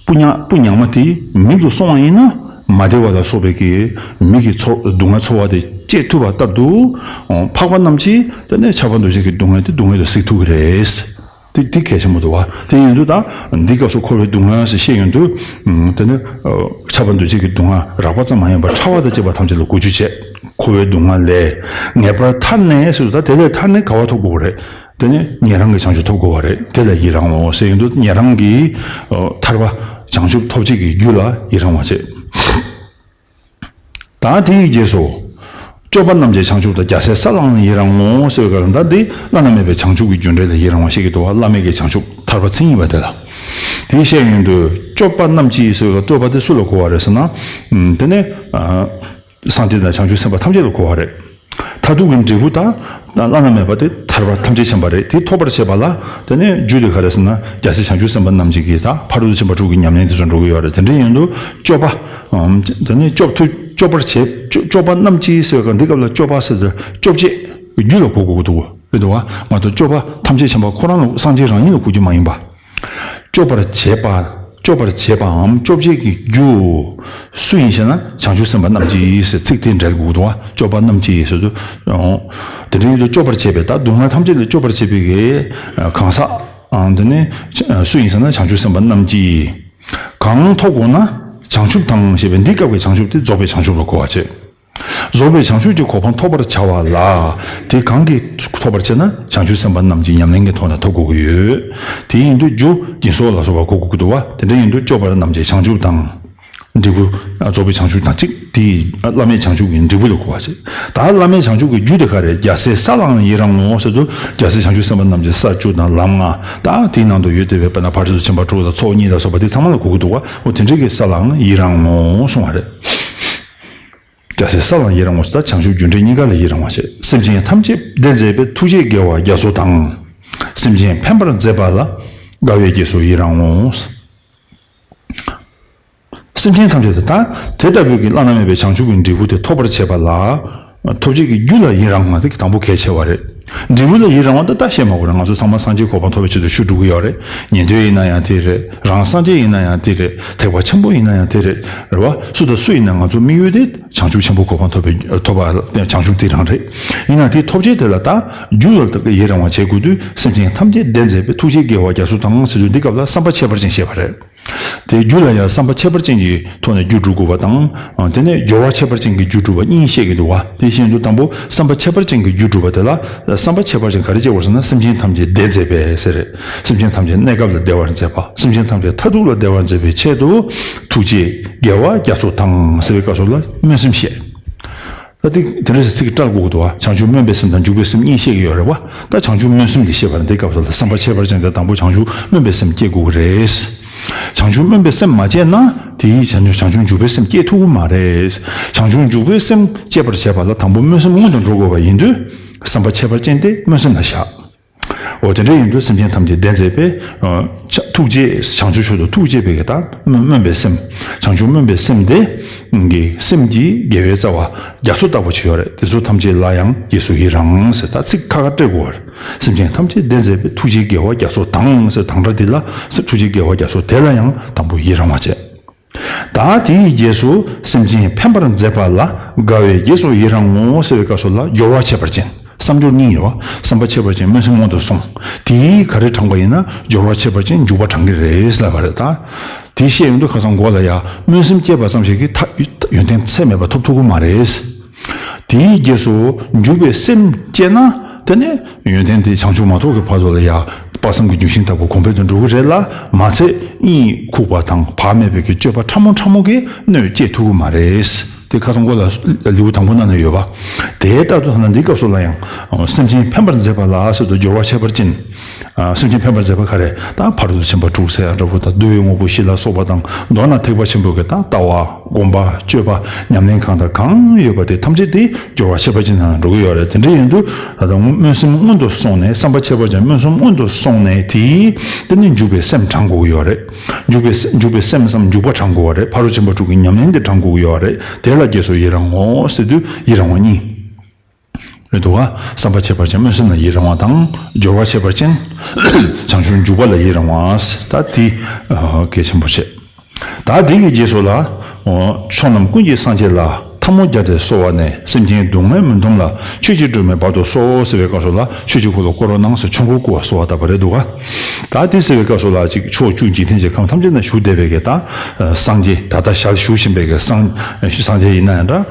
སྤུ་ཉག་སྤུ་ཉག་མ་དེ་མིག་ཏུ་སོང་བ་ཡིན་ན། མ་བདེ་བ་ལ་སོགས་པའི་གི་མིག་གི་ཚོར། སྡུག་བསྔལ་ཚོར་བ་དེ་སྐྱེད་ཐུབ་པ་ལྟར་དུ། འཕགས་པ་རྣམས་ཀྱིས་དེ་ནས་ཁྱབ་པ་འདུ་བྱེད་ཀྱི་སྡུག་བསྔལ་དེ་སྡུག་བསྔལ་དུ་གཟིགས་ཐུབ་ཀྱི་རེད། དེ་དེ་གལ་ཆེན་པོ་འདུག་བ། དེ་ཡིན་དུས་ད་འདི་སྐབས་སུ་འཁོར་བའི་སྡུག་བསྔལ་ཞེས་བཤད་ཡོང་དུས། དེ་ནས། ཨ། ཁྱབ་པ་འདུ་བྱེད་ཀྱི་སྡུག་བསྔལ་རགས་པ་ཙམ་མ་ཡིན་པར་ཕྲ་བ་དང་བཅས་པ་ཐམས་ཅད་ལ་གོ་རྒྱུ་བྱས། འཁོར་བའི་སྡུག་བསྔལ་ལས་ངེས་པར་ཐར་ནས་ཟེར་དུས། ད་དེ་ལས་ཐར་ནས་ག་བ་ཐོབ་དགོས་པ་རེད། དེ་ནས་ཉན་རང་གི་བྱང་ཆུབ་ཐོབ་དགོས་པ་རེད། དེ་ལ་ཡི་རང་ངོ་ཟེར་ཡོང་དུས་ཉན་རང་གི་ཨོ་ཐར་པ་བྱང་ཆུབ་ཐོབ་བྱེད་ཀྱི་རྒྱུ་ལ་ཡི་རང་བ་བྱེད། ད་དེའི་རྗེས་སུ། སྐྱོབ་པ་རྣམས་ཀྱི་བྱང་ཆུབ་དང་། རྒྱལ་སྲས་ས་ལའང་ཡི་རང་ངོ་ཟེར་བའི་སྐབས་ལ། ད་འདི་བླ་ན་མེད་པའི་བྱང་ཆུབ་ཀྱི་རྒྱུ་འབྲས་ལ་ཡི་རང་བ་ཞིག་གི་འདུག་བ། བླ་མེད་ཀྱི་བྱང་ཆུབ་ཐར་པ་མཚན་ཉིད་པ་དེ་ལ། དེ་བཤད་ཡོང་དུས་སྐྱོབ་པ་རྣམས་ཀྱི་ཟེར་བའི་སྐབས་སྐྱོབ་པ་དེ་སུ་ལ་གོ་བ་རེད་ཟེར་ན། ཨམ། དེ་ནས་ཨ། སངས་རྒྱས་དང་བྱང་ཆུབ་སེམས་དཔའ་ཐམས་ཅད་ལ་གོ་བ་རེད། མཐར་ཐུག་གི་འབྲས་བུ་དང་བླ་ན་མེད་པ་དེ་ཐར་པ་ཐམས་ཅད་མཁྱེན་པ་རེད། དེ་ཐོབ་པར་བྱེད་པ་ལ་དེ་ནས་རྒྱུ་དེ་ག་རེ་ཟེར་ན། རྒྱལ་སྲས་བྱང་ཆུབ་སེམས་དཔའ་རྣམས་ཀྱི་གི་ད་ཕ་རོལ་ཏུ་ཕྱིན་པ་དྲུག་གི་ཉམས་ལེན་དེ་ཚོ་འགྲོ་གི་ཡོད་རེད། དེ་འདྲ་ཡིན་དུས་སྐྱོབ་པ། ཨམ། དེ་ནས་སྐྱོབ་ཐུབ། སྐྱོབ་པར་བྱེད། སྐྱོ- སྐྱོབ་པ་རྣམས་ཀྱི་ཟེར་བའི་སྐབས་འདི་སྐབས་ལ་སྐྱོབ་པ་ཟེར་དུས་སྐྱོབ་བྱེད་རྒྱུ་ལ་གོ་དགོས་ཀྱི་འདུག་རེད་འདུག་བ། མ་གཏོགས་སྐྱོབ་པ་ཐམས་ཅད་མཁྱེན་པ་ཁོ་རང་ལ་སངས་རྒྱས་རང་ཉིད་ལ་གོ་རྒྱུ་མ་ཡིན་པ། སྐྱོབ་པར་བྱེད་པ། སྐྱོབ་པར་བྱེད་པའམ་སྐྱོབ་བྱེད་ཀྱི་རྒྱུ། སུ་ཡིན་ཞེ་ན། བྱང་ཆུབ་སེམས་དཔའ་རྣམས་ཀྱིས་ཟེར་ཚིག་དེ་འབྲེལ་དགོས་འདུག་བ། སྐྱོབ་པ་རྣམས་ཀྱིས་ཟེར་དུས། ཨོ། དེ་འདྲ་ཡིན་དུས་སྐྱོབ་པར་བྱེད་པའི་ད་སྡུག་བསྔལ་ཐམས་ཅད་ལས་སྐྱོབ་པར་བྱེད་པའི་གི་གང་ཟག་ཨང་། དེ་ནི་སུ་ཡིན་ཟེར་ན། བྱང་ཆུབ་སེམས་དཔའ་རྣམས་ཀྱིས། གང་ཐོབ་དགོས་ན། བྱང་ཆུབ་དང་ཞེས་པའི་འདི་སྐབས་ཀྱི་བྱང་ཆུབ་དེ་རྫོགས་པའི་བྱང་ཆུབ་ལ་གོ་བ་བྱེད། རྫོགས་པའི་བྱང་ཆུབ་ཀྱི་གོ་འཕང་ཐོབ་པར་བྱ་བ་ལ། དེ་གང་གིས་ཐོབ་པར་བྱེད་ན། བྱང་ཆུབ་སེམས་དཔའ་རྣམས་ཀྱི་ཉམས་ལེན་གྱི་ཐོག་ནས་ཐོབ་དགོས་ཀྱི་ཡོད། དེ་ཡིན་དུས་རྒྱུ་སྦྱིན་སོགས་ལ་སོགས་པ་གོ་དགོས་ཀྱི་འདུག་བ། དེ་འདྲ་ཡིན་དུས་སྐྱོབ་པ་རྣམས་ཀྱི་བྱང་ཆུབ་དང་། འབྲས་བུ། རྫོགས་པའི་བྱང་ཆུབ་དང་གཅིག་དེ་བླ་མེད་བྱང་ཆུབ་ཀྱི་འབྲས་བུ་ལ་གོ་བ་བྱེད། ད་བླ་མེད་བྱང་ཆུབ་ཀྱི་རྒྱུ་དེ་ག་རེ། རྒྱལ་སྲས་ས་ལའང་ཡི་རང་ངོ་ཟེར་དུས། རྒྱལ་སྲས་བྱང་ཆུབ་སེམས་དཔའ་རྣམས་ཀྱི་ས་བཅུ་དང་ལམ་ལྔ། ད་དེའི་ནང་དུ་ཡོད་བསྡད་པའི་དཔེར་ན་ཕ་རོལ་ཏུ་ཕྱིན་པ་དྲུག་དང་ཚོགས་གཉིས་ལ་སོགས་པ་དེ་ཚང་མ་ལ་གོ་གི་འདུག་བ། འོ་དེ་འདྲའི་གི་ས་ལའང་ཡི་རང་ངོ་གསུང་བ་རེད། རྒྱལ་སྲས་ས་ལའང་ཡི་རང་ངོ་ཟེར། ད་བྱང་ཆུབ་རྒྱུ་འབྲས་གཉིས་ཀ་ལ་ཡི་རང་བ་བྱེད། སེམས་ཅན་ཐམས་ཅད་བདེ་མཛད་པའི། ཐུགས་རྗེ་དགེ་བ་རྒྱ་མཚོ་དང་། སེམས་ཅན་ཕན་པར་མཛད་པ་ལ། དགའ་བའི་རྒྱས་སུ་ཡི་རང་ངོ་ཟེར། སེམས་ཅན་ཐམས་ཅད་དེ་དང་དེ་ལྟ་བུའི་གི་བླ་ན་མེད་པའི་བྱང་ཆུབ་ཀྱི་འབྲས་བུ་དེ་ཐོབ་པར་བྱེད་པ་ལ། ཐོབ་བྱེད་ཀྱི་རྒྱུ་ལ་ཡི་རང་བ་དེ་དང་པོ་གལ་ཆེ་བ་རེད། འབྲས་བུ་ལ་ཡི་རང་བ་འདི་ད་བཤད་མ་དགོས་རེད། ང་ཚོ་ཚང་མ་སངས་རྒྱས་གོ་འཕང་ཐོབ་པའི་ཆེད་དུ་ཞུ་འགྲོ་གི་ཡོད་རེད། ཉན་ཐོས་ཡིན་ན་ཡང་དེ་རེད། རང་སངས་རྒྱས་ཡིན་ན་ཡང་དེ་རེད། ཐེག་པ་ཆེན་པོ་ཡིན་ན་ཡང་དེ་རེད། རེད་བ། སུ་དང་སུ་ཡིན་ན་ང་ཚོ་དམིགས་ཡུལ་དེ་བྱང་ཆུབ་ཆེན་པོ་གོ་འཕང་ཐོབ་པའི་ཐོབ་པ་བྱང་ཆུབ་དེ་རང་རེད། ཡིན་ན་དེ་ཐོབ་བྱེད་དེ་ལ་ད་རྒྱུ་ལ་ཡི་རང་བ་བྱེད་དགོས་དུས། སེམས་ཅན་ཐམས་ཅད་བདེ་མཛད་པའི། ཐུགས་རྗེ་དགེ་བ་རྒྱ་མཚོ་དང་ཟེར་དུས། འདི་སྐབས་ལ་བསམ་པ་ཁྱད་པར་ཅན་བཤད་པ་རེད། དེ་རྒྱུ་ལ་ཡང་བསམ་པ་ཁྱད་པར་ཅན་གྱི་ཐོག་ནས་རྒྱུ་སྒྲུབ་དགོས་པ་དང་། དེ་ནས་སྦྱོར་བ་ཁྱད་པར་ཅན་གྱི་རྒྱུ་སྒྲུབ་པ་གཉིས་བཤད་ཀྱི་འདུག་བ། དེ་བཤད་དུས་དང་པོ་བསམ་པ་ཁྱད་པར་ཅན་གྱི་རྒྱུ་སྒྲུབ་པ་དེ་ལ། བསམ་པ་ཁྱད་པར་ཅན་ག་རེ་བྱེད་དགོས་ཟེར་ན། སེམས་ཅན་ཐམས་ཅད་བདེ་མཛད་པའི་ཟེར་རེད། སེམས་ཅན་ཐམས་ཅད་གནས་སྐབས་ལ་བདེ་བར་མཛད་པ། སེམས་ཅན་ཐམས་ཅད་མཐར་ཐུག་ལ་བདེ་བར་མཛད་པའི་ཆེད་དུ། ཐུགས་རྗེ་དགེ་བ་རྒྱ་མཚོ་དང་ཟེར་བའི་སྐབས་སུ་ལ་སྨོན་སེམས་བཤད། ད་དེ་དེ་འདྲ་ཞིག་ཚིག་བཀྲལ་དགོས་ཀྱི་འདུག་བ། བྱང་ཆུབ་སྨོན་པའི་སེམས་དང་འཇུག་པའི་སེམས་གཉིས་བཤད་ཀྱི་ཡོད་རེད་བ། ད་བྱང་ཆུབ་སྨོན་སེམས་དེ་བཤད་པ་ན། དེ་སྐབས་སུ་ལ་བསམ་པ་ཁྱད་པར་ཅན་དེ་དང་པོ་བྱང་ཆུབ་སྨོན་པའི་སེམས་སྐྱེ་དགོས་ཀྱི་རེད། བྱང་ཆུབ་སྨོན་པའི་སེམས་མ་སྐྱེས་ན། དེ་ཡིས་བྱང་ཆུབ་བྱང་ཆུབ་འཇུག་པའི་སེམས་སྐྱེ་ཐུབ་ཀྱི་མ་རེད། བྱང་ཆུབ་འཇུག་པའི་སེམས་སྐྱེ་བར་བྱེད་པ་ལ་དང་པོ་སྨོན་སེམས་སྔོན་དུ་འགྲོ་དགོས་པ་ཡིན་དུས། བསམ་པ་ཁྱད་པར་ཅན་དེ་སྨོན་སེམས་ལ་བཞག། འོ་དེ་འདྲ་ཡིན་དུས་སེམས་ཅན་ཐམས་ཅད་བདེ་མཛད་པའི། ཨ། ཆ- ཐུགས་རྗེ་བྱང་ཆུབ་མཆོག་ཏུ་ཐུགས་བསྐྱེད་པའི་གི་ད་སྨོན- སྨོན་པའི་སེམས། བྱང་ཆུབ་སྨོན་པའི་སེམས་དེ་གི་སེམས་ཀྱི་དགེ་བའི་རྩ་བ་རྒྱ་མཚོ་ལྟ་བུ་ཅིག་ཡོད་རེད། དེ་ཚོ་ཐམས་ཅད་ལ་ཡང་རྗེས་སུ་ཡི་རང་ཟེར། ད་ཚིག་ཁ་ཁ་སྤྲད་དགོས་པ་རེད། སེམས་ཅན་ཐམས་ཅད་བདེ་མཛད་པའི། ཐུགས་རྗེ་དགེ་བ་རྒྱ་མཚོ་དང་ཟེར། དང་སྒྲ་འདི་ལ་སེམས- ཐུགས་རྗེ་དགེ་བ་རྒྱ་མཚོ་དེ་ལ་ཡང་དང་པོ་ཡི་རང་བ་བྱས། ད་དེའི་རྗེས་སུ་སེམས་ཅན་ཕན་པར་མཛད་པ་ལ་དགའ་བའི་རྗེས་སུ་ཡི་རང་ངོ་ཟེར་བའི་སྐབས་སུ་ལ་སྦྱོར་བ་ཁྱད་པར་ཅན། བསམ་སྦྱོར་གཉིས་ཡོད་བ། བསམ་པ་ཁྱད་པར་ཅན་སྨོན་སེམས་སྔོན་དུ་སོང་། དེས་ག་རེ་དྲངས་པ་ཡིན་ན། སྦྱོར་བ་ཁྱད་པར་ཅན་འཇུག་པ་དྲངས་ཀྱི་རེད་ལབ་པ་རེད་ད། དེ་བཤད་ཡོང་དུས་ཁ་སང་མགོ་ལ་ཡ། སྨོན་སེམས་སྐྱེས་པ་ཙམ་ཞིག་གིས་ཐ- ཡོན་ཏན་ཚད་མེད་པ་ཐོབ་ཐུབ་ཀྱི་མ་རེད། དེའི་རྗེས་སུ་འཇུག་པའི་སེམས་སྐྱེས་ན། དེ་ནས་ཡོན་ཏན་དེ་བྱང་ཆུབ་མ་ཐོབ་ཀྱི་བར་དུ་ལ་ཡ། དཔག་བསམ་གྱི་ལྗོན་ཤིང་ལྟ་བུ་གོང་འཕེལ་དུ་འགྲོ་གི་རེད་ལ། མ་ཚད་གཉིད་ཁུག་པ་དང་བག་མེད་པའི་གི་སྤྱོད་པ་ཕྲ་མོ་ཕྲ་མོ་གིས་གནོད་སྐྱེལ་ཐུབ་ཀྱི་མ་རེད། དེ་ཁ་སང་མགོ་ལ་ལེའུ་དང་པོ་ནང་ན་ཡོད་པ། དེ་ལྟར་དུ་ཐ་ན་འདི་སྐབས་སུ་ལ་ཡང་། སེམས་ཅན་ཕན་པར་མཛད་པ་ལ་ཟེར་དུས་སྦྱོར་བ་ཁྱད་པར་ཅན། ཨ། སེམས་ཅན་ཕན་པར་མཛད་པ་ག་རེ། ད་ཕ་རོལ་ཏུ་ཕྱིན་པ་དྲུག་ཟེར་ཡ་འདྲ་བོ་དང་། བསྡུ་བའི་དངོས་པོ་བཞི་ལ་སོགས་པ་དང་། མདོར་ན་ཐེག་པ་ཆེན་པོའི་གི་ད་ལྟ་བ། སྒོམ་པ། སྤྱོད་པ། ཉམས་ལེན་གང་དང་གང་ཡོད་པ་དེ་ཐམས་ཅད་དེ་སྦྱོར་བ་ཁྱད་པར་ཅན་ནང་འགྲོ་གི་ཡོད་རེད། དེ་འདྲ་ཡིན་དུས་ད་ལྟ་སྨོན་སེམས་སྔོན་དུ་སོང་ནས། བསམ་པ་ཁྱད་པར་ཅན་སྨོན་སེམས་སྔོན་དུ་སོང་ནས། དེའི་དེ་ནི་འཇུག་པའི་སེམས་དྲངས་དགོས་ཀྱི་ཡོད་རེད། འཇུག་པའི་སེ- འཇུག་པའི་སེམས་སམ་འཇུག་པ་དྲངས་དགོས་པ་རེད། ཕ་རོལ་ཏུ་ཕྱིན་པ་དྲུག་གི་ཉམས་ལེན་དེ་དྲངས་དགོས་ཀྱི་ཡོད་རེད། དེ་ལ་རྗེས་སུ་ཡི་རང་ངོ་ཟེར་དུས་ཡི་རང་བ་གཉིས། རེད་འདུག་ག་བསམ་པ་ཁྱད་པར་ཅན་སྨོན་སེམས་ལ་ཡི་རང་བ་དང་། སྦྱོར་བ་ཁྱད་པར་ཅན་བྱང་ཆུབ་འཇུག་པ་ལ་ཡི་རང་བ། ད་དེ་གལ་ཆེན་པོ་བྱས། ད་དེ་གི་རྗེས་སུ་ལ། ཕྱོགས་རྣམས་ཀུན་གྱི་སངས་རྒྱས་ལ། ཐལ་མོ་སྦྱར་ཏེ་གསོལ་བ་ནས། སེམས་ཅན་སྡུག་བསྔལ་མུན་དོང་ལ། ཆོས་ཀྱི་སྒྲོན་མེ་འབར་དུ་གསོལ་ཟེར་བའི་སྐབས་སུ་ལ། ཆོས་ཀྱི་འཁོར་ལོ་བསྐོར་རོགས་གནང་ཟེར་ཆོས་འཁོར་བསྐོར་བ་གསོལ་བ་བཏབ་པ་རེད་འདུག་ག་ད་དེ་ཟེར་བའི་སྐབས་སུ་ལ་ཅིག་ཕྱོགས་བཅུ་འཇིག་རྟེན་གྱི་ཁམས་ཐམས་ཅད་ན་བཞུགས་བསྡད་པའི་གི་ད་སངས་རྒྱས། ད་ལྟ་ཞལ་བཞུགས་བཞིན་པའི་གི་སངས- སངས་རྒྱས་ཡིན་ན་ཡང་འདྲ།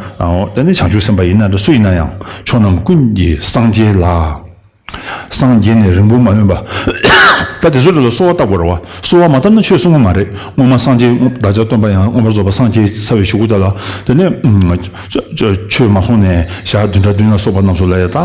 དེ་ནི་བྱང་ཆུབ་སེམས་དཔའ་ཡིན་ན་འདྲ། སུ་ཡིན་ན་ཡང་ཕྱོགས་རྣམས་ཀུན་གྱི་སངས་རྒྱས་ལ། སངས་རྒྱས་ནས་རིང་པོ་མ་ལོན་པ། ད་དེ་ཚོ་རེ་ལ་གསོལ་བ་བཏབ་དགོས་རེད་བ། གསོལ་བ་མ་བཏབ་ན་ཆོས་གསུང་གི་མ་རེད། སྔོན་མ་སངས་རྒྱས་བདག་ཅག་སྟོན་པ་ཡང་མངོན་པར་རྫོགས་པ་སངས་རྒྱས་ཚར་བའི་གཞུག་གུ་དེ་ལ། དེ་ནས་ཆོས་མ་གསུངས་ནས་ཞག་བདུན་ཕྲག་བདུན་ལ་སོགས་པ་རྣམས་སུ་ལ་ཡ་ད།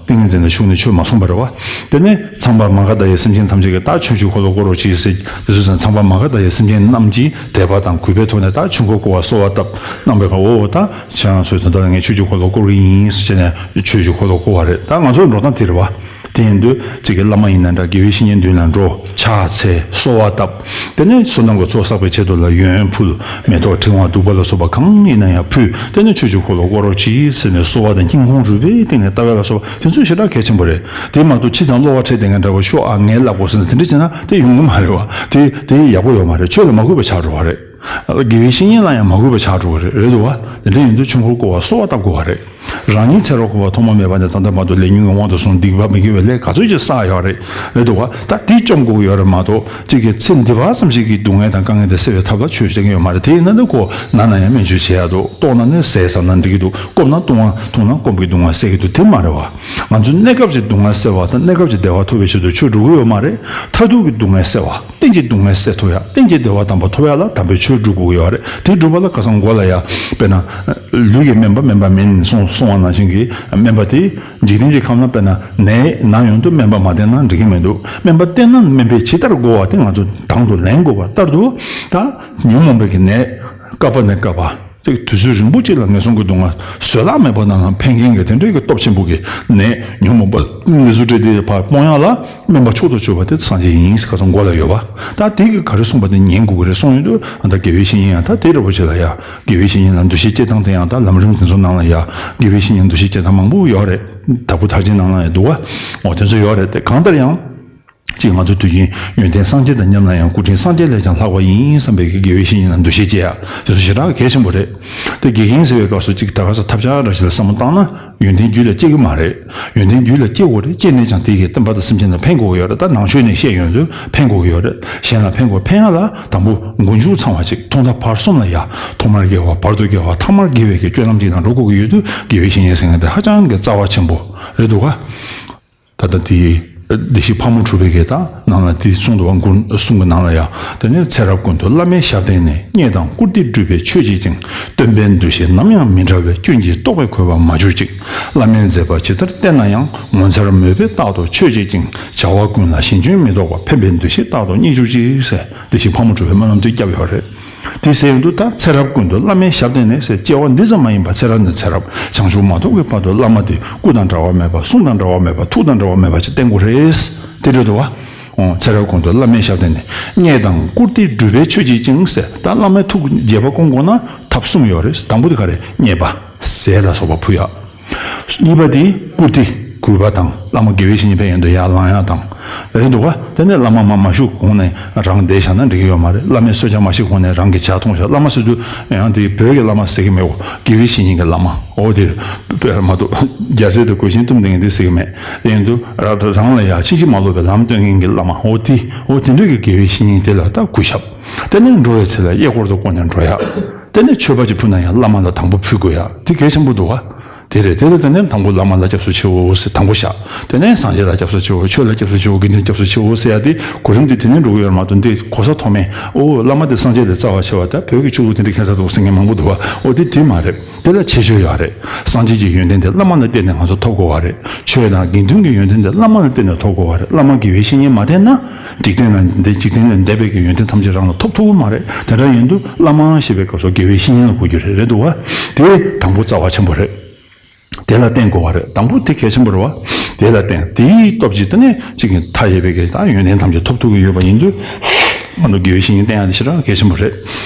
ཏིང་ངེ་འཛིན་ལ་ཞུགས་ནས་ཆོས་མ་གསུངས་པ་རེད་བ། དེ་ནས་ཚངས་པ་མ་ག་དྷ་ཡས་སེམས་ཅན་ཐམས་ཅད་ཀྱི་ད་ཆོས་ཀྱི་འཁོར་ལོ་བསྐོར་རོགས་གྱིས་ཟེར། དེ་ཚོ་ཚང་ཚངས་པ་མ་ག་དྷ་ཡས་སེམས་ཅན་རྣམས་ཀྱིས་དད་པ་དང་གུས་པའི་ཐོག་ནས་ད་ཆོས་འཁོར་བསྐོར་བ་གསོལ་བ་བཏབ་གནང་བའི་ཁར། འོ་ད་ཁྱེད་རང་ཚོས་ད་ལྟ་ངས་ཆོས་ཀྱི་འཁོར་ལོ་བསྐོར་གྱི་ཡིན་ཟེར་བྱས་ནས་ཆོས་ཀྱི་འཁོར་ལོ་བསྐོར་བ་རེད། ད་ང་ཚོའི་འགྲོ་སྟངས་དེ་རེད་བ། དེ་ཡིན་དུས་གཅིག་གི་བླ་མ་ཡིན་ན་འདྲ། དགེ་བའི་བཤེས་གཉེན་མདུན་ལ་འགྲོ། ཕྱག་འཚལ། གསོལ་བ་བཏབ། དེ་ནས་བསོད་ནམས་ཀྱི་ཚོགས་བསགས་པའི་ཆེད་དུ་ལ་ཡོན་ཕུལ། མེ་ཏོག་ཕྲེང་བ་བདུག་པ་ལ་སོགས་པ་གང་ཡིན་ན་ཡང་ཕུལ། དེ་ནས་ཆོས་ཀྱི་འཁོར་ལོ་བསྐོར་རོགས་གྱིས་ཟེར་ནས་གསོལ་བ་དང་སྙིང་ཁོང་རུས་པའི་གཏིང་ནས་བཏབ་པ་ལ་སོགས་པ་དེ་ཚོ་ཞེ་དྲག་གལ་ཆེན་པོ་རེད། དེ་མ་གཏོགས་ཕྱི་དང་གློ་བ་འཕྲད་བསྡད་མཁན་འདྲ་བོ་ཤོག་ཨ་ངས་ལབ་དགོས་ཟེར་ནས་དེ་འདྲ་བྱས་ན་དེ་ཡོང་གི་མ་རེད་བ། དེ་དེ་ཡག་པོ་ཡོད་མ་རེད། ཆོས་ལ་མ་གུས་པ་ཆགས་འགྲོ་བ་རེད། དགེ་བའི་བཤེས་གཉེན་ལ་ཡང་མ་གུས་པ་ཆགས་འགྲོ་གི་རེད། རེད་འདུག་བ། དེ་འདྲ་ཡིན་དུས་ཆོས་འཁོར་བསྐོར་བ་གསོལ་བ་བཏབ་དགོས་བ་རེད། རང་ཉིད་ཚེ་རབས་འཁོར་བ་ཐོག་མ་མེད་པ་ནས་ད་ལྟ་བར་དུ་ལས་ཉོན་གྱི་དབང་དུ་སོང་སྡིག་པ་མི་དགེ་བའི་ལས་ག་ཚོད་ཅིག་བསགས་ཡོད་རེད། རེད་འདུག་བ། ད་དེ་བཅོམ་དགོས་ཀྱི་ཡོད་རེད་མ་གཏོགས་གཅིག་གི་ཚེ་འདི་བ་ཙམ་ཞིག་གི་སྡུག་བསྔལ་དང་དཀའ་ངལ་དེ་སེལ་བའི་ཐབས་ལ་ཆོས་བྱེད་མཁན་ཡོད་མ་རེད། དེ་ཡིན་ན་ནི་ཁོ་ན་ན་ཡང་སྨན་བཅོས་བྱེད་ཡག་འདུག་ལྟོགས་ན་ནི་ཟས་ཟ་ན་འགྲིག་གི་འདུག་སྐོམ་ན་བཏུང་བ་འཐུང་ན་སྐོམ་གྱི་སྡུག་བསྔལ་སེལ་གྱི་འདུག་དེ་མ་རེད་བ། ང་ཚོ་གནས་སྐབས་ཀྱི་སྡུག་བསྔལ་སེལ་བ་དང་གནས་སྐབས་ཀྱི་བདེ་བ་ཐོབ་པའི་ཆེད་དུ་ཆོས་སྒྲུབ་ཀྱི་ཡོད་མ་རེད། མཐར་ཐུག་གི་སྡུག་བསྔལ་སེལ་བ། གཏན་གྱི་སྡུག་བསྔལ་སེལ་ཐུབ་ཡ། གཏན་གྱི་བདེ་བ་དམ་པ་ཐོབ་ཡ་ལ་དམ་པའི་ཆོས་སྒྲུབ་དགོས་ཀྱི་ཡོད་རེད། དེ་སྒྲུབ་པ་ལ་ཁ་སང་མགོ་ལ་ཡ། དཔེར་ན། ལུས་ཀྱི་སྨན་པ་སྨན་པ་མིན་གསུངས་གསུངས་པ་ནང་བཞིན་གྱི་སྨན་པ་དེ། འཇིག་རྟེན་གྱི་ཁམས་ན་དཔེར་ན་ནད་ན་ཡོང་དུས་སྨན་པ་མ་བསྟེན་ན་འགྲིག་གི་མི་འདུག་སྨན་པ་བསྟེན་ན་སྨན་པས་ཇི་ལྟར་བསྒོ་བ་དེ་ང་ཚོ་དང་དུ་ལེན་དགོས་པ་ལྟར་དུ། ད་ཉོན་མོངས་པའི་གི་ནད་བསྐལ་པ་ནས་བསྐལ་པ། དེ་དུས་ཚོད་རིང་པོ་གཅིག་ལ་ངན་སོང་གི་སྡུག་བསྔལ་བཟོད་གླགས་མེད་པ་རྣམས་ལ་འཕེན་མཁན་གྱི་དེ་འདྲའི་གི་སྟོབས་ཆེན་པོ་གི་ནད་ཉོན་མོངས་པ་ནད་གཟུགས་འདྲེས་དེ་ཕར་སྤོང་ཡག་ལ་སྨན་པ་མཆོག་ཏུ་གྱུར་པ་དེ་སངས་རྒྱས་ཡིན་ཟེར་ཁ་སང་མགོ་ལ་ཡོད་པ། ད་དེ་གི་ག་རེ་གསུངས་པ་དེ་ཉན་དགོས་ཀྱི་རེད་གསུངས་ཡོང་དུས། ཨ་ད་དགེ་བའི་བཤེས་གཉེན་ཡང་ད་དེ་འདྲ་པོ་ཅིག་ལ་ཡ། དགེ་བའི་བཤེས་གཉེན་ལ་འདུ་ཤེས་སྐྱེ་སྟངས་དེ་ཡང་ད་ལམ་རིམ་དེ་ཚོ་ནང་ལ་ཡ། དགེ་བའི་བཤེས་གཉེན་འདུ་ཤེས་སྐྱེ་སྟངས་མང་པོ་ཡོད་རེད། དྭགས་པོ་ཐར་རྒྱན་ནང་ལ་ཡ་འདུག་བ། འོ་དེ་ཚོ་ཡོད་རེད། དེ་གང་ལྟར་ཡང་། གཅིག་ང་ཚོ་དུས་རྒྱུན་ཡོན་ཏན་སངས་རྒྱས་དང་མཉམ་ན་ཡང་སྐུ་ཕྲེང་སངས་རྒྱས་ལས་ཀྱང་ལྷག་པ་ཡིན་བསམ་པའི་དགེ་བའི་བཤེས་གཉེན་ལ་འདུ་ཤེས་སྐྱེ་ཡ། དེ་ཚོ་ཞེ་དྲག་གལ་ཆེན་པོ་རེད། དེ་དགེ་རྒན་ཟེར་བའི་སྐབས་སུ་གཅིག་ད་ག་ས་ཐབས་ཆག་འདྲ་ཞིག་ལ་བསམ་བློ་བཏང་ན་ཡོན་ཏན་རྒྱུད་ལ་སྐྱེ་གི་མ་རེད། ཡོན་ཏན་རྒྱུད་ལ་སྐྱེ་དགོས་རེད། སྐྱེས་ནས་ཀྱང་དེ་གིས་བསྟན་པ་དང་སེམས་ཅན་ལ་ཕན་དགོས་ཀྱི་ཡོད་རེད། ད་ནང་ཆོས་ནས་བཤད་ཡོང་དུས་ཕན་དགོས་ཀྱི་ཡོད་རེད། གཞན་ལ་ཕན་དགོས་ཕན་ཡ་ལ་དང་པོ་མགོ་མཇུག་ཚང་བ་ཅིག་ཐོག་མཐའ་བར་གསུམ་ལ་ཡ། ཐོག་མར་དགེ་བ། བར་དུ་དགེ་བ། ཐ་མར་དགེ་བའི་གི་སྤྱོད་ལམ་ཅིག་ནང་འགྲོ་དགོས་ཀྱི་ཡོད་དུས་དགེ་བའི་བཤེས་གཉེན་ཟེར་མཁན་དེ་ཧ་ཅང་གི་རྩ་བ་ཆེན་པོ་རེད་འདུག་ག། ད་ལྟ་དེའི་བདེ་གཤེགས་ཕག་མོ་གྲུ་པའི་གི་ད་ནང་ལ་དེ་གསུངས་འདུག་བ། མགུར་གསུང་གི་ནང་ལ་ཡང་། དེ་ནས་ཚེ་རབས་ཀུན་ཏུ་བླ་མའི་ཞབས་བསྟེན་ནས། རྙེད་དང་བཀུར་སྟི་སྒྲུབ་པའི་ཆོས་བྱེད་ཅིང་། སྟོན་པའི་འདུ་ཤེས་ནམ་ཡང་མི་འབྲལ་བས། སྐྱོན་གྱིས་རྟོག་པའི་གོས་པ་མ་གྱུར་ཅིག་བླ་མའི་མཛད་པ་ཇི་ལྟར་བསྟན་ན་ཡང་། ངོ་མཚར་མོས་པའི་རྟག་ཏུ་མཆོད་བྱེད་ཅིང་། བྱ་བ་ཀུན་ལ་ཞེན་སྐྱོན་མི་ལྡོག་པ། ཕན་པའི་འདུ་ཤེས་རྟག་ཏུ་རྙེད་གྱུར་ཅིག་ཟེར། བདེ་གཤེགས་ཕག་མོ་གྲུ་པའི་སྨོན་ལམ་དེ་བརྒྱབ་ཡོད་རེད། དེ་ཟེར་ཡོང་དུས་ད་ཚེ་རབས་ཀུན་ཏུ་བླ་མའི་ཞབས་བསྟེན་ནས་ཟེར། སྐྱེ་བ་འདི་ཙམ་མ་ཡིན་པར་ཚེ་རབས་ནས་ཚེ་རབས་བྱང་ཆུབ་མ་ཐོབ་ཀྱི་བར་དུ་བླ་མ་དེ་སྐུ་དང་འབྲལ་བ་མེད་པ། གསུང་དང་འབྲལ་བ་མེད་པ། ཐུགས་དང་འབྲལ་བ་མེད་པ་ཅིག་བསྟེན་དགོས་རེད། དེ་རེད་འདུག་བ། འོ་ཚེ་རབས་ཀུན་ཏུ་བླ་མའི་ཞབས་བསྟེན་ནས། རྙེད་དང་བཀུར་སྟི་སྒྲུབ་པའི་ཆོས་བྱེད་ཅིང་ཟེར། ད་བླ་མའི་ཐུགས་རྗེས་དཔག་སྐོང་དགོས་ན་ཐབས་གསུམ་ཡོད་རེད། དང་པོ་དེ་ག་རེད། རྙེད་པ། ཟས་ལ་སོགས་པ་ཕུལ་ཡག་གཉིས་པ་དེ་བཀུར་སྟི་གུས་པ་དང་། བླ་མ་དགེ་བའི་བཤེས་གཉེན་ཕན་ཡོན་དུ་ཡར་ལངས་ཡག་དང་། རེད་འདུག་ག། དེ་ནས་བླ་མ་མ་མ་བཞུགས་གོང་ནས་རང་བསྡད་བཞག་ན་འགྲིག་གི་ཡོད་མ་རེད། བླ་མའི་གསོལ་ཇ་མ་བཞེས་གོང་ནས་རང་གི་ཇ་འཐུང་བཞག་བླ་མ་ཟེར་དུས་ཡང་དེ་བོད་ཀྱི་བླ་མ་ཟེར་གི་མེད་གོ། དགེ་བའི་བཤེས་གཉེན་གྱི་བླ་མ། འོ་དེ་རེད། དཔེ་མ་གཏོགས་རྒྱ་ཟས་དང་གོས་ཆེན་བཏུང་བསྡད་མཁན་དེ་ཟེར་གི་མེད། དེ་ཡིན་དུས་ར་རང་ལ་ཡ་ཕྱིན་ཅི་མ་ལོག་པའི་ལམ་སྟོན་མཁན་གྱི་བླ་མ། འོ་དེ་འོ་དེ་འདྲ་གི་དགེ་བའི་བཤེས་གཉེན་དེ་ལ་ད་གུས་ཞབས། དེ་ནས་འགྲོ་བའི་ཚེ་ལ་གཡས་སྐོར་དུ་བསྐོར་ནས་འགྲོ་ཡག་དེ་ནས་མཆོད་པ་ཅིག་ཕུལ་ན་ཡང་བླ་མ་ལ་དང་པོ་ཕུལ་དགོས་ཡག་དེ་གལ་ཆེན་པོ་འདུག་ག། དེ་རེད། དེ་ལ་དེ་ནས་དང་པོ་བླ་མ་ལ་སྐྱབས་སུ་མཆིའོ་ཟེར་དང་པོ་བཞག་དེ་ནས་སངས་རྒྱས་ལ་སྐྱབས་སུ་མཆིའོ། ཆོས་ལ་སྐྱབས་སུ་མཆིའོ། དགེ་འདུན་སྐྱབས་སུ་མཆིའོ་ཟེར་ཡ་དེ་གོ་རིམ་དེ་དེ་ནས་འགྲོ་གི་ཡོད་མ་གཏོགས། འདི་གོ་ས་མཐོ་དམན། ཨོ་བླ་མ་དེ་སངས་རྒྱས་དེ་རྩ་བ་ཆེ་བ། ད་བོད་ཀྱི་ཆོས་ལུགས་དེ་འདྲ་ཁྱད་མཚར་འདུག་ཟེར་མཁན་མང་པོ་འདུག་བ། ཨོ་དེ་དེ་མ་རེད། དེ་ལ་ཁྱད་ཆོས་ཡོད་རེད། སངས་རྒྱས་ཀྱི་ཡོན་ཏན་དེ་བླ་མ་ལ་བརྟེན་ནས་ང་ཚོ་ཐོབ་དགོས་བ་རེད། ཆོས་དང་དགེ་འདུན་གྱི་ཡོན་ཏན་དེ་བླ་མ་ལ་བརྟེན་ནས་ཐོབ་དགོས་བ་རེད། བླ་མ་དགེ་བའི་བཤེས་གཉེན་མ་བསྟེན་ན། འཇིག་རྟེན་ལ་འདས། འཇིག་རྟེན་ལས་འདས་པའི་གི་ཡོན་ཏན་ཐམས་ཅད་རང་ལ་ཐོབ་ཐུབ་ཀྱི་མ་རེད། དེ་འདྲ་ཡིན་དུས་བླ་མ་ཞེས་པའི་སྐབས་སུ་དགེ་བའི་བཤེས་གཉེན་ལ་གོ་རྒྱུ་རེད། རེད་འདུག་བ། དེ་དང་པོ་རྩ་བ་ཆེན་པོ་རེད། དེ་ལ་བརྟེན་དགོས་བ་རེད། དང་པོ་དེ་གལ་ཆེན་པོ་རེད་བ། དེ་ལ་བརྟེན། དེའི་སྟོབས་ཀྱིས་དེ་ནས་གཅིག་གི་མཐའ་ཡས་པའི་གི་ད་ཡོན་ཏན་ཐམས་ཅད་ཐོབ་ཐུབ་ཀྱི་ཡོད་པ་ཡིན་དུས། ང་ཚོ་དགེ་བའི་བཤེས་གཉེན་བསྟེན་ཡག་དེ་ཞེ་དྲག་གལ་ཆེན་པོ་རེད།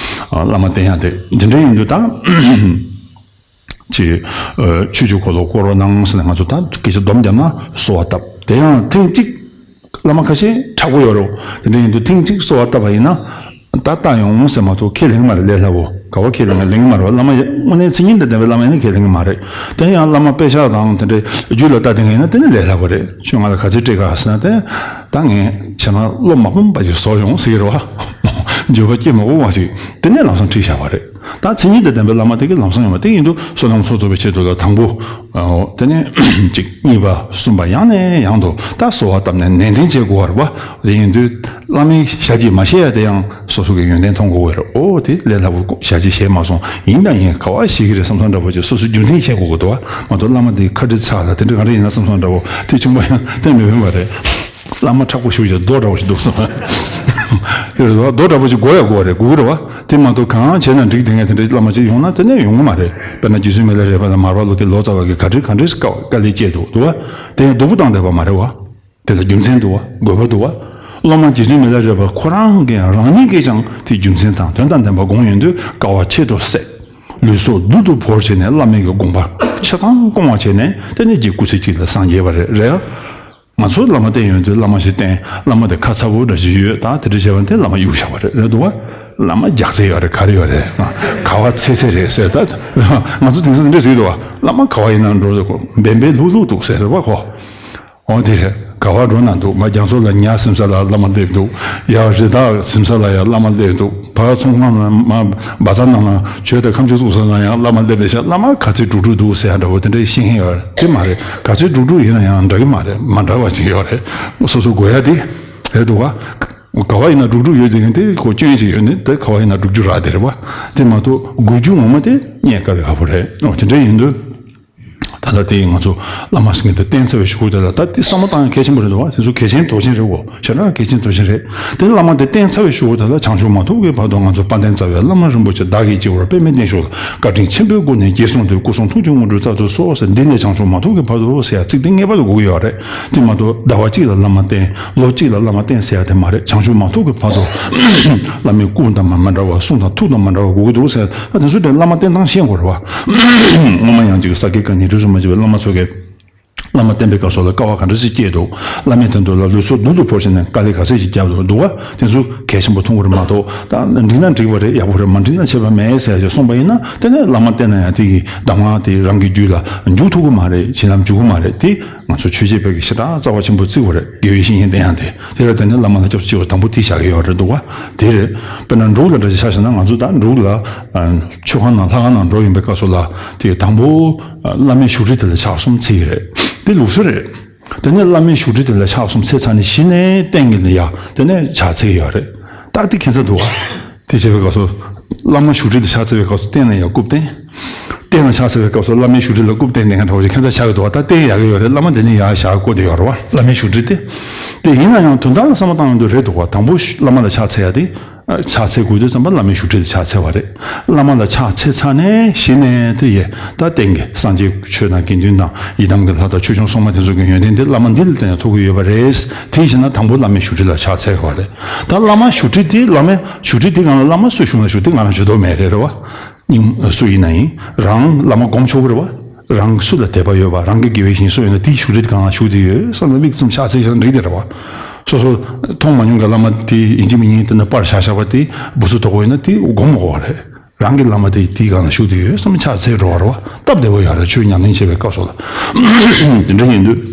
བླ་མ་བསྟེན་ཡག་དེ་དེ་འདྲ་ཡིན་དུས་ད། ཅིག་ཆོས་ཀྱི་འཁོར་ལོ་བསྐོར་རོགས་གནང་ཟེར་ནས་ང་ཚོ་ད་སྐད་ཆ་སྡོམ་བརྒྱབ་ན་གསོལ་བ་བཏབ། དེ་ཡང་ཐེངས་གཅིག་བླ་མ་ཁ་ཤས་དྲག་པོ་ཡོད་རེད། དེ་འདྲ་ཡིན་དུས་ཐེངས་གཅིག་གསོལ་བ་བཏབ་པ་ཡིན་ན། ད་བཏང་ཡོང་ཟེར་མ་གཏོགས་ཁས་ལེན་གྱི་མ་རེད། ལས་སླ་བོ་ག་བ་ཁས་ལེན་གྱི་ལེན་གྱི་མ་རེད་བ། བླ་མ་དངོས་གནས་མཚན་ཉིད་དང་ལྡན་པའི་བླ་མ་ཡིན་ན་ཁས་ལེན་གྱི་མ་རེད། དེ་ཡང་བླ་མ་དཔེ་ཆ་དང་དེ་འདྲའི་རྒྱུད་ལ་ལྟ་བསྡད་མཁན་ཡིན་ན་དེ་ནི་ལས་སླ་བོ་རེད། ཁྱོད་ང་ལ་ག་ཚོད་སྤྲད་ག་ཟེར་ན། དེ་ད་ངས་བྱས་ན་བློ་མ་ཕམ་པ་ཞིག་བཟོ་ཡོང་ཟེར་གྱི་རེད་བ། འགྱོད་པ་སྐྱེ་མ་དགོས་པ་ཞིག་དེ་ནས་ལམ་སང་ཁྲིད་བཞག་པ་རེད། ད་མཚན་ཉིད་དང་ལྡན་པའི་བླ་མ་དེ་གི་ལམ་སང་ཡོང་བ་དེ་ཡིན་དུས་བསོད་ནམས་ཚོགས་རྫོགས་པའི་ཆེད་དུ་ལ་དང་པོ། དེ་ནས་གཅིག་གཉིས་པ་གསུམ་པ་ཡང་ནས་ཡང་དུ་ད་གསོལ་བ་བཏབ་ནས་ནན་ཏན་བྱེད་དགོས་པ་རེད་པ། དེ་ཡིན་དུས་བླ་མའི་ཞལ་གྱིས་མ་བཞེས་ཡ་དེ་ཡང་སོ་སོ་གི་ཡོན་ཏན་མཐོང་དགོས་པ་རེད། ཨོ་དེ་ལས་སླ་པོ་ཞལ་གྱིས་བཞེས་མ་སོང་། ཡིན་དང་ཡིན་ག་བ་ཞིག་གི་རེད་བསམ་བསམ་འདྲ་པོ་ཅིག་སོ་སོའི་རྒྱུ་མཚན་བཤད་དགོས་ཀྱི་འདུག་བ། མ་གཏོགས་བླ་མ་དེ་ཁ་དཀྲི་ཚ་ལ་དེ་འདྲ་ག་འདྲ་ཡིན་ན་བསམ་བསམ་འདྲ་པོ་དེ་བྱུང་བ་ཡང་གཏན་མི་ཕན་པ་རེད། བླ་མ་མཁྲེགས་པོ་ཞེ་པོ་ཅིག་རྡོ་འདྲ་པོ་ཞིག་འདུག་བསམ། རྡོ་འདྲ་པོ་ཞིག་དགོས་ཡ་དགོས་རེད། དགོས་ཀྱི་རེད་བ། དེ་མ་གཏོགས་གང་བྱས་ན་འགྲིག་དེ་ངས་དེ་འདྲའི་བླ་མ་ཅིག་ཡོང་ན་དེ་ནས་ཡོང་གི་མ་རེད། དཔེར་ན་རྗེ་བཙུན་མི་ལ་རས་པ་དང་མར་པ་ལོ་ཀའི་ལོ་ཙཱ་བ་གིས་ག་འདྲའི་ག་འདྲའི་དཀའ་དཀའ་ལས་སྤྱད་འདུག་འདུག་བ། དེ་ཡང་སྡུག་པོ་བཏང་བསྡད་པ་མ་རེད་བ། དེ་ལ་རྒྱུ་མཚན་འདུག་བ། དགོས་པ་འདུག་བ། སློབ་མ་རྗེ་བཙུན་མི་ལ་རས་པ་ཁོ་རང་གིས་རང་ཉིད་ཀྱིས་ཀྱང་དེ་རྒྱུ་མཚན་དང་དོན་དང་ལྡན་པ་དགོངས་ཡོང་དུས་དཀའ་བ་ཁྱད་དུ་བསད། ལུས་སྲོག་རྡུལ་དུ་བོར་བྱས་ནས་བླ་མའི་གི་དགོངས་པ་ཆ་ཚང་སྐོང་བ་བྱས་ནས་དེ་ནས་རྗེ་སྐུ་ཚེ་གཅིག་ལ་སངས་རྒྱས་པ་རེད། རེད་ཨ། ང་ཚོ་བླ་མ་བསྟེན་ཡོང་དུས་བླ་མ་ཞིག་བསྟེན། བླ་མ་དེ་ཁ་ཚ་པོ་འདྲ་ཞིག་ཡོད་ད། དེ་འདྲ་བྱས་པ་དེ་བླ་མ་གཡུག་བཞག་པ་རེད། རེད་འདུག་བ། བླ་མ་རྒྱགས་ཚད་ཡོད་རེད། ག་རེ་ཡོད་རེད། ག་བ་ཚད་ཚད་རེད་ཟེར་ད། ང་ཚོ་དེང་སང་དེ་འདྲ་ཟེར་གྱི་འདུག་བ། བླ་མ་ག་བ་ཡིན་ན་འགྲོ་འདུག་གོ། འབེན་པའི་ལྷུག་ལྷུག་འདུག་ཟེར་རེད་བ་ཁོ། འོ་དེ་རེད། ག་བ་འགྲོ་ན་འདུག་ང་རྒྱ་མཚོ་ལ་ཉ་ཟིམ་ས་ལ་བླ་མ་སླེབས་འདུག་ཡ་རི་དྭགས་ཟིམ་ས་ལ་ཡང་བླ་མ་སླེབས་འདུག་བ་ཚོང་ཁང་ནང་མ་བ་ཚ་ནང་ན་གྱོད་དང་ཁ་མཆུ་བཙུགས་ས་ལ་ཡང་བླ་མ་སླེབས་རེད་ཤག་བླ་མ་ག་ཚོད་འགྲོ་འགྲོ་འདུག་ཟེར་ཡ་འདྲ་བོ་དེ་འདྲའི་ཤེས་མཁན་ཡོད་རེད། དེ་མ་རེད། ག་ཚོད་འགྲོ་འགྲོ་ཡིན་ན་ཡང་འདྲ་གི་མ་རེད། མ་འདྲ་བ་ཅིག་ཡོད་རེད། སོ་སོ་དགོས་ཡ་དེ་རེད་འདུག་བ། ག་བ་ཡིན་ན་འགྲོ་འགྲོ་ཡོད་དེ་གི་དེ་ཁོ་སྐྱོན་ཞིག་ཡོད་ནི་དེ་ག་བ་ཡིན་ན་འགྲོ་རྒྱུ་རག་དེ་རེད་བ། དེ་མ་གཏོགས་དགོས་རྒྱུ་ངོ་མ་དེ་རྙེད་དཀའ་ལས་ཁག་པོ་རེད། འོ་དེ་འདྲ་ཡིན་དུས། ད་ལྟ་དེ་ང་ཚོ་བླ་མ་ཟེར་མཁན་དེ་བསྟེན་ཚར་བའི་གཞུག་གུ་དེ་ལ་ད་དེ་བསམ་བློ་བཏང་ཡ་གལ་ཆེན་པོ་རེད་འདུག་བ། དེ་ཚོ་གལ་ཆེན་དོན་ཆེན་རེད་གོ། ཞེ་དྲག་གལ་ཆེན་དོན་ཆེན་རེད། དེ་བླ་མ་དེ་བསྟེན་ཚར་བའི་གཞུག་གུ་དེ་ལ་བྱང་ཆུབ་མ་ཐོབ་ཀྱི་བར་དུ་ང་ཚོ་དཔལ་ལྡན་རྩ་བའི་བླ་མ་རིན་པོ་ཆེ་བདག་གིས་སྐྱེ་བོར་དཔེ་མེད་བསྟན་བཞུགས་ལ། བཀའ་དྲིན་ཆེན་པོའི་སྒོ་ནས་རྗེས་བཟུང་སྟེ་སྐུ་གསུང་ཐུགས་ཀྱི་དངོས་གྲུབ་སྩལ་དུ་གསོལ་ཟེར། འདི་ནས་བྱང་ཆུབ་མ་ཐོབ་ཀྱི་བར་དུ་ཟེར་ཡ་ཚིག་དེ་ངེས་པར་དུ་དགོས་ཀྱི་ཡོད་རེད། དེ་མ་གཏོགས་ཟླ་བ་གཅིག་ལ་བླ་མ་བསྟེན། ལོ་གཅིག་ལ་བླ་མ་བསྟེན་ཟེར་ཡ་དེ་མ་རེད། བྱང་ཆུབ་མ་ཐོབ་ཀྱི་བར་དུ་བླ་མའི་སྐུ་དང་མ་མ་འདྲ་བ། གསུང་དང་ཐུགས་དང་མ་འདྲ་བ་དགོས་ཀྱི་འདུག་ཟེར། ད་དེ་ཚོ་དེ་བླ་མ་བསྟེན་སྟངས་ཤེས་དགོས་རེད་བ། སྔོན་མ་ཡང་ཅིག་ས་དགེ་བཀའ་རྙིང་རིས་སུ་མ་ཆད་པའི་བླ་མ་ཚོ་གིས་བླ་མ་བསྟེན་པའི་སྐབས་སུ་ལ་དཀའ་བ་ག་འདྲ་ཞིག་སྤྱད་འདུག་བླ་མའི་དོན་དུ་ལ་ལུས་སྲོག་རྡུལ་དུ་བོར་བྱས་ནས་དཀའ་ལས་ག་ཚད་ཞིག་བརྒྱབ་འདུག་འདུག་བ། དེ་ཚོ་གལ་ཆེན་པོ་མཐོང་གི་རེད་མ་གཏོགས། ད་འགྲིག་ན་འགྲིག་པ་རེད། ཡག་པོ་རེད། མ་འགྲིག་ན་ཁྱད་པར་མེད་ཟེར་ཞིག་གསུངས་པ་ཡིན་ན། དེ་ནས་བླ་མ་བསྟེན་ན་ཡང་དེ་གི་གདམས་ངག་དེ་རང་གི་རྒྱུད་ལ་འཇུག་ཐུབ་ཀྱི་མ་རེད། བྱིན་རླབས་འཇུག་གི་མ་རེད། དེ་ང་ཚོ་ཆོས་བྱེད་པའི་གི་ཞེ་དྲག་རྩ་བ་ཆེན་པོ་བརྩི་དགོས་རེད། དགེ་བའི་བཤེས་གཉེན་བསྟེན་ཡང་དེ། དེ་ལ་བརྟེན་ནས་བླ་མ་ལ་སྐྱབས་སུ་མཆི་བ་དང་པོ་དེ་བཞག་གི་ཡོད་རེད་འདུག་བ། དེ་རེད། དཔེར་ན་འབྲུག་ལ་འདྲ་ཅིག་ཆ་བཞག་ན། ང་ཚོ་ད་འབྲུག་ལ་ཨ་ཆོས་ཁང་ནང་ལྷ་ཁང་ནང་འགྲོ་ཡོང་པའི་སྐབས་སུ་ལ་དེ་དང་པོ་ཨ་བླ་མའི་བཞུགས་ཁྲི་དེ་ལ་ཕྱག་གསུམ་འཚལ་གྱི་རེད། དེ་ལུགས་སྲོལ་རེད། དེ་ནས་བླ་མའི་བཞུགས་ཁྲི་དེ་ལ་ཕྱག་གསུམ་འཚལ་ཚར་ནས་གཞི་ནས་སྟེང་གི་ལ་ཡ་དེ་ནས་ཕྱག་འཚལ་གྱི་ཡོད་རེད། ད་དེ་ཁྱད་མཚར་འདུག་བ། དེ་བྱེད་པའི་སྐབས་སུ་བླ་མ་བཞུགས་ཁྲི་དེ་ཕྱག་འཚལ་བའི་སྐབས་སུ་སྟེང་ལ་ཡ་རྐུབ་སྟེང་། སྟེང་ལ་ཕྱག་འཚལ་བའི་སྐབས་སུ་བླ་མའི་བཞུགས་ཁྲི་ལ་རྐུབ་སྟེང་སྟེང་ག་འདྲ་བོ་ཞིག་ཁྱད་མཚར་ཆགས་ཀྱི་འདུག་བ། ད་སྟེང་ཡག་གི་ཡོད་རེད། བླ་མ་དེ་ནས་ཡར་བཞག་བཀོད་དེ་ཡོད་རེད་བ། བླ་མའི་བཞུགས་ཁྲི་དེ། དེ་ཡིན་ན་ཡང་དོན་དག་ལ་བསམ་བློ་བཏང་ཡོང་དུས་རེད་འདུག་བ། དང་པོ་བླ་མ་ལ་ཕྱག་འཚལ་ཡ་དེ། ཕྱག་འཚལ་དགོས་དུས་ཙམ་པ་བླ་མའི་བཞུགས་ཁྲི་ལ་ཕྱག་འཚལ་བ་རེད། བླ་མ་ལ་ཕྱག་འཚལ་ཚར་ནས་གཞི་ནས་དེ་ཡས་ད་སྟེང་གི་སངས་རྒྱས་ཆོས་དང་དགེ་འདུན་དང་ཡི་དམ་གྱི་ལྷ་དང་ཆོས་སྐྱོང་སྲུང་མ་དེ་ཚོ་གི་ཡོན་ཏན་དེ་བླ་མ་འདི་ལ་བརྟེན་ནས་ཐོབ་ཀྱི་ཡོད་པ་རེད། དེ་བཞིན་ན་དང་པོ་བླ་མའི་བཞུགས་ཁྲི་ལ་ཕྱག་འཚལ་བ་རེད། ད་བླ་མ་བཞུགས་ཁྲི་དེ་བླ་མའི་བཞུགས་ཁྲི་དེ་སྒང་ལ་བླ་མ་སུ་བཞུགས་ན་བཞུགས། དེ་ང་རང་ཇུས་གཏོགས་མེད་རེད། རེད་བ། སྙིང་སུ་ཡིན་ན་ཡིན་རང་བླ་མ་སྒོམ་ཆོག་གི་རེད་བ། རང་སུ་ལ་དད་པ་ཡོད་པ། རང་གི་དགེ་བའི་བཤེས་གཉེན་སུ་ཡོད་ན་དེའི་བཞུགས་ཁྲི་དེ་སྒང་ལ་བཞུགས་བསྡད་ཡོད་བསམ་ནས་མིག་བཙུམ་ཕྱག་འཚལ་ཤག་འགྲིག་དེ་རེད་བ། སོ་སོ་མཐོང་མ་མྱོང་གི་བླ་མ་དེ་ཡིན་གཅིག་མིན་གཉིས་དེ་ན་པར་བཞག་བཞག་པ་དེ་འབུ་སུ་དོག་པོ་ཡིན་ན་དེ་སྒོམ་མི་དགོས་པ་རེད། རང་གི་བླ་མ་དེ་དེའི་སྒང་ལ་བཞུགས་བསྡད་ཡོད་བསམ་ཕྱག་འཚལ་འགྲོ་བ་རེད་བ། སྟབས་བདེ་པོ་ཡོད་རེད། ཆོས་ཉམས་ལེན་བྱེད་པའི་སྐབས་སུ་ལ། དེ་འདྲ་ཡིན་དུས།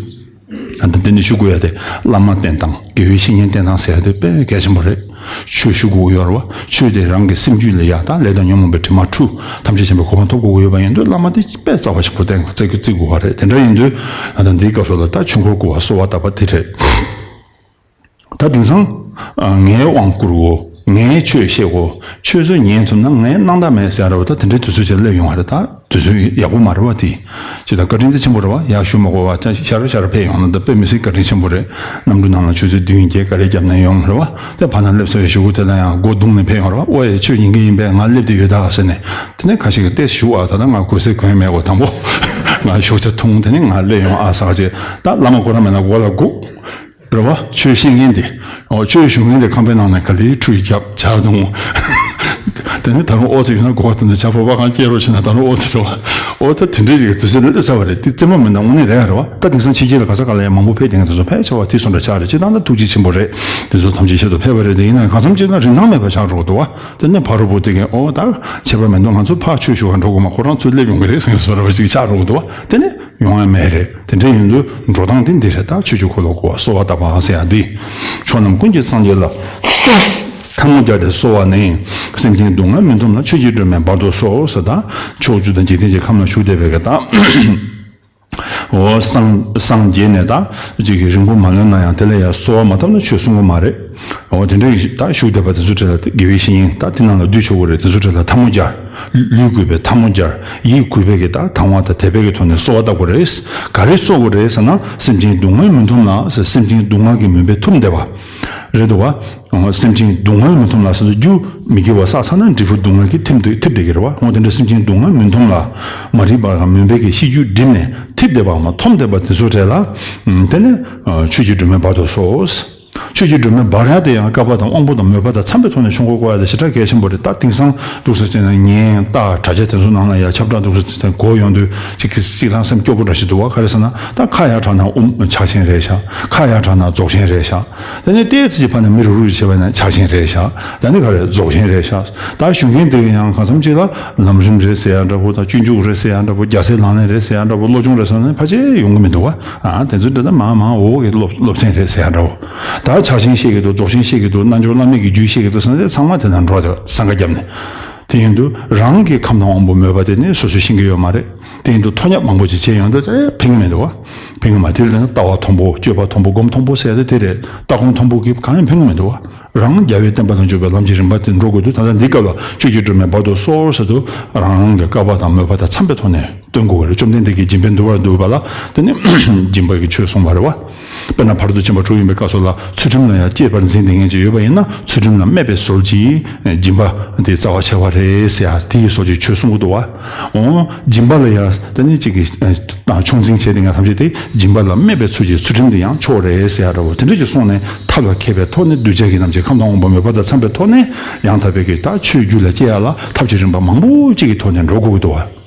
ཨ་ད་དེ་ནས་ཞུ་དགོས་ཡ་དེ་བླ་མ་བསྟེན་སྟངས། དགེ་བའི་བཤེས་གཉེན་བསྟེན་སྟངས་ཟེར་ཡ་དེ་དཔེ་གལ་ཆེན་པོ་རེད། ཆོས་ཞུ་དགོས་ཡོད་རེད་བ། ཆོས་དེ་རང་གི་སེམས་རྒྱུད་ལ་ཡ་ད་ལས་དང་ཉོན་མོངས་པའི་དྲི་མ་འཁྲུ། ཐམས་ཅད་མཁྱེན་པའི་གོ་འཕང་ཐོབ་དགོས་ཡོད་པ་ཡིན་དུས་བླ་མ་དེ་དཔེ་རྩ་བ་ཆེན་པོ་བསྟེན་དགོས། བརྩི་དགོས་པ་རེད། དེ་འདྲ་ཡིན་དུས་ཨ་ད་འདིའི་སྐབས་སུ་ལ་ད་ཆོས་འཁོར་བསྐོར་བ་གསོལ་བ་བཏབ་པ་དེ་རེད། ད་དེང་སང་ཨ་ངའི་དབང་བསྐུར་གོ། ངའི་ཆོས་བཤད་གོ། ཁྱོད་ཚོས་ཉན་ཐུབ་ན་ངའི་སྣང་དག་མེད་ཟེར་ཡ་འདྲ་བོ་ད་དེ་འདྲའི་དུས་ཚོད་ཅིག་སླེབས་ཡོང་བ་རེད། ད་དུས་ཚོད་ཡག་པོ་མ་རེད་བ་དེ། ཅི་ད་བཀའ་དྲིན་དེ་ཆེན་པོ་རེད་བ། ཡར་ཞུ་མ་དགོས་བ། ཅང་ཤར་ཤར་ཕེབས་ཡོང་ན་ད་དཔེ་མི་སྲིད་བཀའ་དྲིན་ཆེན་པོ་རེད། གནམ་གྲུ་ནང་ལ་ཆུ་ཚོད་བདུན་བརྒྱད་དཀའ་ལས་བརྒྱབ་ནས་ཡོང་རེད་བ། དེ་ཕར་ན་སླེབས་སོ་ཡ་གཞུག་གུ་དེ་ལ་ཡང་སྒོ་བརྡུངས་ནས་ཕེབས་ཡོང་རེད་བ། ཨོ་ཡ་ཁྱོད་ཉན་གི་ཡིན་པས་ང་སླེབས་བསྡད་ཡོད་ད་ཟེར་ནས། དེ་ནས་ཁ་ཤས་ཀྱིས་ཏོག་ཙམ་ཞུ་བ། ད་ལྟ་ང་གོས་སེར་གོན་མེད་གོ། དང་པོ་ང་ཞོགས་ཇ་འཐུང་། དེ་ནས་ང་སླེབས་ཡོང་ཨ་ཟེར་བྱས། ད་བླ་མ་ཁོ་རང་མེད་ན་སྒོ་ལ་སྒུག་རེད་བ། ཆོས་བཤད་མཁན་དེ། ཨོ་ཆོས་ཞུ་མཁན་དེ་ཁང་པའི་ནང་ནས་ག་ལེར་ཁྲུས་བརྒྱབ་ཇ་འཐུང་། དེ་ནས་ད་རུང་ཨོ་ཙི་ཡོད་ན་སྒོ་ཁ་དེ་ནས་ཇ་ཕོར་པ་གང་བསྐྱལ་རོགས་བྱས་ན་ད་རུང་ཨོ་ཙི་རེད་བ། ཨོ་ད་དེ་འདྲའི་ཞིག་དུས་ཚོད་སླེབས་ཚར་བ་རེད། དེ་རྩེད་མོ་མིན་ན་དངོས་གནས་རེད་ཡ་རེད་བ། ད་དེང་སང་ཕྱི་རྒྱལ་ལ་ག་ས་ག་ལ་ཡང་མང་པོ་ཕེབས་བསྡད་མཁན་དེ་ཚོ་ཕལ་ཆེ་བ་དེ་ཚོ་འདྲ་ཆགས་རེད། སྤྱིར་བཏང་ད་ཐུགས་རྗེ་ཆེན་པོ་རེད། དེ་ཚོ་ཐམས་ཅད་ཆེད་དུ་ཕེབས་པ་རེད། དེ་ཡིན་ན་གང་འཚམ་ཅིག་ན་རིན་ཐང་མེད་པ་ཆགས་འགྲོ་གི་འདུག་བ། དེ་ནས་ཕ་རོལ་པོ་དེ་གས་ཨོ་ད་ཁྱད་པར་མི་འདུག་ང་ཚོ་ཕར་ཆོས་ཞུ་ག་འགྲོ་དགོས་མ། ཁོ་རང་ཚོ་སླེབས་ཡོང་གི་རེད་ཟེར་བཟོ་འདྲ་བ་ཅིག་ཆགས་འགྲོ་གི་འདུག་བ། དེ་ནས་ཡོང་ཡ་མེད་རེད། དེ་འདྲ་ཡིན་དུས་འགྲོ་སྟངས་དེ་འདི་རེད། ད་ཆོས་ཀྱི་འཁོར་ལོ་བསྐོར་བ་གསོལ་བ་བཏབ་པ་ཟེར་ཡ་འདི། ཕྱོགས་རྣམས་ཀུན་གྱི་སངས་རྒྱས་ལ། ཐལ་མོ་སྦྱར་ཏེ་གསོལ་བ་ནི། སེམས་ཅན་སྡུག་བསྔལ་མི་འཐོམས་ལ། ཆོས་ཀྱི་སྒྲོན་མེ་བར་དུ་གསོལ་ཟེར། ད་ཕྱོགས་བཅུ་དང་འཇིག་རྟེན་གྱི་ཁམས་ན་བཞུགས་བསྡད་པའི་གི་ད། འོ་སངས་སངས་རྒྱས་ནས་ད་ཅིག་གི་རིང་པོ་མ་ལོན་ན་ཡང་དེ་ལ་ཡང་གསོལ་བ་མ་བཏབ་ན་ཆོས་གསུང་གི་མ་རེད། འོ་དེ་འདྲའི་ད་བཞུགས་བསྡད་པ་དེ་ཚོ་གྲས་ལ་དགེ་བའི་བཤེས་གཉེན་ད་དེ་ནང་ལ་འདུས་ཆོག་གི་རེད། དེ་ཚོ་གྲས་ལ་ཐལ་མོ་སྦྱར། ལུས་གུས་པའི་ཐལ་མོ་སྦྱར། ཡིད་གུས་པའི་གི་ད་དང་བ་དང་དད་པའི་གི་ཐོག་ནས་གསོལ་བ་བཏབ་དགོས་རེད། ག་རེ་གསོལ་དགོས་རེད་ཟེར་ན། སེམས་ཅན་སྡུག་བསྔལ་མི་འཐོམས་ལ་ཟེར། སེམས་ཅན་སྡུག་བསྔལ་གྱི་མུན་པས་འཐུམས་བསྡད་པ་རེད་འདུག་བ། སེམས་ཅན་སྡུག་བསྔལ་མི་འཐོམས་ལ་ཟེར་དུས། རྒྱུ་མི་དགེ་བ་བསགས་ཚར་ན་འབྲས་བུ་སྡུག་བསྔལ་གྱིས་འཐིབས་འདུག་འཐིབས་བསྡད་ཀྱི་རེད་བ། འོ་དེ་འདྲ་སེམས་ཅན་སྡུག་བསྔལ་མི་འཐོམས་ལ། མ་རིག་པ་དང་མུན་པའི་གི་གཤིས་རྒྱུད་བསྒྲིབས་ནས་འཐིབས་བསྡད་པ་མ་འཐོམས་བསྡད་པ་དེ་ཚོ་གྲས་ལ། དེ་ནི་ཆོས་ཀྱི་སྒྲོན་མེ་བར་དུ་གསོལ། ཆོས་ཀྱི་སྒྲོན་མེ་འབར་ཡ་དེ་ཡང་བསྐལ་པ་དང་དབང་པོ་དང་མོས་པ་དང་འཚམས་པའི་ཐོག་ནས་ཆོས་འཁོར་བསྐོར་ཡ་དེ་ཞེ་དྲག་གལ་ཆེན་པོ་རེད། ད་དེང་སང་འདུག་ཟེར་བྱས་ན་བརྙན་དང་དྲ་རྒྱ་དེ་ཚོ་ནང་ལ་ཡ་ཁྱབ་བསྒྲགས་འདུག་ཟེར་བྱས་ན་གོ་ཡོང་དུས་ཅིག་གིས་ཅིག་རང་སེམས་སྐྱོ་པོ་འདྲ་ཞིག་འདུག་བ། ག་རེ་ཟེར་ན་ད་ཁ་ཡར་དྲངས་ན་དབུ་མ་ཕྱག་ཆེན་རེད་ཤག་ཁ་ཡར་དྲངས་ན་རྫོགས་ཆེན་རེད་ཤག་དེ་ནས་ལྟས་ཙམ་གྱི་ཕར་ནས་མི་རུག་རུག་བྱས་པ་ན་ཕྱག་ཆེན་རེད་ཤག་ད་ནི་ག་རེ་རྫོགས་ཆེན་རེད་ཤག་ད་ཞུ་མཁན་དེ་ག་ཡང་གང་འཚམ་ཅིག་ལ་ལམ་རིམ་རེད་ཟེར་ཡ་འདྲ་པོ་དང་། སྤྱོད་འཇུག་རེད་ཟེར་ཡ་འདྲ་པོ། རྒྱལ་སྲས་ལག་ལེན་རེད་ཟེར་ཡ་འདྲ་པོ། བློ་སྦྱོང་རེད་ཟེར་ན་ཕལ་ཆེར་ཡོང་གི་མི་འདུག་བ། ཨ་དེ་ཚོ་འདྲ་ད་མང་མང་འོག་གི་སློབ་སློབ་ཚན་རེད་ཟེར་ཡ་འདྲ་པོ། ད་ཕྱག་ཆེན་བཤད་ཀྱི་འདུག་རྫོགས་ཆེན་བཤད་ཀྱི་འདུག་རྣལ་འབྱོར་བླ་མེད་ཀྱི་རྒྱུད་བཤད་ཀྱི་འདུག་ཟེར་ན་དེ་ཚང་མ་དེ་ན་འགྲོ་བསྡད་པ། སེམས་ཁ་བརྒྱབ་ནས། དེ་ཡིན་དུས་རང་གི་ཁམས་དང་དབང་པོ་མོས་པ་དེ་ནི་སོ་སོས་ཤེས་ཀྱི་ཡོད་མ་རེད། དེ་ཡིན་དུས་མཐོ་ཉམས་མང་པོ་ཅིག་བྱས་ཡོང་དུས་ཨེ་ཕན་གྱི་མི་འདུག་བ། ཕན་གྱི་མ། དེ་ལ་ལྟ་བ་མཐོན་པོ། སྤྱོད་པ་མཐོན་པོ། སྒོམ་མཐོན་པོ་ཟེར་ཡ་དེ་དེ་རེད། ལྟ་སྒོམ་མཐོན་པོ་གིས་གང་ཡང་ཕན་གྱི་མི་འདུག་བ། རང་རྒྱལ་བའི་བསྟན་པ་ལ་འཇུག་པའི་ལམ་གྱི་རིམ་པ་དེ་འགྲོ་དགོས་དུས། ད་ལྟ་འདི་སྐབས་ལ་ཆོས་ཀྱི་སྒྲོན་མེ་བར་དུ་གསོལ་ཟེར་དུས་རང་རང་གི་བསྐལ་པ་དང་མོས་པ་དང་འཚམས་པའི་ཐོག་ནས་སྟོན་དགོས་ཀྱི་རེད། བཅོམ་ལྡན་འདས་ཀྱིས་སྦྱིན་པའི་འདུན་པར་འདུག་པ་ལ་དེ་ནི་སྦྱིན་པ་གི་ཆོས་གསུངས་པ་རེད་བ། དཔེར་ན་ཕ་རོལ་ཏུ་ཕྱིན་པ་དྲུག་ཡིན་པའི་སྐབས་སུ་ལ་ཚུལ་ཁྲིམས་ལ་ཡང་གཅེས་པར་འཛིན་བསྡད་མཁན་ཅིག་ཡོད་པ་ཡིན་ན། ཚུལ་ཁྲིམས་ལ་སྨད་པའི་ཟོལ་གྱིས་སྦྱིན་པ་དེ་རྩ་བ་ཆེ་བ་རེད་ཟེར་ཡ་དེ་ཡི་ཟོལ་གྱི་ཆོས་གསུང་གི་འདུག་བ། འོ་སྦྱིན་པ་ལ་ཡང་དེ་ནི་གཅིག་གིས་ཨ་ཆུང་འཛིན་བྱས་བསྡད་མཁན་ཐམས་ཅད་དེ་སྦྱིན་པ་ལ་སྨད་པའི་ཚུལ་གྱིས་ཚུལ་ཁྲིམས་དེ་ཡང་ཕྱོགས་རེད་ཟེར་ཡ་འདྲ་བོ་དེ་འདྲ་ཞིག་གསུངས་ནས། ཐབས་ལ་མཁས་པའི་ཐོག་ནས་གདུལ་བྱ་གི་རྣམས་ཀྱི་ཁམས་དང་དབང་པོ་མོས་པ་དང་འཚམས་པའི་ཐོག་ནས་ཡང་དག་པའི་གི་ད་ཆོས་རྒྱུད་ལ་སྐྱེ་ཡ་ལ་ཐབས་ཀྱི་རིམ་པ་མང་པོ་གཅིག་གི་ཐོག་ནས་འགྲོ་དགོས་ཀྱི་འདུག་བ།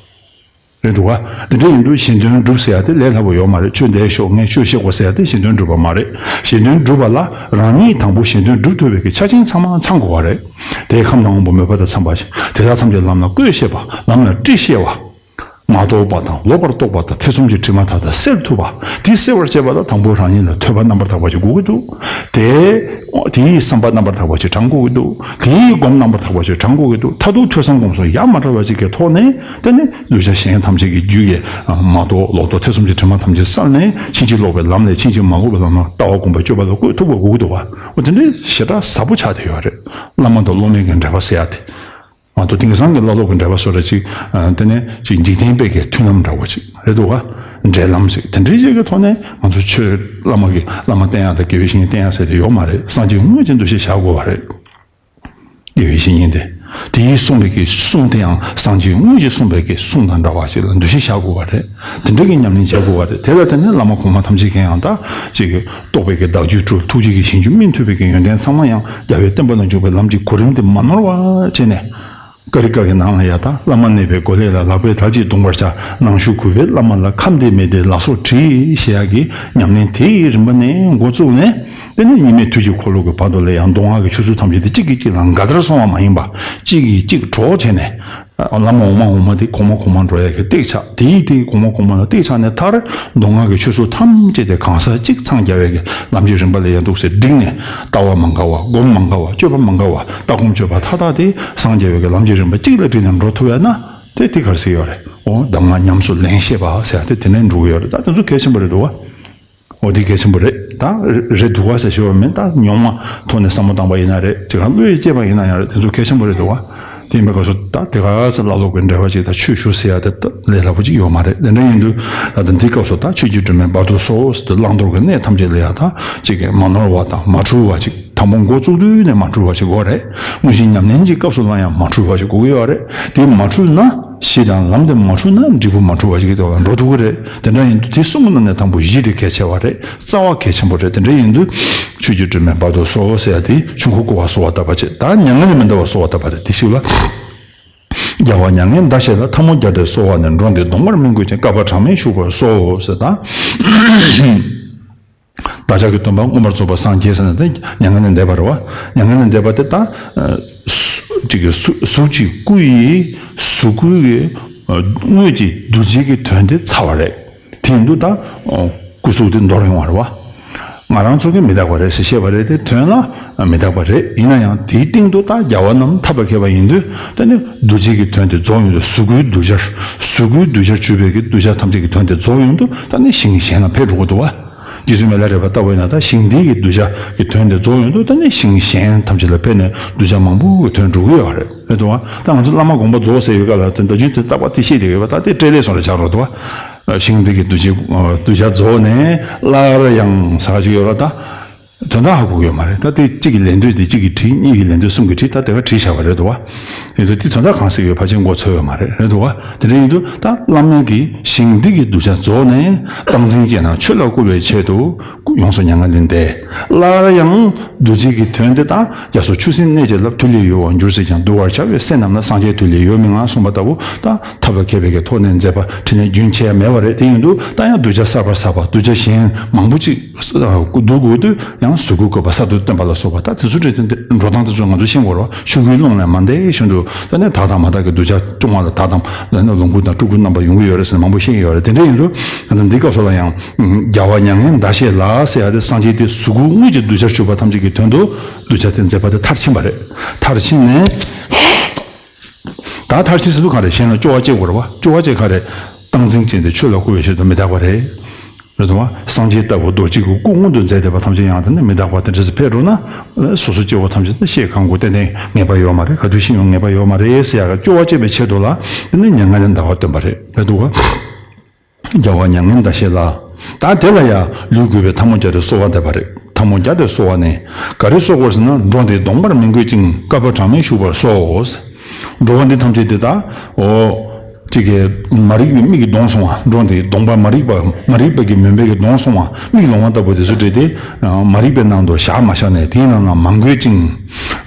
རེད་འདུག་བ། འདི་འདྲ་ཡིན་དུས་གཞན་དོན་སྒྲུབ་ཟེར་ཡ་དེ་ལས་སླ་པོ་ཡོད་མ་རེད། ཁྱོད་འདིར་ཤོག་ངས་ཁྱོད་བཤད་དགོས་ཟེར་ཡ་དེ་གཞན་དོན་སྒྲུབ་པ་མ་རེད། གཞན་དོན་སྒྲུབ་པ་ལ་རང་ཉིད་དང་པོ་གཞན་དོན་སྒྲུབ་ཐུབ་པའི་གི་ཆ་རྐྱེན་ཚང་མ་ཚང་དགོས་པ་རེད། དེའི་ཁམས་དང་དབང་པོ་མོས་པ་དང་འཚམས་པ་ཞིག་དེ་དག་ཐམས་ཅད་ལམ་ལ་བཀོད་ཤེས་པ། ལམ་ལ་དཀྲི་ཤེས་པ། མ་རྟོགས་པ་དང་ལོག་པར་རྟོག་པ་དང་ཐེ་ཚོམ་གྱི་དྲི་མ་དག་དང་སེལ་ཐུབ་པ། དེ་སེལ་བར་བྱེད་པ་ལ་དང་པོ་རང་ཉིད་ལ་ཐོས་པ་རྣམ་པར་དག་པ་ཞིག་དགོས་ཀྱི་འདུག་དེ་དེའི་བསམ་པ་རྣམ་པར་དག་པ་ཞིག་དྲང་དགོས་ཀྱི་འདུག་དེའི་སྒོམ་རྣམ་པར་དག་པ་ཞིག་དྲང་དགོས་ཀྱི་འདུག་མཐར་ཐུག་ཐོས་བསམ་སྒོམ་གསུམ་ཡ་མ་བྲལ་བ་ཞིག་གི་ཐོག་ནས་དེ་ནི་གདུལ་བྱ་གཞན་ཐམས་ཅད་ཀྱི་རྒྱུད་ཀྱི་མ་རྟོགས་ལོག་རྟོག་ཐེ་ཚོམ་གྱི་དྲི་མ་ཐམས་ཅད་བསལ་ནས་ཕྱིན་ཅི་ལོག་པའི་ལམ་ལས་ཕྱིན་ཅི་མ་ལོག་པའི་ལམ་ལ་ལྟ་བ་སྒོམ་པ་སྤྱོད་པ་ལ་བཀོད་ཐུབ་པ་དགོས་ཀྱི་འདུག་བ། འོ་དེ་འདྲའི་ཞེ་དྲག་ཟབ་པོ་ཆགས་བསྡད་ཡོད་རེད། བླ་མ་དང་སློབ་མའི་གི་འབྲེལ་བ་ཟེར་ཡ་དེ། མ་གཏོགས་དེང་སང་གི་བླ་སློབ་ཀྱི་འབྲེལ་བ་བཟོ་འདྲ་ཅིག་ཨ་དེ་ནས་ཅིག་འཇིག་རྟེན་པའི་གི་མཐུན་ལམ་འདྲ་བོ་ཅིག་རེད་འདུག་ག་འབྲེལ་ལམ་ཅིག་དེ་འདྲའི་ཅིག་གི་ཐོག་ནས་ང་ཚོ་ཆོས་བླ་མ་གི་བླ་མ་བསྟེན་ཡ་དང་དགེ་བའི་བཤེས་གཉེན་བསྟེན་ཡ་ཟེར་དེ་ཡོད་མ་རེད། སངས་རྒྱས་དངོས་ཀྱི་འདུ་ཤེས་བཞག་དགོས་པ་རེད། དགེ་བའི་བཤེས་གཉེན་དེ། དེའི་གསུངས་པའི་གི་གསུང་དེ་ཡང་སངས་རྒྱས་དངོས་ཀྱིས་གསུངས་པའི་གི་གསུང་དང་འདྲ་བ་ཅིག་ལ་འདུ་ཤེས་བཞག་དགོས་པ་རེད། དེ་འདྲ་གི་ཉམས་ལེན་བྱེད་དགོས་པ་རེད། དེ་ལ་བརྟེན་ནས་བླ་མ་གོང་མ་ཐམས་ཅད་ཀྱིས་ཡང་ད་ཅིག་རྟོགས་པའི་གི་བདག་རྒྱུད་གྲོལ། ཐུགས་རྗེ་གི་ཞིང་བཅུ་སྨིན་ཐུབ་པའི་གི་ཡོན་ཏན་ཚང་མ་ཡང་རྒྱལ་བའི་བསྟན་པ་ལ་འཇུག་པའི་ལམ་གྱི་གོ་རིམ་དེ་མ་ནོར་བ་བྱས་ནས། ཀ་རི་ཀ་གི་ནང་ལ་ཡ་ད་བླ་མ་གནས་པའི་སྒོ་ལས་ལ་ལག་པས་བདག་རྐྱེན་བརྡུང་བར་བྱ། ནང་ཞུགས་གུས་པས་བླ་མ་ལ། ཁམས་བདེ་མི་བདེ་ལ་སོགས་དྲིས། ཞེས་ཡ་གི་ཉམས་ལེན་དེའི་རིམ་པ་ནས་འགོ་བཙུགས་ནས། དེ་ནས་གཉིས་མེད་དུས་ཀྱི་འཁོར་ལོ་གི་བར་དུ་ལ་ཡང་མདོ་སྔགས་ཀྱི་ཆོས་ཚུལ་ཐམས་ཅད་དེ་གཅིག་གིས་གཅིག་ལ་འགལ་ཟླར་སོང་བ་མ་ཡིན་པ། གཅིག་གིས་གཅིག་གྲོགས་བྱས་ནས། བླ་མ་འོག་མ་འོག་མ་དེ་གོང་མ་གོང་མ་འགྲོ་ཡ་གི་སྟེགས་ཆགས། དེའི་དེ་གོང་མ་གོང་མ་ལ་སྟེགས་ཆགས་ནས་མཐར་མདོ་སྔགས་ཀྱི་ཆོས་ཚུལ་ཐམས་ཅད་དེ་གང་ཟག་གཅིག་འཚང་རྒྱ་བའི་གི་ལམ་གྱི་རིམ་པ་ལ་ཡང་འདུག་སེ་བསྒྲིགས་ནས། ལྟ་བ་མ་འགལ་བ། སྒོམ་མ་འགལ་བ། སྤྱོད་པ་མ་འགལ་བ། ལྟ་སྒོམ་སྤྱོད་པ་མཐའ་དག་དེ་འཚང་རྒྱ་བའི་གི་ལམ་གྱི་རིམ་པ་གཅིག་ལ་བསྒྲིགས་ནས་འགྲོ་ཐུབ་ཡ་ན། དེ་དེ་ག་རེ་ཟེར་ཡོད་རེད། འོ་གདམས་ངག་ཉམས་སུ་ལེན་ཤེས་པ་ཟེར་ཡ་དེ་དེ་ནས་འགྲོ་གི་ཡོད་རེད། ད་དེ་ཚོ་གལ་ཆེན་པོ་རེད་འདུག་བ། འོ་དེ་གལ་ཆེན་པོ་རེད། ད་རེད་འདུག་བ་ཟེར་ཞུ་བ་མིན། ད་མྱོང་བ་ཐོག་ནས་བསམ་བློ་བཏང་པ་ཡིན་ན་རེད། དེ་ག་བློ་ཡིས་བསྐྱེད་པ་ཡིན་ན་ཡང་རེད། དེ་ཚོ་གལ་ཆེན་པོ་རེད་འདུག་བ། དེ་ཡིན་པའི་སྐབས་སུ་ད་དེ་ག་ཚོད་བླ་སློབ་ཀྱི་འབྲེལ་བ་ཅིག་དང་ཆོས་ཞུ་ཟེར་ཡ་དེ་ད་ལས་སླ་པོ་ཅིག་ཡོད་མ་རེད། དེ་འདྲ་ཡིན་དུས་ད་ལྟ་འདིའི་སྐབས་སུ་ད་ཆོས་ཀྱི་སྒྲོན་མེ་བར་དུ་གསོལ་ཟེར་དུས་བླང་དོར་གྱི་གནས་ཐམས་ཅད་ལ་ཡ་ད་ཅིག་གི་མ་ནོར་བ་དང་མ་འཁྲུལ་བ་ཅིག་དང་པོ་འགོ་བཙུགས་དུས་ནས་མ་འཁྲུལ་བ་ཞིག་དགོས་རེད། དངོས་གཞི་ཉམས་ལེན་གྱི་སྐབས་སུ་ལ་ཡང་མ་འཁྲུལ་བ་ཞིག་དགོས་ཀྱི་ཡོད་རེད། དེ་མ་འཁྲུལ་ན་གཞི་དང་ལམ་དེ་མ་འཁྲུལ་ན་འབྲས་བུ་མ་འཁྲུལ་བ་ཞིག་གི་ཐོག་ལ་འགྲོ་ཐུབ་ཀྱི་རེད། དེ་འདྲ་ཡིན་དུས་དེ་གསུམ་གྱི་ནང་ནས་དང་པོ་གཞི་དེ་གལ་ཆེ་བ་རེད། རྩ་བ་གལ་ཆེན་པོ་རེད། དེ་འདྲ་ཡིན་དུས་ཆོས་ཀྱི་སྒྲོན་མེ་བར་དུ་གསོལ་ཟེར་ཡ་དེ་ཆོས་འཁོར་བསྐོར་བ་གསོལ་བ་བཏབ་པ་བྱེད། ད་མྱ་ངན་ལས་མི་འདའ་བར་གསོལ་བ་བཏབ་པ་རེད། དེ་ཞིག་ལ། རྒྱལ་བ་མྱ་ངན་འདའ་ཞེས་ལ། ཐལ་མོ་སྦྱར་ཏེ་གསོལ་བ་ནི། འགྲོ་འདི་ལྡོག་པར་སྨིན་དགོས་ཀྱང་། བསྐལ་པ་གྲངས་མེད་བཞུགས་པར་གསོལ་ཟེར་ད། བདག་ཅག་གི་སྟོན་པ་མངོན་པར་རྫོགས་པར་སངས་རྒྱས་ཟེར་ན་དེ་མྱ་ངན་ལས་འདས་པ་རེད་བ། མྱ་ངན་ལས་འདས་པ་དེ་ད་ཨ་གཟུགས་ཀྱི་གཟུགས་གཟུགས་ཀྱི་སྐུ་ཡི་གཟུགས་སྐུའི་གི་ཨ་དངོས་ཀྱི་གདུལ་བྱའི་གི་དོན་དེ་ཚར་བ་རེད། དེ་ཡིན་དུས་ད་ཨ་སྐུ་གཟུགས་དེ་འདོར་ཡོང་བ་རེད་བ། ང་རང་ཚོ་གིས་མི་རྟག་པ་རེད་ཟེར་བཤད་པ་རེད་དེ། དོན་ལ་མི་རྟག་པ་རེད། ཡིན་ན་ཡང་དེའི་སྟེང་དུ་ད་རྒྱལ་བ་རྣམས་ཐར་པར་མཁས་པ་ཡིན་དུས། ད་ནི་གདུལ་བྱའི་གི་དོན་དེ་རྫོགས་ཡོང་དུས། གཟུགས་སྐུའི་གདུལ་བྱར། གཟུགས་སྐུའི་གདུལ་བྱར་གྱུར་པའི་གི་གདུལ་བྱ་ཐམས་ཅད་ཀྱི་དོན་དེ་རྫོགས་ཡོང་དུས། ད་ནི་ཞིང་གཞན་ལ་ཕེབས་འགྲོ་གི་འདུག་བ། རྗེ་བཙུན་མི་ལ་རས་པ་ལྟ་བུ་ཡིན་ན། ད་ཞིང་འདི་གི་གདུལ་བྱ་གི་དོན་དེ་རྫོགས་ཡོང་དུས། ད་ནི་ཞིང་གཞན་ཐམས་ཅད་ལ་ཕེབས་ནས་གདུལ་བྱ་མང་པོ་གི་དོན་འགྲོ་གི་ཡོད་རེད། རེད་འདུག་བ། ད་ང་ཚོ་བླ་མ་དགོངས་པ་རྫོགས་ཟེར་ཡོད་སྐབས་ལ། དོན་དག་རྒྱུན་དུ་རྟག་པ་དེ་བཤད་བསྡད་ཡོད་པ། ད་དེ་སྤྲེལ་ལད་སོང་རེད་ཆགས་འགྲོ་འདུག་བ། ཞིང་འདི་གི་གདུལ་བྱའི་གདུལ་བྱ་རྫོགས་ནས། སླར་ཡང་ཟེར་ཞིག་ཡོད་རེད། ད་དོན་དག་ཧ་གོ་གི་ཡོད་མ་རེད། ད་དེ་གཅིག་གི་ལན་ལྡོག་དེ་གཅིག་གིས་བྲིས། གཉིས་ཀྱིས་ལན་ལྡོག་གསུམ་གྱིས་བྲིས། ད་དེ་ག་བྲིས་བཞག་པ་རེད་འདུག་བ། ཡིན་དུས་དེ་དོན་དག་གང་ཟེར་ཡོད་ཕལ་ཆེར་མགོ་ཚོས་ཡོད་མ་རེད། རེད་འདུག་བ། དེ་འདྲ་ཡིན་དུས་ད་བླ་མས་ཀྱིས་ཞིང་འདི་གི་གདུལ་བྱ་རྫོགས་ནས། སྟངས་འཛིན་བཅས་རྣམས་ཆོས་ལ་བསྐུལ་བའི་ཆེད་དུ་ཡོངས་སུ་མྱ་ངན་ལས་འདས། སླར་ཡང་གདུལ་བྱའི་གི་དོན་དེ་དག་རྒྱ་མཚོ་ཆུ་སྲིན་གནོད་བྱེད་རླབས། དུས་ལས་ཡོལ་བར་འགྱུར་སྲིད་ཀྱང་། གདུལ་བར་བྱ་བའི་སེམས་རྣམས་ལ། སངས་རྒྱས་དུས་ལས་ཡོལ་མི་མངའ། གསུངས་པ་ལྟ་བུ། ད་ཐར་པ་མཁས་པའི་གི་ཐོག་ནས་མཛད་པ་འཕྲིན་ལས་རྒྱུན་ཆད་ཡ་མེད་པ་རེད། དེ་ཡིན་དུས་ད་ཡང་གདུལ་བྱ་གསར་པ་གསར་པ། གདུལ་བྱ་གཞན་མང་པོ་ཅིག་བསྡུ་དགོས་དུས། ཡང་གཟུགས་སྐུའི་བཀོད་པ་གསར་དུ་སྟོན་པ་ལ་སོགས་པ། ད་དེ་ཚོ་འདྲ་དེ་འགྲོ་སྟངས་དེ་ཚོ་ང་ཚོ་ཤེས་དགོས་རེད་བ། ཆོས་སྐུའི་ཀློང་ནས་མ་འདས་བཞིན་དུ། ད་ནི་དག་དང་མ་དག་གི་གདུལ་བྱ་བཅོ་ལྔ་དང་། དག་དང་ད་ནི་ལོངས་སྐུ་དང་སྤྲུལ་སྐུ་རྣམ་པ་ཡོང་གི་ཡོད་རེད་ཟེར་ནས་མང་པོ་བཤད་ཀྱི་ཡོད་རེད། དེ་འདྲ་ཡིན་དུས་ད་ལྟ་འདི་སྐབས་སུ་ལ་ཡང་། རྒྱལ་བ་མྱ་ངན་འདའ་བྱེད་ལ་ཟེར་ཡ་དེ། སངས་རྒྱས་དེ་གཟུགས་སྐུ་དངོས་ཀྱི་གདུལ་བྱར་གྱུར་པ་ཐམས་ཅད་ཀྱི་དོན་དུ་གདུལ་བྱ་དེ་མཛད་པ་དེ་མཐར་ཕྱིན་པ་རེད། མཐར་ཕྱིན་ནས། ད་མཐར་ཕྱིན་ཟེར་དུས་གང་རེད། གཞན་ལ་སྐྱོ་བ་སྐྱེ་དགོས་རེད་བ། སྐྱོ་བ་སྐྱེ་གང་རེད། སྟངས་འཛིན་ཅན་དེ་ཆོས་ལ་བསྐུལ་བའི་ཆེད་དུ་མི་རྟག་པ་རེད། རེད་དོ། སངས་རྒྱས་ལྟ་བུ་རྡོ་རྗེ་གི་སྐུ་མངོན་དུ་མཛད་བསྡད་པ་ཐམས་ཅད་ཡང་དེ་ནི་མི་རྟག་པ་དེ་འདྲ་ཞིག་ཕེབས་འགྲོ་ན། སོ་སོ་སྐྱེ་བོ་ཐམས་ཅད་ནི་ཤེས་གང་དགོས། ཏན་ཏན་ངེས་པ་ཡོད་མ་རེད། ག་དུས་ཤི་ཡོང་ངེས་པ་ཡོད་མ་རེད་ཟེར་ཡག་གི་སྐྱོ་བ་སྐྱེ་བའི་ཆེད་དུ་ལ། དེ་ནི་མྱ་ངན་ལས་འདའ་བ་སྟོན་པ་རེད། རེད་འདུག་ག། རྒྱལ་བ་མྱ་ངན་འདའ་བྱེད་ལ། ད་དེ་ལ་ཡང་ལུས་གུས་པས་ཐལ་མོ་སྦྱར་ཏེ་གསོལ་བ་འདེབས་པ་རེད། ཐལ་མོ་སྦྱར་ཏེ་གསོལ་བ་ནི། ག་རེ་གསོལ་དགོས་ཟེར་ན། འགྲོ་འདི་ལྡོངས་པར་མི་འགྱུར་ཅིང་། བསྐལ་པ་གྲངས་མེད་བཞུགས་པར་གསོལ། འགྲོ་བ་འདི་ཐམས་ཅད་དེ་དག་འོ། གཅིག་གིས་མ་རིག་པའི་མིག་གིས་ལྡོངས་སོང་བ། འགྲོ་འདི་ལྡོངས་པ་མ་རིག་པ། མ་རིག་པ་གི་མུན་པའི་གིས་ལྡོངས་སོང་བ། མིག་ལོང་བ་ལྟ་བུ་དེ་ཚོ་འདྲ་དེ། མ་རིག་པའི་ནང་དུ་བཞག་མ་བཞག་ནས། དེའི་ནང་ན་མ་འགོས་ཅིང་།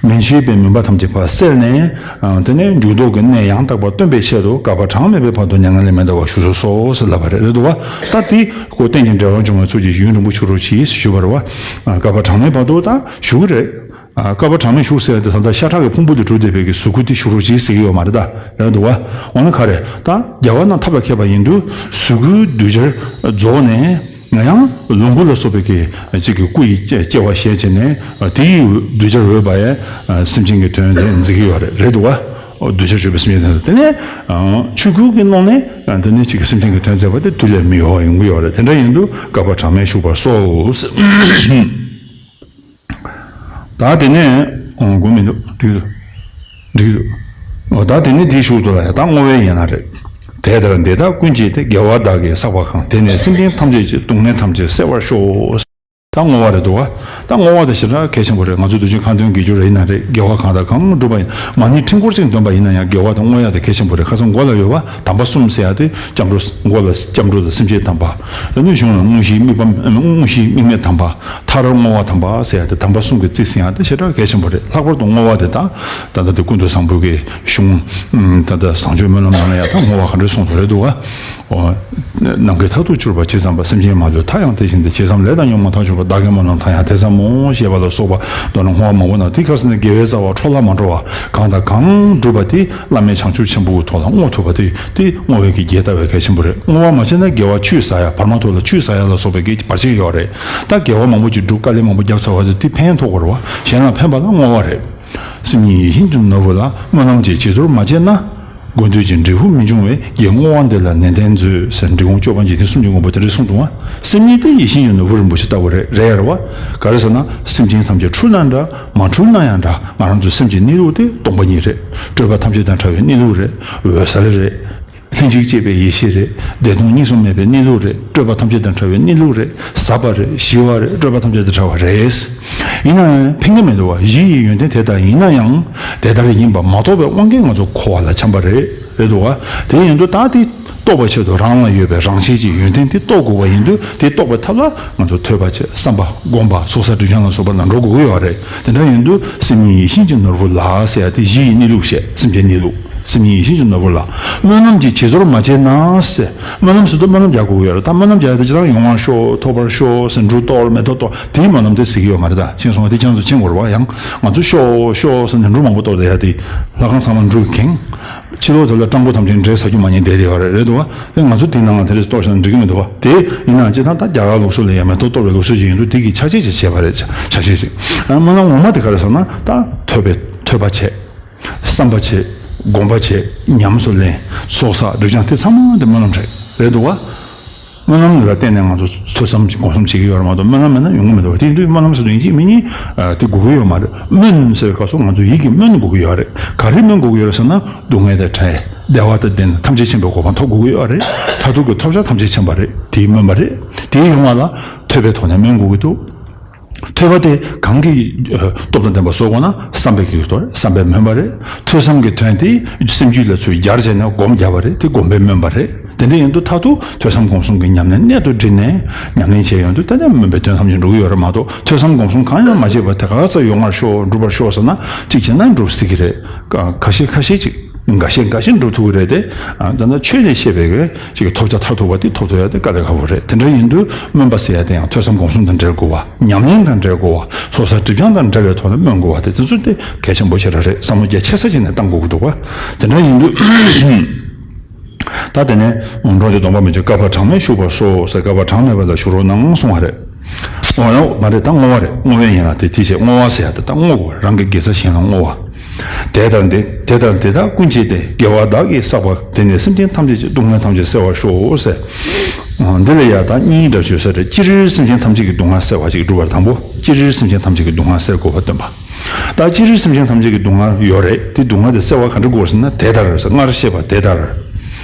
མི་འཆོས་པའི་མུན་པ་ཐམས་ཅད་ཕར་བསལ་ནས། དེ་ནས་འཇུག་ལྡོག་གི་གནས་ཡང་དག་པ་སྟོན་པའི་ཆེད་དུ། བསྐལ་པ་གྲངས་མེད་པའི་བར་དུ་མྱ་ངན་ལས་མི་འདའ་བར་བཞུགས་གསོལ་ཟེར་ལབ་པ་རེད། རེད་འདུག་བ། ད་དེ་ཁོ་རྟེན་ཅིང་འབྲེལ་བར་འབྱུང་བའི་ཚུལ་གྱིས། ཡུན་རིང་པོ་བཞུགས་རོགས་གྱིས་ཞུས་པ་རེད་བ། བསྐལ་པ་གྲངས་མེད་བར་དུ་ད་བཞུགས་ཀྱི་རེད། ཨ། བསྐལ་པ་གྲངས་མེད་བཞུགས་ཟེར་ཡ་དེ་ད་ལྟ་ཤ་ཁྲག་གི་ཕུང་པོ་དེ་གྲུབ་བསྡད་པའི་གི་གཟུགས་སྐུ་དེ་བཞུགས་རོགས་གྱིས་ཟེར་གྱི་ཡོད་མ་རེད་ད། རེད་འདུག་བ། འོ་ན་ག་རེ། ད་རྒྱལ་བ་རྣམས་ཐར་པར་མཁས་པ་ཡིན་དུས། གཟུགས་སྐུའི་གདུལ་བྱར་རྫོགས་ནས། ཡང་ལོངས་སྐུ་ལ་སོགས་པའི་གི་གཅིག་གི་སྐུ་ཡི་སྐྱེ་བ་བཞེས་བྱས་ནས། དེ་ཡི་གདུལ་བྱར་འོས་པ་ཡི་སེམས་ཅན་གྱི་དོན་དེ་མཛད་ཀྱི་ཡོད་རེད། རེད་འདུག་བ། གདུལ་བྱར་འོས་པའི་སེམས་ཅན་དེ། དེ་ནས་ཆོས་སྐུ་གི་ཀློང་ནས་དེ་ནས་གཅིག་གི་སེམས་ཅན་གྱི་དོན་མཛད་པ་དེ་དུས་ལས་མི་ཡོལ་བ་ཡོང་གི་ཡོད་རེད། དེ་འདྲ་ཡིན་དུས་བསྐལ་པ་གྲངས་མེད་བཞུགས་པར་གསོལ། ད་དེ་ནས། ཨོ། དགོངས་མི་འདུག་འགྲིག་འདུག་འགྲིག་འདུག་ཨོ། ད་དེ་ནས་དེའི་གཞུག་ཏུ་ལ་ཡང་ད་བསྔོ་བའི་ཡན་ལག་རེད། དེ་ལྟར་འདི་དག་ཀུན་བྱས་ཏེ། རྒྱལ་བ་བདག་གིས་བསགས་པ་གང་། དེས་ནི་སེམས་ཅན་ཐམས་ཅད་ཀྱི། སྡུག་བསྔལ་ཐམས་ཅད་བསལ་བར་ཤོག་ད་བསྔོ་བ་རེད་འདུག་བ། ད་བསྔོ་བ་དེ་ཞེ་དྲག་གལ་ཆེན་པོ་རེད། ང་ཚོ་དུས་རྒྱུན་ཁ་འདོན་དགེ་སྦྱོར་རེ་ཡིན་ན་རེད། དགེ་བ་གང་དང་གང་བསྒྲུབས་པ་ཡིན། མ་ཎི་ཕྲེང་སྐོར་ཅིག་འདོན་པ་ཡིན་ན་ཡང་དགེ་བ་དང་བསྔོ་ཡག་དེ་གལ་ཆེན་པོ་རེད། ཁ་སང་མགོ་ལ་ཡོད་བ། དམ་པ་གསུམ་ཟེར་ཡག་དེ་སྐྱབས་འགྲོ། མགོ་ལ་སྐྱབས་འགྲོ་དང་སེམས་བསྐྱེད་དམ་པ། དེ་ནས་གཞུང་ལ་དངོས་གཞིའི་དམིགས་པ། དངོས་གཞིའི་དམིགས་མེད་དམ་པ། མཐར་བསྔོ་བ་དམ་པ་ཟེར་ཡག་དེ་དམ་པ་གསུམ་གྱིས་རྩིས་ཟིན་ཡག་དེ་ཞེ་དྲག་གལ་ཆེན་པོ་རེད། ལྷག་པར་དུ་བསྔོ་བ་དེ་དག་ད་ལྟ་དེ་ཀུན་ཏུ་བཟང་པོའི་གི་གཞུང་། ད་ལྟ་བཟང་སྤྱོད་སྨོན་ལམ་ནང་ལ་ཡང་ད་བསྔོ་བ་ག་འདྲ་གསུངས་པ་རེད་འདུག་བ། ཨོ། ནམ་མཁའི་མཐས་གཏུགས་གྱུར་པ་ཇི་ཙམ་པ། སེམས་ཅན་མ་ལུས་མཐའ་ཡང་དེ་བཞིན་ཏེ། ཇི་ཙམ་ལས་དང་ཉོན་མོངས་མཐའ་གྱུར་པ། བདག་གི་སྨོན་ལམ་མཐའ་ཡང་དེ་ཙམ་མོ། ཞེས་པ་ལ་སོགས་པ་མདོར་ན་བསྔོ་བ་མང་པོ་ན། དེ་ག་ཟེར་ན་དགེ་བའི་རྩ་བ་འཕྲོ་བརླག་མ་འགྲོ་བ། གང་དང་གང་བསྒྲུབས་པ་དེ་བླ་མེད་བྱང་ཆུབ་ཆེན་པོའི་ཐོག་ལ་བསྔོ་ཐུབ་པ་དེ། དེ་བསྔོ་བའི་གི་རྒྱས་བཏབ་པའི་གལ་ཆེན་པོ་རེད། བསྔོ་བ་མ་བྱས་ན་དགེ་བ་ཆུད་ཟ་ཡ། བར་མ་དོ་ལ་ཆུད་ཟ་ཡ་ལ་སོགས་པའི་གི་བར་ཆད་ཡོད་རེད། ད་དགེ་བ་མང་པོ་ཅིག་བསྒྲུབས། དཀའ་ལས་མང་པོ་བརྒྱབ་ཚར་བ་དེ་དེ་ཕན་ཐོགས་དགོས་རེད་བ། གཞན་ལ་ཕན་པ་ལ་བསྔོ་བ་རེད། སེམས་ཉིད་ཡིད་བཞིན་གྱི་ནོར་བུ་ལ། སྨོན་ལམ་གྱི་བྱི་དོར་མ་བྱས་ན། དགོས་འདོད་ཀྱི་འབྲས་བུ་མི་འབྱུང་བས། རྒྱལ་བསྔོ་བ་འདི་ལ་ནན་ཏན་མཛོད། ཟེར་འབྲི་གུང་སྐྱོབ་པ་འཇིག་རྟེན་གསུམ་གྱི་མགོན་པོ་དེ་འདྲས་གསུངས་འདུག་བ། སེམས་ཉིད་དེ་ཡིད་བཞིན་གྱི་ནོར་བུ་རིན་པོ་ཆེ་ལྟ་བུ་རེད། རེད་ཡ་རེད་བ། ག་རེ་ཟེར་ན། སེམས་ཅན་ཐམས་ཅད་འཁྲུལ་ན་འདྲ། མ་འཁྲུལ་ན་ཡང་འདྲ། ང་རང་ཚོའི་སེམས་ཀྱི་གནས་ལུགས་དེ་སྟོང་པ་ཉིད་རེད། སྤྲོས་པ་ཐམས་ཅད་དང་བྲལ་བའི་གནས་ལུགས་རེད། འོད་གསལ་རེད། ལྷན་ཅིག་སྐྱེས་པའི་ཡེ་ཤེས་རེད། བདེ་སྟོང་གཉིས་སུ་མེད་པའི་གནས་ལུགས་རེད། སྤྲོས་པ་ཐམས་ཅད་དང་བྲལ་བའི་གནས་ལུགས་རེད། ཟབ་པ་རེད། ཞི་བ་རེད། སྤྲོས་པ་ཐམས་ཅད་དང་བྲལ་བ་རེད། ཡིན་ན་ཡང་ཕན་གྱི་མི་འདུག་བ། གཞི་ཡི་ཡོན་ཏན་དེ་ལྟ་ཡིན་ན་ཡང་དེ་ལྟར་ཡིན་པ་མ་རྟོགས་པའི་དབང་གིས་ང་ཚོ་འཁོར་བ་ལ་འཁྱམས་པ་རེད། རེད་འདུག་བ། དེ་ཡིན་དུས་ད་དེ་རྟོགས་པའི་ཆེད་དུ་རང་ལ་ཡོད་པའི་རང་ཆས་ཀྱི་ཡོན་ཏན་དེ་རྟོགས་དགོས་པ་ཡིན་དུས། དེ་རྟོགས་པའི་ཐབས་ལ་ང་ཚོ་ཐོས་པ་བྱེད། བསམ་པ་སྒོམ་པ། ཚོགས་བསགས་སྒྲིབ་སྦྱང་ལ་སོགས་པ་ལ་འགྲོ་དགོས་ཀྱི་ཡོད་རེད། དེ་འདྲ་ཡིན་དུས་སེམས་ཉིད་ཡིད་བཞིན་གྱི་ནོར་བུ་ལ་ཟེར་ཡ་དེ་གཞི་ཡི་གནས་ལུགས་བཤད། སེམས་ཅན་གནས་ལུགས། སེམས་ཉིད་ཡིད་བཞིན་གྱི་ནོར་བུ་ལ། སྨོན་ལམ་གྱི་བྱི་དོར་མ་བྱས་ན་ཟེར། སྨོན་ལམ་ཟེར་དུས་སྨོན་ལམ་རྒྱག་དགོས་ཀྱི་ཡོད་རེད། ད་སྨོན་ལམ་རྒྱག་ཡ་དེ་ཇི་ལྟར་ཡོང་བར་ཤོག་ཐོབ་པར་ཤོག་ཟེར། འབྲུ་གཏོར་མེ་ཏོག་གཏོར། དེའི་སྨོན་ལམ་དེ་ཟེར་གྱི་ཡོད་མ་རེད། ད་ཤེས་སོང་བ། དེ་ཅང་ཚོ་མཁྱེན་དགོས་རེད་བ། ཡང་ང་ཚོ་ཤོག་ཤོག་ཟེར་ནས་འབྲུ་མང་པོ་གཏོར་བསྡད་ཡ་དེ་ལྷ་ཁང་ཚང་མ་འབྲུ་གིས་ཁེངས། ཕྱི་ལོགས་དེ་ལ་སྤྲང་པོ་ཐམས་ཅད་འདྲེ་ཟ་རྒྱུ་མ་ཉན་བསྡད་དེ་ཡོད་རེད། རེད་འདུག་བ། དེ་ང་ཚོ་དེའི་ནང་ལ་དེ་འདྲས་གཏོར་བཞག་ན་འགྲིག་གི་མི་འདུག་བ། དེ་ཡིན་ནའང་སྤྱིར་བཏང་ད་རྒྱ་གར་ལུགས་སྲོལ་ལ་ཡ་མེ་ཏོག་གཏོར་བའི་ལུགས་སྲོལ་ཅིག་ཡིན་དུས་དེ་གི་ཆ་ཤས་ཅིག་བྱས་པ་རེད། ཆ་ཤས་ཤིག་སྨོན་ལམ་ངོ་མ་དེ་ག་རེ་ཟེར་ན། ད་ཐོས་པའི་ཐོས་པ་བྱས། བསམ་པ་བྱས། སྒོམ་པ་བྱས། ཉམས་སུ་ལེན། ཚོགས་བསགས། སྒྲིབ་སྦྱང་དེ་ཚང་མ་དེ་སྨོན་ལམ་རེད། རེད་འདུག་བ། སྨོན་ལམ་ལ་བརྟེན་ནས་ང་ཚོ་ཐོས་བསམ་སྒོམ་གསུམ་བྱེད་ཀྱི་ཡོད་རེད་མ་གཏོགས། སྨོན་ལམ་མེད་ན་ཡོང་གི་མི་འདུག་བ། དེ་ཡིན་དུས་སྨོན་ལམ་ཟེར་དུས་ཡིན་གཅིག་མིན་གཉིས་དེ་དགོས་ཀྱི་ཡོད་མ་རེད། སྨོན་ཟེར་བའི་སྐབས་སུ་ང་ཚོ་ཡིད་ཀྱིས་སྨོན་དགོས་ཀྱི་ཡོད་རེད། ག་རེ་སྨོན་དགོས་ཀྱི་ཡོད་རེད་ཟེར་ན། སྡུག་བསྔལ་དང་བྲལ། བདེ་བ་དང་ལྡན། ཐམས་ཅད་མཁྱེན་པའི་གོ་འཕང་ཐོབ་དགོས་ཀྱི་ཡོད་རེད། མཐར་ཐུག་གི་ཐོབ་བྱ་ཐམས་ཅད་མཁྱེན་པ་རེད། དེའི་སྨོན་པ་རེད། དེའི་ཡོང་བ་ལ་ཐོས་པའི་ཐོག་ནས་སྨོན་དགོས་ཀྱི་འདུག་ཐོས་པ་དེ་གང་གི་ཨ་སྟོབས་དང་ལྡན་པ་བཟོ་དགོས་ན། བསམ་པའི་གི་ཐོག་བསམ་པའི་སྨོན་པ་རེད། ཐོས་བསམ་གྱི་དོན་དེ་སེམས་རྒྱུད་ལ་ཚུར་སྦྱར་བྱས་ནས་སྒོམ་བརྒྱབ་པ་རེད། དེ་སྒོམ་པའི་སྨོན་པ་རེད། དེ་འདྲ་ཡིན་དུས་མཐར་ཐུག་ཐོས་བསམ་སྒོམ་གསུམ་གྱི་ཉམས་ལེན་གནད་དུ་དྲིལ་ནས་ཉམས་ལེན་བྱས་ཡོང་དུས། ད་ནས་སྨོན་པའི་དོན་ཐམས་ཅད་འགྲུབ་ཀྱི་ཡོད་རེད་མ་གཏོགས། ཐོས་བསམ་སྒོམ་གསུམ་གང་ཡང་མ་བྱས་པར་དེ་ག་ཚོད་ཡོང་བར་ཤོག། འགྲུབ་པར་ཤོག་ཟེར་ན། གཅིག་བྱས་ན་འགྲུབ་སྲིད་ཀྱི་རེད། ཁ་ཁ་ཤས་ཁ་ཤས་ཅིག་འགའ་ཤས་འགའ་ཤས་འགྲུབ་ཐུབ་ཀྱི་རེད་དེ། ཨ། ད་ལྟ་ཆོས་ལས་བཤད་པའི་གི་ཅིག་ཐོབ་བྱ་མཐར་ཐུག་པ་དེ་ཐོབ་ཐུབ་ཡ་དེ་དཀའ་ལས་ཁག་པོ་རེད། དེ་འདྲ་ཡིན་དུས་སྨོན་པ་ཟེར་ཡ་དེ་ཡང་ཐོས་བསམ་སྒོམ་གསུམ་དང་འབྲེལ་དགོས་པ། ཉམས་ལེན་དང་འབྲེལ་དགོས་པ། ཚོགས་བསགས་སྒྲིབ་སྦྱང་དང་འབྲེལ་བའི་ཐོག་ནས་སྨོན་དགོས་པ་དེ། དེ་ཚོ་དེ་གལ་ཆེན་པོ་ཞེ་དྲག་རེད། བསམ་བློ་རྒྱ་ཆེ་ས་ཅིག་ནས་བཏང་དགོས་ཀྱི་འདུག་པ། དེ་འདྲ་ཡིན་དུས། ད་དེ་ནས་འགྲོ་འདི་སྡོམ་པ་མི་བྱེད། བསྐལ་པ་གྲངས་མེད་བཞུགས་པར་ཤོག་ཟེར། བསྐལ་པ་གྲངས་མེད་པ་ལ་བཞུགས་རོགས་གནང་གསུང་བ་རེད། འོ་ཡང་མ་རེད། ད་བསྔོ་བ་རེད། བསྔོ་བའི་ཡན་ལག་དེ་དེ་བྱས། བསྔོ་བ་ཟེར་ཡ་དེ་ད་བསྔོ་དགོས་པ། རང་གི་དགེ་རྩ་གཞན་ལ་བསྔོ་བ། དེ་ལྟར་འདི་དེ་ལྟར་འདི་དག་ཀུན་བྱེད་དེ། དགེ་བ་བདག་གིས་བསགས་པ་དེས་ནི། སེམས་ཅན་ཐམས་ཅད་ཀྱི། སྡུག་བསྔལ་ཐམས་ཅད་སེལ་བར་ཤོག་ཟེར། འདི་ལ་ཡ་ད་གཉིས་འདྲ་བརྗོད་ས་རེད། སྤྱིར་སེམས་ཅན་ཐམས་ཅད་ཀྱི་སྡུག་བསྔལ་སེལ་བ་ཅིག་སྒྲུབ་པར། དང་པོ་སྤྱིར་སེམས་ཅན་ཐམས་ཅད་ཀྱི་སྡུག་བསྔལ་སེལ་དགོས་པ་སྟོན་པ། ད་སྤྱིར་སེམས་ཅན་ཐམས་ཅད་ཀྱི་སྡུག་བསྔལ་ཡོད་རེད། དེ་སྡུག་བསྔལ་དེ་སེལ་བ་ག་འདྲ་དགོས་ཟེར་ན། དེ་ལྟར་ཟེར། སྔར་བཤད་པ་དེ་ལྟར།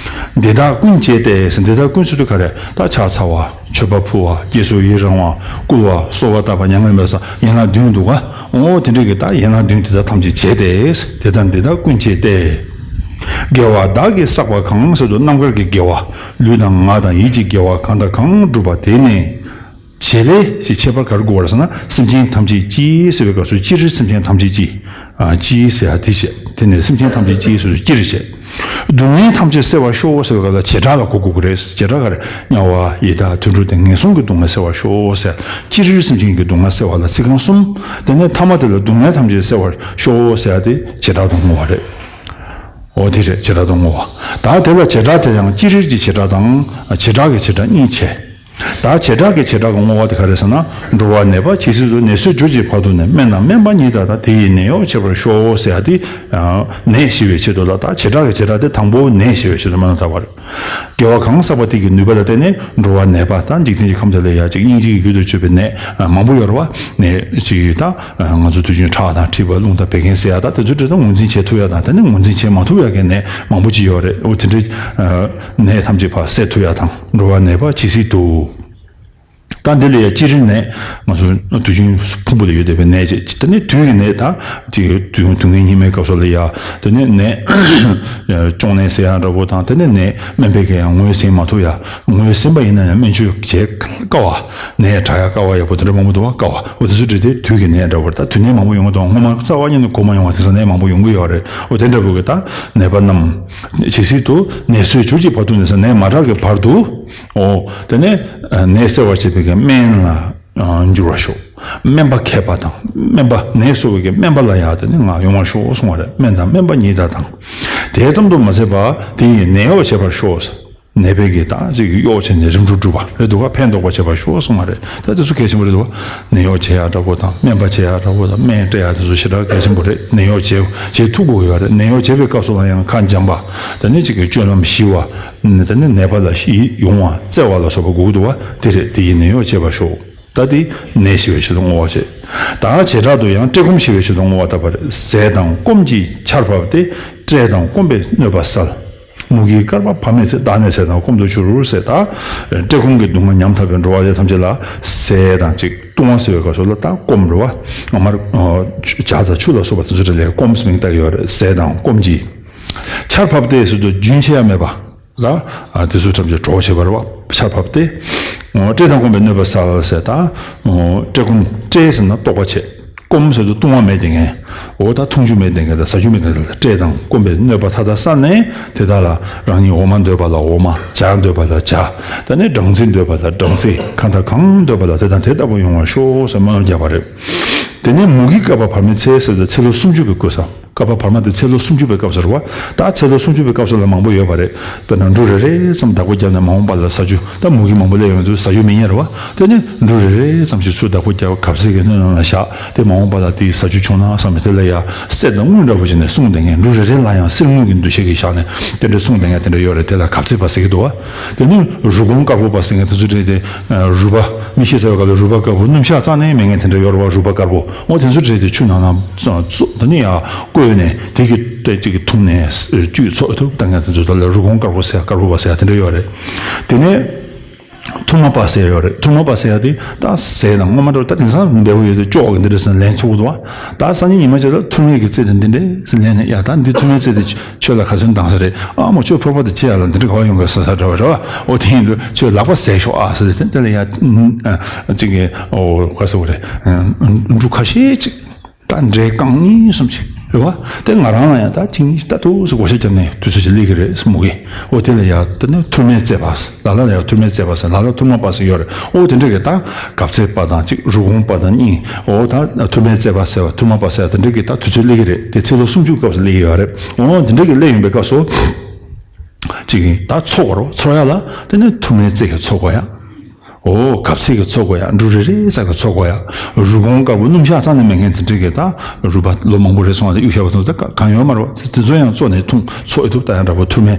འདི་དག་ཀུན་བྱེད་དེ་ཟེར། འདི་དག་ཀུན་ཟེར་དུས་ག་རེ། ད་ཕྱག་འཚལ་བ། མཆོད་པ་ཕུལ་བ། དགེ་ཚུལ་ཡི་རང་བ། བསྐུལ་བ། གསོལ་བ་བཏབ་པ། མྱ་ངན་མེད་པ། ཡན་ལག་བདུན་འདུག་ག་འོ་དེ་འདྲ་གི་ད་ཡན་ལག་བདུན་དེ་དག་ཐམས་ཅད་བྱས་ཏེ། དེ་དག་འདི་དག་ཀུན་བྱེད་དེ། དགེ་བ་བདག་གིས་བསགས་པ་གང་ཟེར་དུས། རྣམ་དཀར་གྱི་དགེ་བ། ལུས་དང་ངག་དང་ཡིད་ཀྱི་དགེ་བ་གང་དང་གང་བསྒྲུབས་པ་དེས་ནི། བྱེད་ལས་ཞེས་ཁྱད་པར་ག་རེ་དགོས་པ་རེད་ཟེར་ན། སེམས་ཅན་ཐམས་ཅད་ཀྱི་ཟེར་བའི་སྐབས་སུ། སྤྱིར་སེམས་ཅན་ཐམས་ཅད་ཀྱི། ཨ། ཀྱི་ཟེར་ཡ་དེ་བྱས། དེ་ནས་སེམས་ཅན་ཐམས་ཅད་ཀྱི་ཟེར་དུས་སྤྱིར་བྱས། སྡུག་བསྔལ་ཐམས་ཅད་སེལ་བར་ཤོག་ཟེར་བའི་སྐབས་ལ་བྱེ་བྲག་ལ་གོ་དགོས་ཀྱི་རེད། བྱེ་བྲག་ག་རེ། དམྱལ་བ་ཡི་དྭགས་དུད་འགྲོ་དེ་ངན་སོང་གི་སྡུག་བསྔལ་སེལ་བར་ཤོག་ཟེར། སྤྱིར་སེམས་ཅན་གྱི་སྡུག་བསྔལ་སེལ་བ་ལ་ཚིག་རྐང་གསུམ། དེ་ནས་ཐ་མ་དེ་ལ་སྡུག་བསྔལ་ཐམས་ཅད་སེལ་བར་ཤོག་ཟེར་ཡ་དེ་བྱེ་བྲག་ཏུ་བསྔོ་བ་རེད། འོ་དེ་རེད། བྱེ་བྲག་ཏུ་བསྔོ་བ། ད་དེ་ལ་བྱེ་བྲག་དེ་ཡང་སྤྱིར་གྱི་བྱེ་བྲག་དང་། བྱེ་བྲག་གི་བྱེ་བྲག་གཉིས་བྱས། ད་བྱེ་བྲག་གི་བྱེ་བྲག་གི་བསྔོ་བ་དེ་ག་རེ་ཟེར་ན། འགྲོ་བ་ནད་པ་ཇི་སྲིད་དུ། ནད་སོས་གྱུར་གྱི་བར་དུ་ནི། སྨན་དང་སྨན་པ་ཉིད་དག་དང་། དེ་ཡི་ནད་གཡོག་བྱེད་པར་ཤོག་ཟེར་ཡ་དེ། ཨ། ནད་ཞི་བའི་ཆེད་དུ་ལ། ད་བྱེ་བྲག་གི་བྱེ་བྲག་དེ་དང་པོ་ནད་ཞི་བའི་ཆེད་དུ་སྨོན་ལམ་བཏབ་པ་རེད། དགེ་བ་གང་བསགས་པ་དེ་གི་ནུས་པ་ལ་བརྟེན་ནས་འགྲོ་བ་ནད་པ་དང་། འཇིག་རྟེན་གྱི་ཁམས་དེ་ལ་ཡ་ཅིག་སྙིང་རྗེ་གི་རྒྱུ་དུ་གྱུར་པའི་ནད་མང་པོ་ཡོད་རེད་བ། ནད་ཅིག་ད་ང་ཚོ་དུས་རྒྱུན་ཁྲག་དང་མཁྲིས་པ་རླུང་དང་བད་ཀན་ཟེར་ཡ་དང་། དེ་ཚོ་དེ་ད་ངོས་འཛིན་བྱེད་ཐུབ་ཡ་དང་། དེ་ནས་ངོས་འཛིན་བྱེད་མ་ཐུབ་ཡ་གི་ནད་མང་པོ་ཅིག་ཡོད་རེད། འོ་དེ་འདྲའི་ནད་ཐམས་ཅད་ཕར་སེལ་ཐུབ་ཡ་དང་། འགྲོ་བ་ནད་པ་ཇི་སྲིད་དུ། ད་འདི་ལ་ཡ་སྤྱིར་ནད། ང་ཚོ་དུས་རྒྱུན་ཕུང་པོ་ལ་ཡོད་བསྡད་པའི་ནད་ཅིག་དེ་ནས་དུས་ཀྱི་ནད། ད་ཅིག་དུས་དུས་ངན་སྙིགས་མའི་སྐབས་སུ་ལ་ཡ། དེ་ནས་ནད་གཅོང་ནད་ཟེར་ཡ་འདྲ་པོ་དང་། དེ་ནས་ནད་སྨན་པས་ཀྱང་ངོས་ཟིན་མ་ཐུབ་ཡ། ངོས་ཟིན་པ་ཡིན་ན་ཡང་སྨན་བཅོས་བྱེད་དཀའ་བ། ནད་དྲག་ཡ་དཀའ་བ་ཡག་པོ་དེ་འདྲ་མང་པོ་འདུག་བ། དཀའ་བ། འོ་དེ་ཚོ་འདྲ་དེ་དུས་ཀྱི་ནད་འདྲ་པོ་རེད། ད་དུས་ནད་མང་པོ་ཡོང་གི་འདུག་སྔོན་མ་རྩ་བ་ཉིད་ནས་གོ་མ་མྱོང་བ་དེང་སང་ནད་མང་པོ་ཡོང་གི་ཡོད་རེད། འོ་དེ་འདྲ་པོ་གི་ད་ནད་པ་རྣམས་ཇི་སྲིད་དུ། ནད་སོས་གྱུར་གྱི་བར་དུ་ནི་ཟེར། ནད་མ་དྲག་གི་བར་དུ། འོ་དེ་ནས་ནད་སེལ་བར་བྱེད་པའི་གི་སྨན་ལ་འགྱུར་བར་ཤོག་སྨན་པ་མཁས་པ་དང་། སྨན་པ། ནད་གསོ་བའི་གི་སྨན་པ་ལ་ཡ་དེ་ནི་ང་ཡོང་བར་ཤོག་གསུང་བ་རེད། སྨན་དང་སྨན་པ་ཉིད་དག་དང་། དེ་ཙམ་དུ་མ་ཟད་པར་དེ་ཡི་ནད་གཡོག་བྱེད་པར་ཤོག་ནད་པའི་གི་ད་ཅིག་གཡོག་བྱས་ནས་རིམ་གྲོ་སྒྲུབ་པ་རེད་འདུག་ག་ཕན་འདོགས་པ་བྱེད་པར་ཤོག་གསུང་བ་རེད། ད་དེ་ཚོ་གལ་ཆེན་པོ་རེད་འདུག་ག་ནད་གཡོག་བྱེད་ཡག་འདྲ་པོ་དང་། སྨན་པ་བྱེད་ཡག་འདྲ་པོ་དང་། སྨན་སྤྲད་ཡག་དེ་ཚོ་ཞེ་དྲག་གལ་ཆེན་པོ་རེད། ནད་གཡོག་བྱེད་བྱེད་ཐུབ་དགོས་ཡོད་རེད། ནད་གཡོག་བྱེད་པའི་སྐབས་སུ་ལ་ཡང་ཁ་འཇམ་པ། དེ་ནས་ཅིག་གི་སྤྱོད་ལམ་ཞི་བ། དེ་ནས་ནད་པ་ལ་ཡིད་ཡོང་བ། བརྩེ་བ་ལ་སོགས་པ་དགོས་འདུག་བ། དེ་རེད། དེ་ཡི་ནད་གཡོག་བྱེད་པར་ཤོག་ད་དེ་ནད་ཞི་བའི་ཆེད་དུ་བསྔོ་བ་བྱེད། ད་བྱེ་བྲག་ཏུ་ཡང་བཀྲེས་སྐོམ་ཞི་བའི་ཆེད་དུ་བསྔོ་བ་བཏབ་པ་རེད། ཟས་དང་སྐོམ་གྱི་ཆར་ཕབ་སྟེ། བཀྲེས་དང་སྐོམ་པའི་གནོད་པ་བསལ། མུ་གེའི་བསྐལ་པ་བར་མའི་ཚེ། བདག་ནི་ཟས་དང་སྐོམ་དུ་གྱུར་ཟེར། ད་བཀྲེས་སྐོམ་གྱི་སྡུག་བསྔལ་ཉམ་ཐག་པའི་འགྲོ་བ་དེ་ཐམས་ཅད་ལ་ཟས་དང་ཅིག་བཏུང་བ་ཟེར་བའི་སྐབས་སུ་ལ་ད་སྐོམ་རེད་བ། སྔ་མར་ཇ་དང་ཆུ་ལ་སོགས་པ་དེ་ཚོ་འདྲ་ལས་སྐོམ་ཟེར་མིང་བཏགས་ཡོད་རེད། ཟས་དང་སྐོམ་གྱི་ཆར་ཕབ་སྟེ་ཟེར་དུས་རྒྱུན་ཆད་ཡ་མེད་པ། ལ། ཨ། དེ་ཚོ་ཐམས་ཅད་གྲོགས་བྱེད་པ་རེད་བ། ཆར་ཕབ་སྟེ། ཨོ། བཀྲེས་དང་སྐོམ་པའི་གནོད་པ་བསལ་ཟེར། ད། ཨོ། བཀྲེས་སྐོམ། བཀྲེས་ཟེར་ན་ལྟོགས་པ་བྱེད། སྐོམ་ཟེར་དུས་བཏུང་བ་མེད་བསྡད་མཁན། འོ། ད་འཐུང་རྒྱུ་མེད་བསྡད་མཁན་དང་ཟ་རྒྱུ་མེད་བསྡད་མཁན་དེ་ལ། བཀྲེས་དང་སྐོམ་པའི་གནོད་པ་མཐའ་དག་བསལ་ནས། དེ་དག་ལ་རང་ཉིད་འོ་མ་འདོད་པ་ལ་འོ་མ། ཇ་འདོད་པ་ལ་ཇ། དེ་ནས་སྦྲང་རྩི་འདོད་པ་ལ་སྦྲང་རྩི། གང་དང་གང་འདོད་པ་ལ་དེ་དང་དེ་ལྟ་བུ་ཡོང་བར་ཤོག་ཟེར་སྨོན་ལམ་བརྒྱབ་པ་རེད། དེ་ནས་མུ་གེའི་བསྐལ་པ་བར་མའི་ཚེ་ཟེར་དུས་ཚེ་ལོ་སུམ་ཅུ་པའི་སྐོར་ཟེར། བསྐལ་པ་བར་མ་དེ་ཚེ་ལོ་སུམ་ཅུ་པའི་སྐབས་སུ་རེད་བ། ད་ཚེ་ལོ་སུམ་ཅུ་པའི་སྐབས་སུ་ལ་མང་པོ་ཡོད་པ་རེད། དཔེར་ན་འབྲུ་རེ་རེ་ཙམ་བདག་པོ་བརྒྱབ་ནས་མ་འོངས་པ་ལ་ཟ་རྒྱུ། ད་མུ་གེ་མང་པོ་སླེབས་ཡོང་དུས་ཟ་རྒྱུ་མེད་ངེས་རེད་བ། དེ་ནས་འབྲུ་རེ་རེ་ཙམ་ཞིག་ཚུར་བདག་པོ་བརྒྱབ། གབ་ཚིག་གི་སྣོད་ནང་ལ་བཞག་དེ་མ་འོངས་པ་ལ་དེའི་ཟ་རྒྱུ་བྱུང་ན་བསམ་པའི་དེ་ལ་ཡ་གསེར་དང་དངུལ་འདྲ་པོ་བྱས་ནས་གསུངས་བསྡད་མཁན། འབྲུ་རེ་རེ་ལ་ཡང་གསེར་དངུལ་གྱི་འདུ་ཤེས་ཀྱིས་བཞག་ནས་དེ་འདྲའི་གསུངས་བསྡད་མཁན་དེ་འདྲ་ཡོད་རེད། དེ་ལ་གབ་ཚིག་པ་ཟེར་གྱི་འདུག་བ། དེ་ནས་རུས་གོང་དཀར་པོ་པ་ཟེར་མཁན་དེ་ཚོ་འདྲ་དེ། རུས་པ་མི་ཤི་ཚར་བའི་སྐབས་ལ་རུས་པ་དཀར་པོ། སྣུམ་ཞག་རྩ་ནས་མེད་མཁན་དེ་འདྲ་ཡོད་རེད་བ། རུས་པ་དཀར་པོ། འོ་དེ་ཚོ་འདྲ་དེ་ཆུ་ནང་ན་བཙོས་དེ་ནས་ཡར་བསྐོལ་ནས་དེ་གི་ཏོག་ཙམ་གྱིས་འཐུང་ནས་བཅུད་འཚོ་ཐུབ་བཏང་མཁན་དེ་ཚོ་ད་ལ་རུས་གོང་དཀར་པོ་ཟེར་ཡ། དཀར་པོ་པ་ཟེར་ཡ་དེ་འདྲ་ཡོད་རེད། དེ་ནས་ཐུར་མ་པ་ཟེར་ཡ་ཡོད་རེད། ཐུར་མ་པ་ཟེར་ཡ་དེ་ད་ཟས་དང་སྔོན་མ་འདྲ་བོ། ད་དེང་སང་འབེལ་པོ་ཡོད་དུས་ཅོག་གི་འདི་འདྲ་ཟེར་ལེན་ཚུགས་འདུག་བ། ད་སང་ཉིན་ཉི་མ་ཅིག་ལ་ཐུར་མའི་གི་རྩེ་དེ་འདི་འདྲས་ཟེར་ལེན་ནས། ཡ་ད་འདི་ཐུར་མའི་རྩེ་དེ་ཁྱོད་ལ་ག་ཚོད་འདང་ས་རེད། ཨ་མོ་ཁྱོད་ཕོར་པ་དེ་ཁྱེར་ཡ་ལ་འདི་འདྲ་ག་བ་ཡོང་གི་ཟེར་ས་འདྲ་བ་རེད་བ། འོ་དེ་ཡིན་དུས་ཁྱོད་ལག་པ་ཟས་ཤོག་ཨ་ཟེར་ཏེ། དེ་ལ་ཡ་ཨ་ཅིག་གི་འོ་ག་ཟེར་བ་རེད། འབྲུ་ཁ་ཤས་ཅིག་ད་འབྲས་རྐང་གཉིས་གསུམ་ཅིག་རེད་བ། དེ་ང་རང་ལ་ཡང་ད་གཅིག་གཉིས་ཅིག་ལྟ་ཐུབ་ཟེར་བགོ་བཤའ་བརྒྱབ་ནས་དུས་ཚོད་ཅིག་སླེབས་ཀྱི་རེད་མོ་གི། འོ་དེ་ལ་ཡ་དེ་ནས་ཐུར་མའི་རྩེ་པ། ལ་ལ་ལ་ཡ་ཐུར་མའི་རྩེ་པ་ཟེར། ལ་ལ་ཐུར་མ་པ་ཟེར་ཡོད་རེད། འོ་དེ་འདྲ་གི་ད་གབ་ཚིག་པ་དང་གཅིག་རུས་གོང་པ་དང་གཉིས། འོ་ད་ཐུར་མའི་རྩེ་པ་ཟེར་བ། ཐུར་མ་པ་ཟེར་བ་དེ་འདྲ་གི་ད་དུས་ཚོད་སླེབས་ཀྱི་རེད། དེ་ཚེ་ལོ་སུམ་ཅུ་སྐབས་སུ་སླེབས་ཀྱི་ཡོད་རེད། འོ་དེ་འདྲ་གི་སླེབས་ཡོང་པའི་སྐབས་སུ། གཅིག་གིས་ད་འཚོ་དགོས་རེད། འཚོ་ཡ་ལ་དེ་ནས་ཐུར་མའི་རྩེ་གིས་འཚོ་དགོས་ཡ། འོ་གབ་ཚིག་གིས་འཚོ་དགོས་ཡ། འབྲུ་རེ་རེ་ཙམ་གྱིས་འཚོ་དགོས་ཡ། རུས་གོང་དཀར་པོ་སྣུམ་ཞག་རྩ་ནས་མེད་མཁན་དེ་འདྲ་གི་ད་རུས་པ་ལོ་མང་པོ་རེད་སོང་བ་དེ་གཡུག་བཞག་པ་སོང་ཙང་གང་ཡོད་མ་རེད་བ། དེ་ཚོ་ཡང་བཙོས་ནས་འཐུང་འཚོ་ཐུབ་ད་ཡང་འདྲ་པོ། ཐུར་མའི་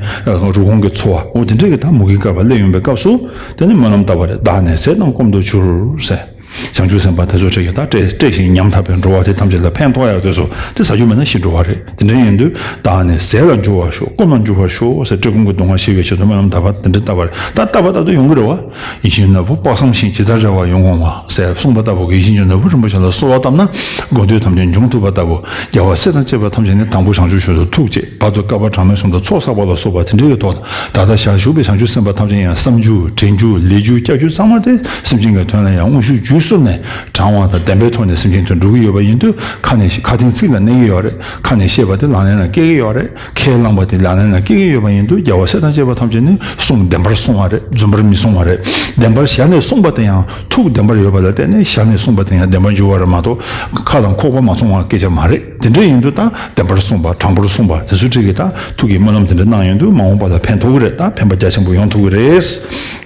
རུས་གོང་གི་འཚོ་བ། འོ་དེ་འདྲ་གི་ད་མུ་གེ་བསྐལ་པ་སླེབས་ཡོང་པའི་སྐབས་སུ་དེ་ནས་སྨོན་ལམ་བཏབ་པ་རེད། བདག་ནི་ཟས་དང་སྐོམ་དུ་གྱུར་ཟེར། བྱང་ཆུབ་སེམས་དཔའ་དེ་ཚོ་འདྲ་གི་ད་བཀྲེས་བཀྲེས་ཤིང་ཉམ་ཐག་པའི་འགྲོ་བ་དེ་ཐམས་ཅད་ལ་ཕན་ཐོགས་ཡག་དེ་ཚོ་དེ་ཟ་རྒྱུ་མེད་ན་ཤི་འགྲོ་བ་རེད། དེ་འདྲ་ཡིན་དུས་བདག་ནི་ཟས་ལ་འགྱུར་བར་ཤོག་སྐོམ་ལ་འགྱུར་བར་ཤོག་ཟེར་བཀྲེས་སྐོམ་གྱི་སྡུག་བསྔལ་ཞི་བའི་ཆེད་དུ་སྨོན་ལམ་བཏབ་པ་དེ་འདྲ་བཏབ་པ་རེད། ད་བཏབ་པ་ལྟར་དུ་ཡོང་གི་རེད་བ། ཡིད་བཞིན་ནོར་བུ་དཔག་བསམ་ཤིང་ཇི་ལྟར་རལ་བ་ཡོངས་གང་བ་ཟེར་གསུངས་པ་ལྟ་བུ་གི་ཡིད་བཞིན་གྱི་ནོར་བུ་རིན་པོ་ཆེ་ལ་གསོལ་བ་བཏབ་ན་དགོས་འདོད་ཐམས་ཅད་འབྱུང་ཐུབ་པ་ལྟ་བུ། རྒྱལ་བ་སྲས་དང་བཅས་པ་ཐམས་ཅད་ནི་དང་པོ་བྱང་ཆུབ་མཆོག་ཏུ་ཐུགས་བསྐྱེད། བར་དུ་བསྐལ་པ་གྲངས་མེད་གསུམ་དུ་ཚོགས་བསགས་པ་ལ་སོགས་པ་དེ་འདྲའི་ཐོག་ད་ལྟ་ཞལ་བཞུགས་པའི་བྱང་ཆུབ་སེམས་དཔའ་ཐམས་ཅད་ཡང་བསམ་རྒྱུ་དྲན་རྒྱུ་ལས་རྒྱུ་བཅའ་རྒྱུ་ཚང་མ་དེ་སེམས་ཅན་གྱི་དོན་ལ་ཡང་དངོས་ཤུགས་བརྒྱུད་གསུམ་ནས་དྲང་བ་དང་བདེན་པའི་ཐོག་ནས་སེམས་ཅན་དོན་སྒྲུབ་ཀྱི་ཡོད་པ་ཡིན་དུས། ཁ་ནས་ཁ་དན་ཚིག་ལ་གནས་ཀྱི་ཡོད་རེད། ཁ་ནས་བཤད་པ་དེ་ལག་ལེན་ལ་སྐྱེལ་གྱི་ཡོད་རེད། ཁས་བླངས་པ་དེ་ལག་ལེན་ལ་སྐྱེལ་གྱི་ཡོད་པ་ཡིན་དུས། རྒྱལ་བ་སྲས་དང་བཅས་པ་ཐམས་ཅད་ནི་གསུང་བདེན་པར་གསུང་བ་རེད། རྫུན་པར་མི་གསུང་བ་རེད། བདེན་པར་ཞལ་ནས་གསུངས་པ་དེ་ཡང་ཐུགས་བདེན་པར་ཡོད་པ་ལ་བརྟེན་ནས་ཞལ་ནས་གསུངས་པ་དེ་ཡང་བདེན་པར་འགྱུར་བ་རེད་མ་གཏོགས། ཁ་དང་ཁོག་པ་མ་མཚུངས་པ་སྐད་ཆ་མ་རེད། དེ་འདྲ་ཡིན་དུས་ད་བདེན་པར་གསུངས་པ། དྲང་པོར་གསུངས་པ་དེ་ཚོ་འདྲ་གི་ད་ཐུགས་ཀྱི་སྨོན་ལམ་དེ་འདྲ་གནང་ཡོང་དུས་མ་འོངས་པ་ལ་ཕན་ཐོགས་ཀྱི་རེད། ད་ཕན་པ་རྒྱ་ཆེན་པོ་ཡོང་ཐུབ་ཀྱི་རེད།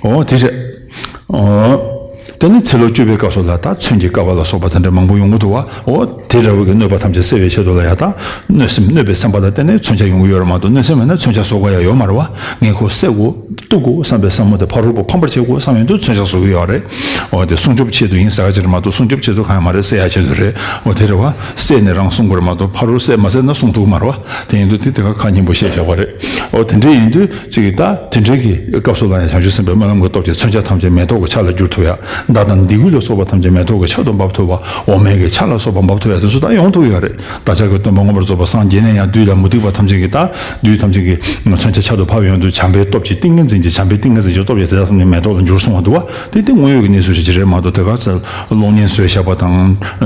འོ་དེ་རེད། འོ། དེ་ནས་ཚེ་ལོ་བཅུ་པའི་སྐབས་སུ་ལ་ད་མཚོན་གྱི་བསྐལ་པ་ལ་སོགས་པ་དེ་འདྲ་མང་པོ་ཡོང་གི་འདུག་བ། འོ་དེ་འདྲ་བོ་གི་གནོད་པ་ཐམས་ཅད་སེལ་བའི་ཆེད་དུ་ལ་ཡ་ད་གནོད་སེམས་གནོད་པའི་སེམས་པ་ལ་བརྟེན་ནས་མཚོན་ཆ་ཡོང་གི་ཡོད་རེད་མ་གཏོགས། གནོད་སེམས་མེད་ན་མཚོན་ཆ་བཟོ་དགོས་ཡ་ཡོད་མ་རེད་བ། ངས་ཁོ་བསད་དགོས་གཏུབ་དགོས་བསམ་པའི་བསམ་བློ་དེ་ཕ་རོལ་པོ་ཕམ་པར་བྱེད་དགོས་བསམ་ཡོང་དུས་མཚོན་ཆ་བཟོ་གི་ཡོད་རེད། འོ་དེ་སྲུང་སྐྱོབ་ཆེད་དུ་ཡིན་ཟེར་ག་ཅིག་རེད་མ་གཏོགས། སྲུང་སྐྱོབ་ཆེད་དུ་གང་ཡང་མ་རེད། བསད་ཡ་ཆེད་དུ་རེད། འོ་དེ་རེད་བ། བསད་ནས་རང་སྲུང་དགོས་རེད་མ་གཏོགས། ཕ་རོལ་བསད་མ་བསད་ན་སྲུང་ཐུབ་ཀྱི་མ་རེད་བ། དེ་ཡིན་དུས་དེ་དེ་ག་ཁ་སྙན་པོ་བཤད་བཞག་པ་རེད། འོ་དེ་འདྲ་ཡིན་དུས་ཅིག་གི་ད་དེ་འདྲའི་གི་སྐབས་སུ་ལ་ཡང་བྱང་ཆུབ་སེམས་དཔའི་སྨོན་ལམ་གྱི་སྟོབས་ཀྱིས་མཚོན་ཆ་ཐམས་ཅད་མེ་ཏོག་གི་ཆར་ལ་བསྒྱུར་ཐུབ་ཡ། མདའ་དང་མདེའུ་ལ་སོགས་པ་ཐམས་ཅད་མེ་ཏོག་གི་ཆར་དུ་འབབ་ཐུབ་པ། འོ་མའི་གི་ཆར་ལ་སོགས་པ་འབབ་ཐུབ་ཡ་དེ་ཚོ་ད་ཡོང་ཐུབ་ཡོད་རེད། བདག་ཅག་གི་སྟོན་པ་མངོན་པར་རྫོགས་པར་སངས་རྒྱས་ནས་ཡང་བདུད་ལ་མུ་སྟེགས་པ་ཐམས་ཅད་ཀྱིས་ད་བདུད་ཐམས་ཅད་ཀྱི་མཚོན་ཆ་ཆར་དུ་ཕབ་ཡོང་དུས་བྱམས་པའི་སྟོབས་ཀྱིས་ཏིང་ངེ་འཛིན་གྱི་བྱམས་པའི་ཏིང་ངེ་འཛིན་གྱི་སྟོབས་ཀྱིས་དེ་དག་ཐམས་ཅད་མེ་ཏོག་ལ་འགྱུར་སོང་བ་འདུག་བ། དེ་དེ་དངོས་ཡོད་ཀྱི་གནས་ཚུལ་ཞིག་ཅིག་རེད་མ་གཏོགས། དེ་ག་ཚོད་གློག་བརྙན་བཟོས་བཞག་པ་དང་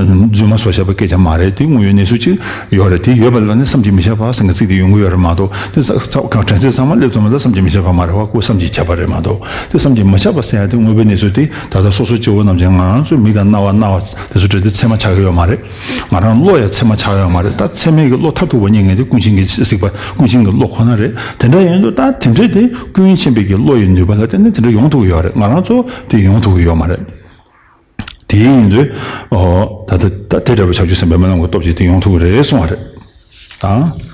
རྫུན་མ་བཟོས་བཞག་པའི་སྐད་ཆ་མ་རེད། དེ་དངོས་ཡོད་གནས་ཚུལ་ཅིག་ཡོད་རེད། དེ་ཡོད་པ་ལ་ནི་བསམ་གྱིས་མི་ཁྱབ་པ་ཟེར་མཁན་ཚིག་དེ་ཡོང་གི་ཡོད་རེད་མ་གཏོགས། དེ་ས་ས་གང་དྲན་ཚད་ཚང་མ་སླེབས་ཐུབ་མ་ལ་བསམ་གྱིས་མི་ཁྱབ་པ་མ་རེད་བ། ཁོ་བསམ་གྱིས་ཁྱབ་པ་རེད་མ་གཏོགས། དེ་བསམ་གྱིས་མི་ཁྱབ་པ་ཟེར་ཡ་དེ་དངོས་པོའི་གནས་ཚུལ་དེ་ད་ལྟ་སོ་སོ་སྐྱེ་བོ་རྣམས་ཀྱིས་ང་རང་ཚོའི་མིག་དང་རྣ་བ་སྣ་བ་དེ་ཚོ་འདྲ་དེ་ཚད་མ་ཆགས་ཀྱི་ཡོད་མ་རེད། ང་རང་བློ་ཡང་ཚད་མ་ཆགས་ཡོད་མ་རེད། ད་ཚད་མའི་གི་བློ་མཐར་ཐུག་པ་རྙེད་མཁན་དེ་ཀུན་མཁྱེན་གྱི་གཟིགས་པ། ཀུན་མཁྱེན་གྱི་བློ་ཁོ་ན་རེད། དེ་འདྲ་ཡིན་དུས་ད་དེ་འདྲའི་དེ་ཀུན་མཁྱེན་པའི་གི་བློ་ཡི་ནུས་པ་ལ་བརྟེན་ནས་དེ་འདྲ་ཡོང་ཐུབ་ཀྱི་ཡོད་རེད། ང་རང་ཚོ་དེ་ཡོང་ཐུབ་ཀྱི་ཡོད་མ་རེད། དེ་ཡིན་དུས། ཨོ། ད་ལྟ་ད་དེ་འདྲ་བའི་བྱང་ཆུབ་སེམས་དཔའི་སྨོན་ལམ་གྱི་སྟོབས་ཀྱིས་དེ་ཡོང་ཐུབ་ཀྱི་རེད་གསུང་བ་རེད། ཨ།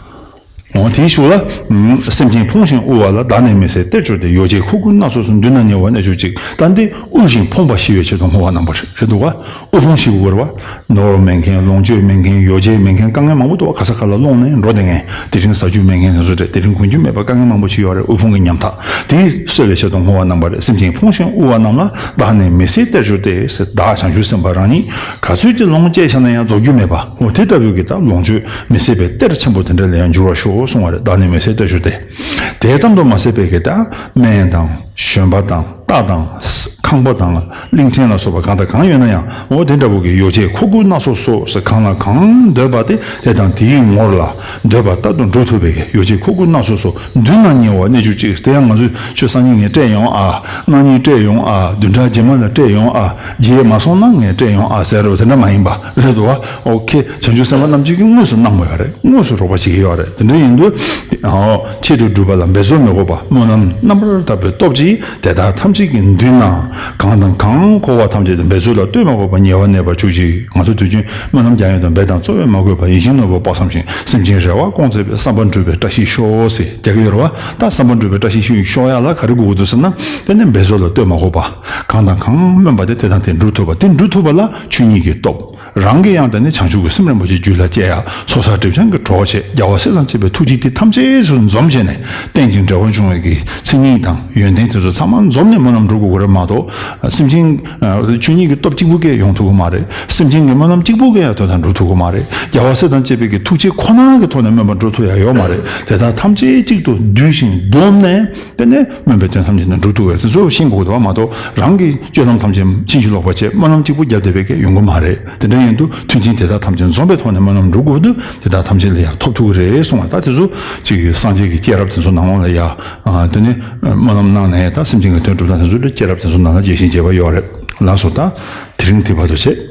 འོ་དེའི་གཞུག་ལ། ཨུམ། སེམས་ཅན་ཕོངས་ཤིང་དབུལ་བ་ལ། བདག་ནི་མི་ཟད་གཏེར་གྱུར་ཏེ། ཡོ་བྱད་ཁུ་ཁུར་སྣ་ཚོགས་སུ། མདུན་ན་ཉེ་བར་གནས་གྱུར་ཅིག་ད་འདི་དབུལ་ཞིང་ཕོངས་པ་ཞི་བའི་ཆེད་དུ་བསྔོ་བ་གནང་བ་རེད་འདུག་ག་དབུལ་ཕོངས་ཞི་དགོས་རེད་བ། ནོར་མེད་མཁན། ལོངས་སྤྱོད་མེད་མཁན། ཡོ་བྱད་མེད་མཁན། དཀའ་ངལ་མང་པོ་འདུག་བ། ག་ས་ག་ལ་སློང་ནས་འགྲོ་བསྡད་མཁན། དེ་རིང་ཟ་རྒྱུ་མེད་མཁན་དེ་ཚོ་རེད། དེ་རིང་གོན་རྒྱུ་མེད་པ་དཀའ་ངལ་མང་པོ་ཞིག་ཡོད་རེད། དབུལ་ཕོངས་ཀྱི་ཉམ་ཐག་དེ་གསོ་བའི་ཆེད་དུ་བསྔོ་བ་གནང་བ་རེད། སེམས་ཅན་ཕོངས་ཤིང་དབུལ་བ་རྣམས་ལ། བདག་ནི་མི་ཟད་གཏེར་གྱུར་ཏེ། ཟེར། བདག་བྱང་ཆུབ་སེམས་དཔའ་རང་ཉིད་ག་ཚོད་ཀྱི་ལོངས་སྤྱད་བཞག་ན་ཡང་རྫོགས་རྒྱུ་མེད་པ། འོ་དེ་ལྟ་བུའི་གི་ད་ལོངས་སྤྱོད་མི་ཟད་པའི་གཏེར་ཆེན་པོ་དེ་འདྲ་ལ་ཡང་འགྱུར་བར་ཤོག་གསུང་བ་རེད། བདག་ནི་མི་ཟད་གཏེར་གྱུར་ཏེ། དེ་ཙམ་དུ་མ་ཟད་པའི་གི་ད་སྨན་དང་བཞོན་པ་དང་རྟ་དང་། ཁང་པ་དང་གླིང་ཕྲན་ལ་སོགས་པ་གང་དང་གང་ཡོད་ན་ཡང་འོ་དེ་འདྲ་བོ་གི་ཡོ་བྱད་མཁོ་དགུ་སྣ་ཚོགས་སོགས་ཟེར། གང་ལ་གང་འདོད་པ་དེ་དེ་དང་དེའི་ངོར་ལ་འདོད་པ་ལྟར་དུ་འགྲུབ་ཐུབ་པའི་གི་ཡོ་བྱད་མཁོ་དགུ་སྣ་ཚོགས་སོགས་མདུན་ན་ཉེ་བར་གནས་གྱུར་ཅིག། དེ་ཡང་ང་ཚོས་ཆོས་སང་ཉིན་ངས་སྤྲད་ཡོང་ཨ། གནངས་ཉིན་སྤྲད་ཡོང་ཨ། བདུན་ཕྲག་རྗེས་མ་ལ་སྤྲད་ཡོང་ཨ། རྗེས་མ་སོང་ན་ངས་སྤྲད་ཡོང་ཨ་ཟེར་བ་དེ་འདྲ་མ་ཡིན་པ་རེད་དོ། ཨོ་ཁེ། བྱང་ཆུབ་སེམས་དཔའ་རྣམས་ཀྱིས་དངོས་སུ་གནང་བ་ཡོད་རེད། དངོས་སུ་རོགས་པ་བྱེད་ཀྱི་ཡོད་རེད། དེ་འདྲ་ཡིན་དུས། ཨོ། ཆེད་དུ་སྒྲུབ་པ་ལ་འབད་རྩོལ་མི་དགོས་པ། སྨོན་ལམ་རྣམ་པར་དག་པའི་སྟོབས་ཀྱིས་དེ་དག་ཐམས་ཅད་ཀྱི་མདུན་ན་གང་དང་གང་མཁོ་བ་ཐམས་ཅད་དུ་འབད་རྩོལ་ལ་ལྟོས་མ་དགོས་པར་ཉེ་བར་གནས་པར་གྱུར་ཅིག། ང་ཚོ་དུས་རྒྱུན་སྨོན་ལམ་རྒྱག་ཡོང་དུས་འབད་དང་རྩོལ་བས་མ་གོས་པར་ཡིད་བཞིན་ནོར་བུ་དཔག་བསམ་ཤིང་། སེམས་ཅན་རེ་བ་སྐོང་མཛད་པའི་བསམ་པ་འགྲུབ་པའི་བཀྲ་ཤིས་ཤོག་ཟེར་རྒྱག་གི་ཡོད་རེད་བ། ད་བསམ་པ་འགྲུབ་པའི་བཀྲ་ཤིས་ཤོག་ཤོག་ཡ་ལ་ག་རེ་དགོས་ཀྱི་འདུག་ཟེར་ན། དེ་ནས་འབད་རྩོལ་ལ་ལྟོས་མ་དགོས་པ། གང་དང་གང་སྨོན་པ་དེ་དེ་དང་དེ་འགྲུབ་ཐུབ་པ། དེ་འགྲུབ་ཐུབ་པ་ལ་ཆོས་ཉིད་ཀྱི་སྟོབས། རང་གི་ཡང་དེ་ནི་བྱང་ཆུབ་ཀྱི་སེམས་རིན་པོ་ཆེ་རྒྱུད་ལ་སྐྱེ་ཡ། ཚོགས་བསགས་སྒྲིབ་སྦྱང་གི་གྲོགས་བྱེད། རྒྱལ་བ་སྲས་དང་བཅས་པའི་ཐུགས་རྗེ་དེ་ཐམས་ཅད་སུ་འཛོམས་བྱས་ནས་རྟེན་ཅིང་འབྲེལ་བར་འབྱུང་བའི་གི་མཚན་ཉིད་དང་ཡོན་ཏན་དེ་ཚོ་ཚང་མ་འཛོམས་ནས་སྨོན་ལམ་འགྲུབ་དགོས་ཀྱི་རེད་མ་གཏོགས། སེམས་ཅན། ཆོས་ཉིད་ཀྱི་སྟོབས་གཅིག་པུ་གིས་ཡོང་ཐུབ་ཀྱི་མ་རེད། སེམས་ཅན་གྱི་སྨོན་ལམ་གཅིག་པུ་གིས་ཡང་དོན་དག་འགྲུབ་ཐུབ་ཀྱི་མ་རེད། རྒྱལ་བ་སྲས་དང་བཅས་པའི་གི་ཐུགས་རྗེ་ཁོ་ན་གི་ཐོག་ནས་སྨོན་པ་འགྲུབ་ཐུབ་ཡ་ཡོད་མ་རེད། དེ་དག་ཐམས་ཅད་གཅིག་ཏུ་བསྡུས་ཤིང་བསྡོམས་ནས། དེ་ནས་སྨོན་པའི་དོན་ཐམས་ཅད་ནི་འགྲུབ་ཐུབ་པས། དེ་ཚོ་ཤེས་དགོས་འདུག་བ་མ་གཏོགས། རང་གི་སྤྱོད་ལམ་ཐམས་ཅད་ཕྱིན་ཅི་ལོག་པ་བྱས། སྨོན་ལམ་གཅིག་པུ་བརྒྱབ་བསྡད་པའི་གི་ཡོང་གི་མ་རེད། དེ་འདྲ་ཡིན་དུས་མཐུན་རྐྱེན་དེ་དག་ཐམས་ཅད་འཛོམས་པའི་ཐོག་ནས་སྨོན་ལམ་འགྲུབ་དགོས་དུས་དེ་དག་ཐམས་ཅད་ལ་ཡང་ཐོབ་ཐུབ་ཀྱི་རེད་གསུངས་པ། ད་དེ་ཚོ་ཅིག་སངས་རྒྱས་ཀྱི་སྐྱེས་རབས་དེ་ཚོ་ནང་ལོགས་ལ་ཡ། དེ་ནས་སྨོན་ལམ་གནང་ནས་ད་སེམས་ཅན་གྱི་དོན་སྒྲུབ་སྟངས་དེ་ཚོ་ལ་སྐྱེས་རབས་དེ་ཚོ་ནང་ལ་རྒྱས་ཤིང་རྒྱས་པ་ཡོད་རེད། ལགས་སོ། ད་དེ་རིང་དེ་བར་དུ་བྱས།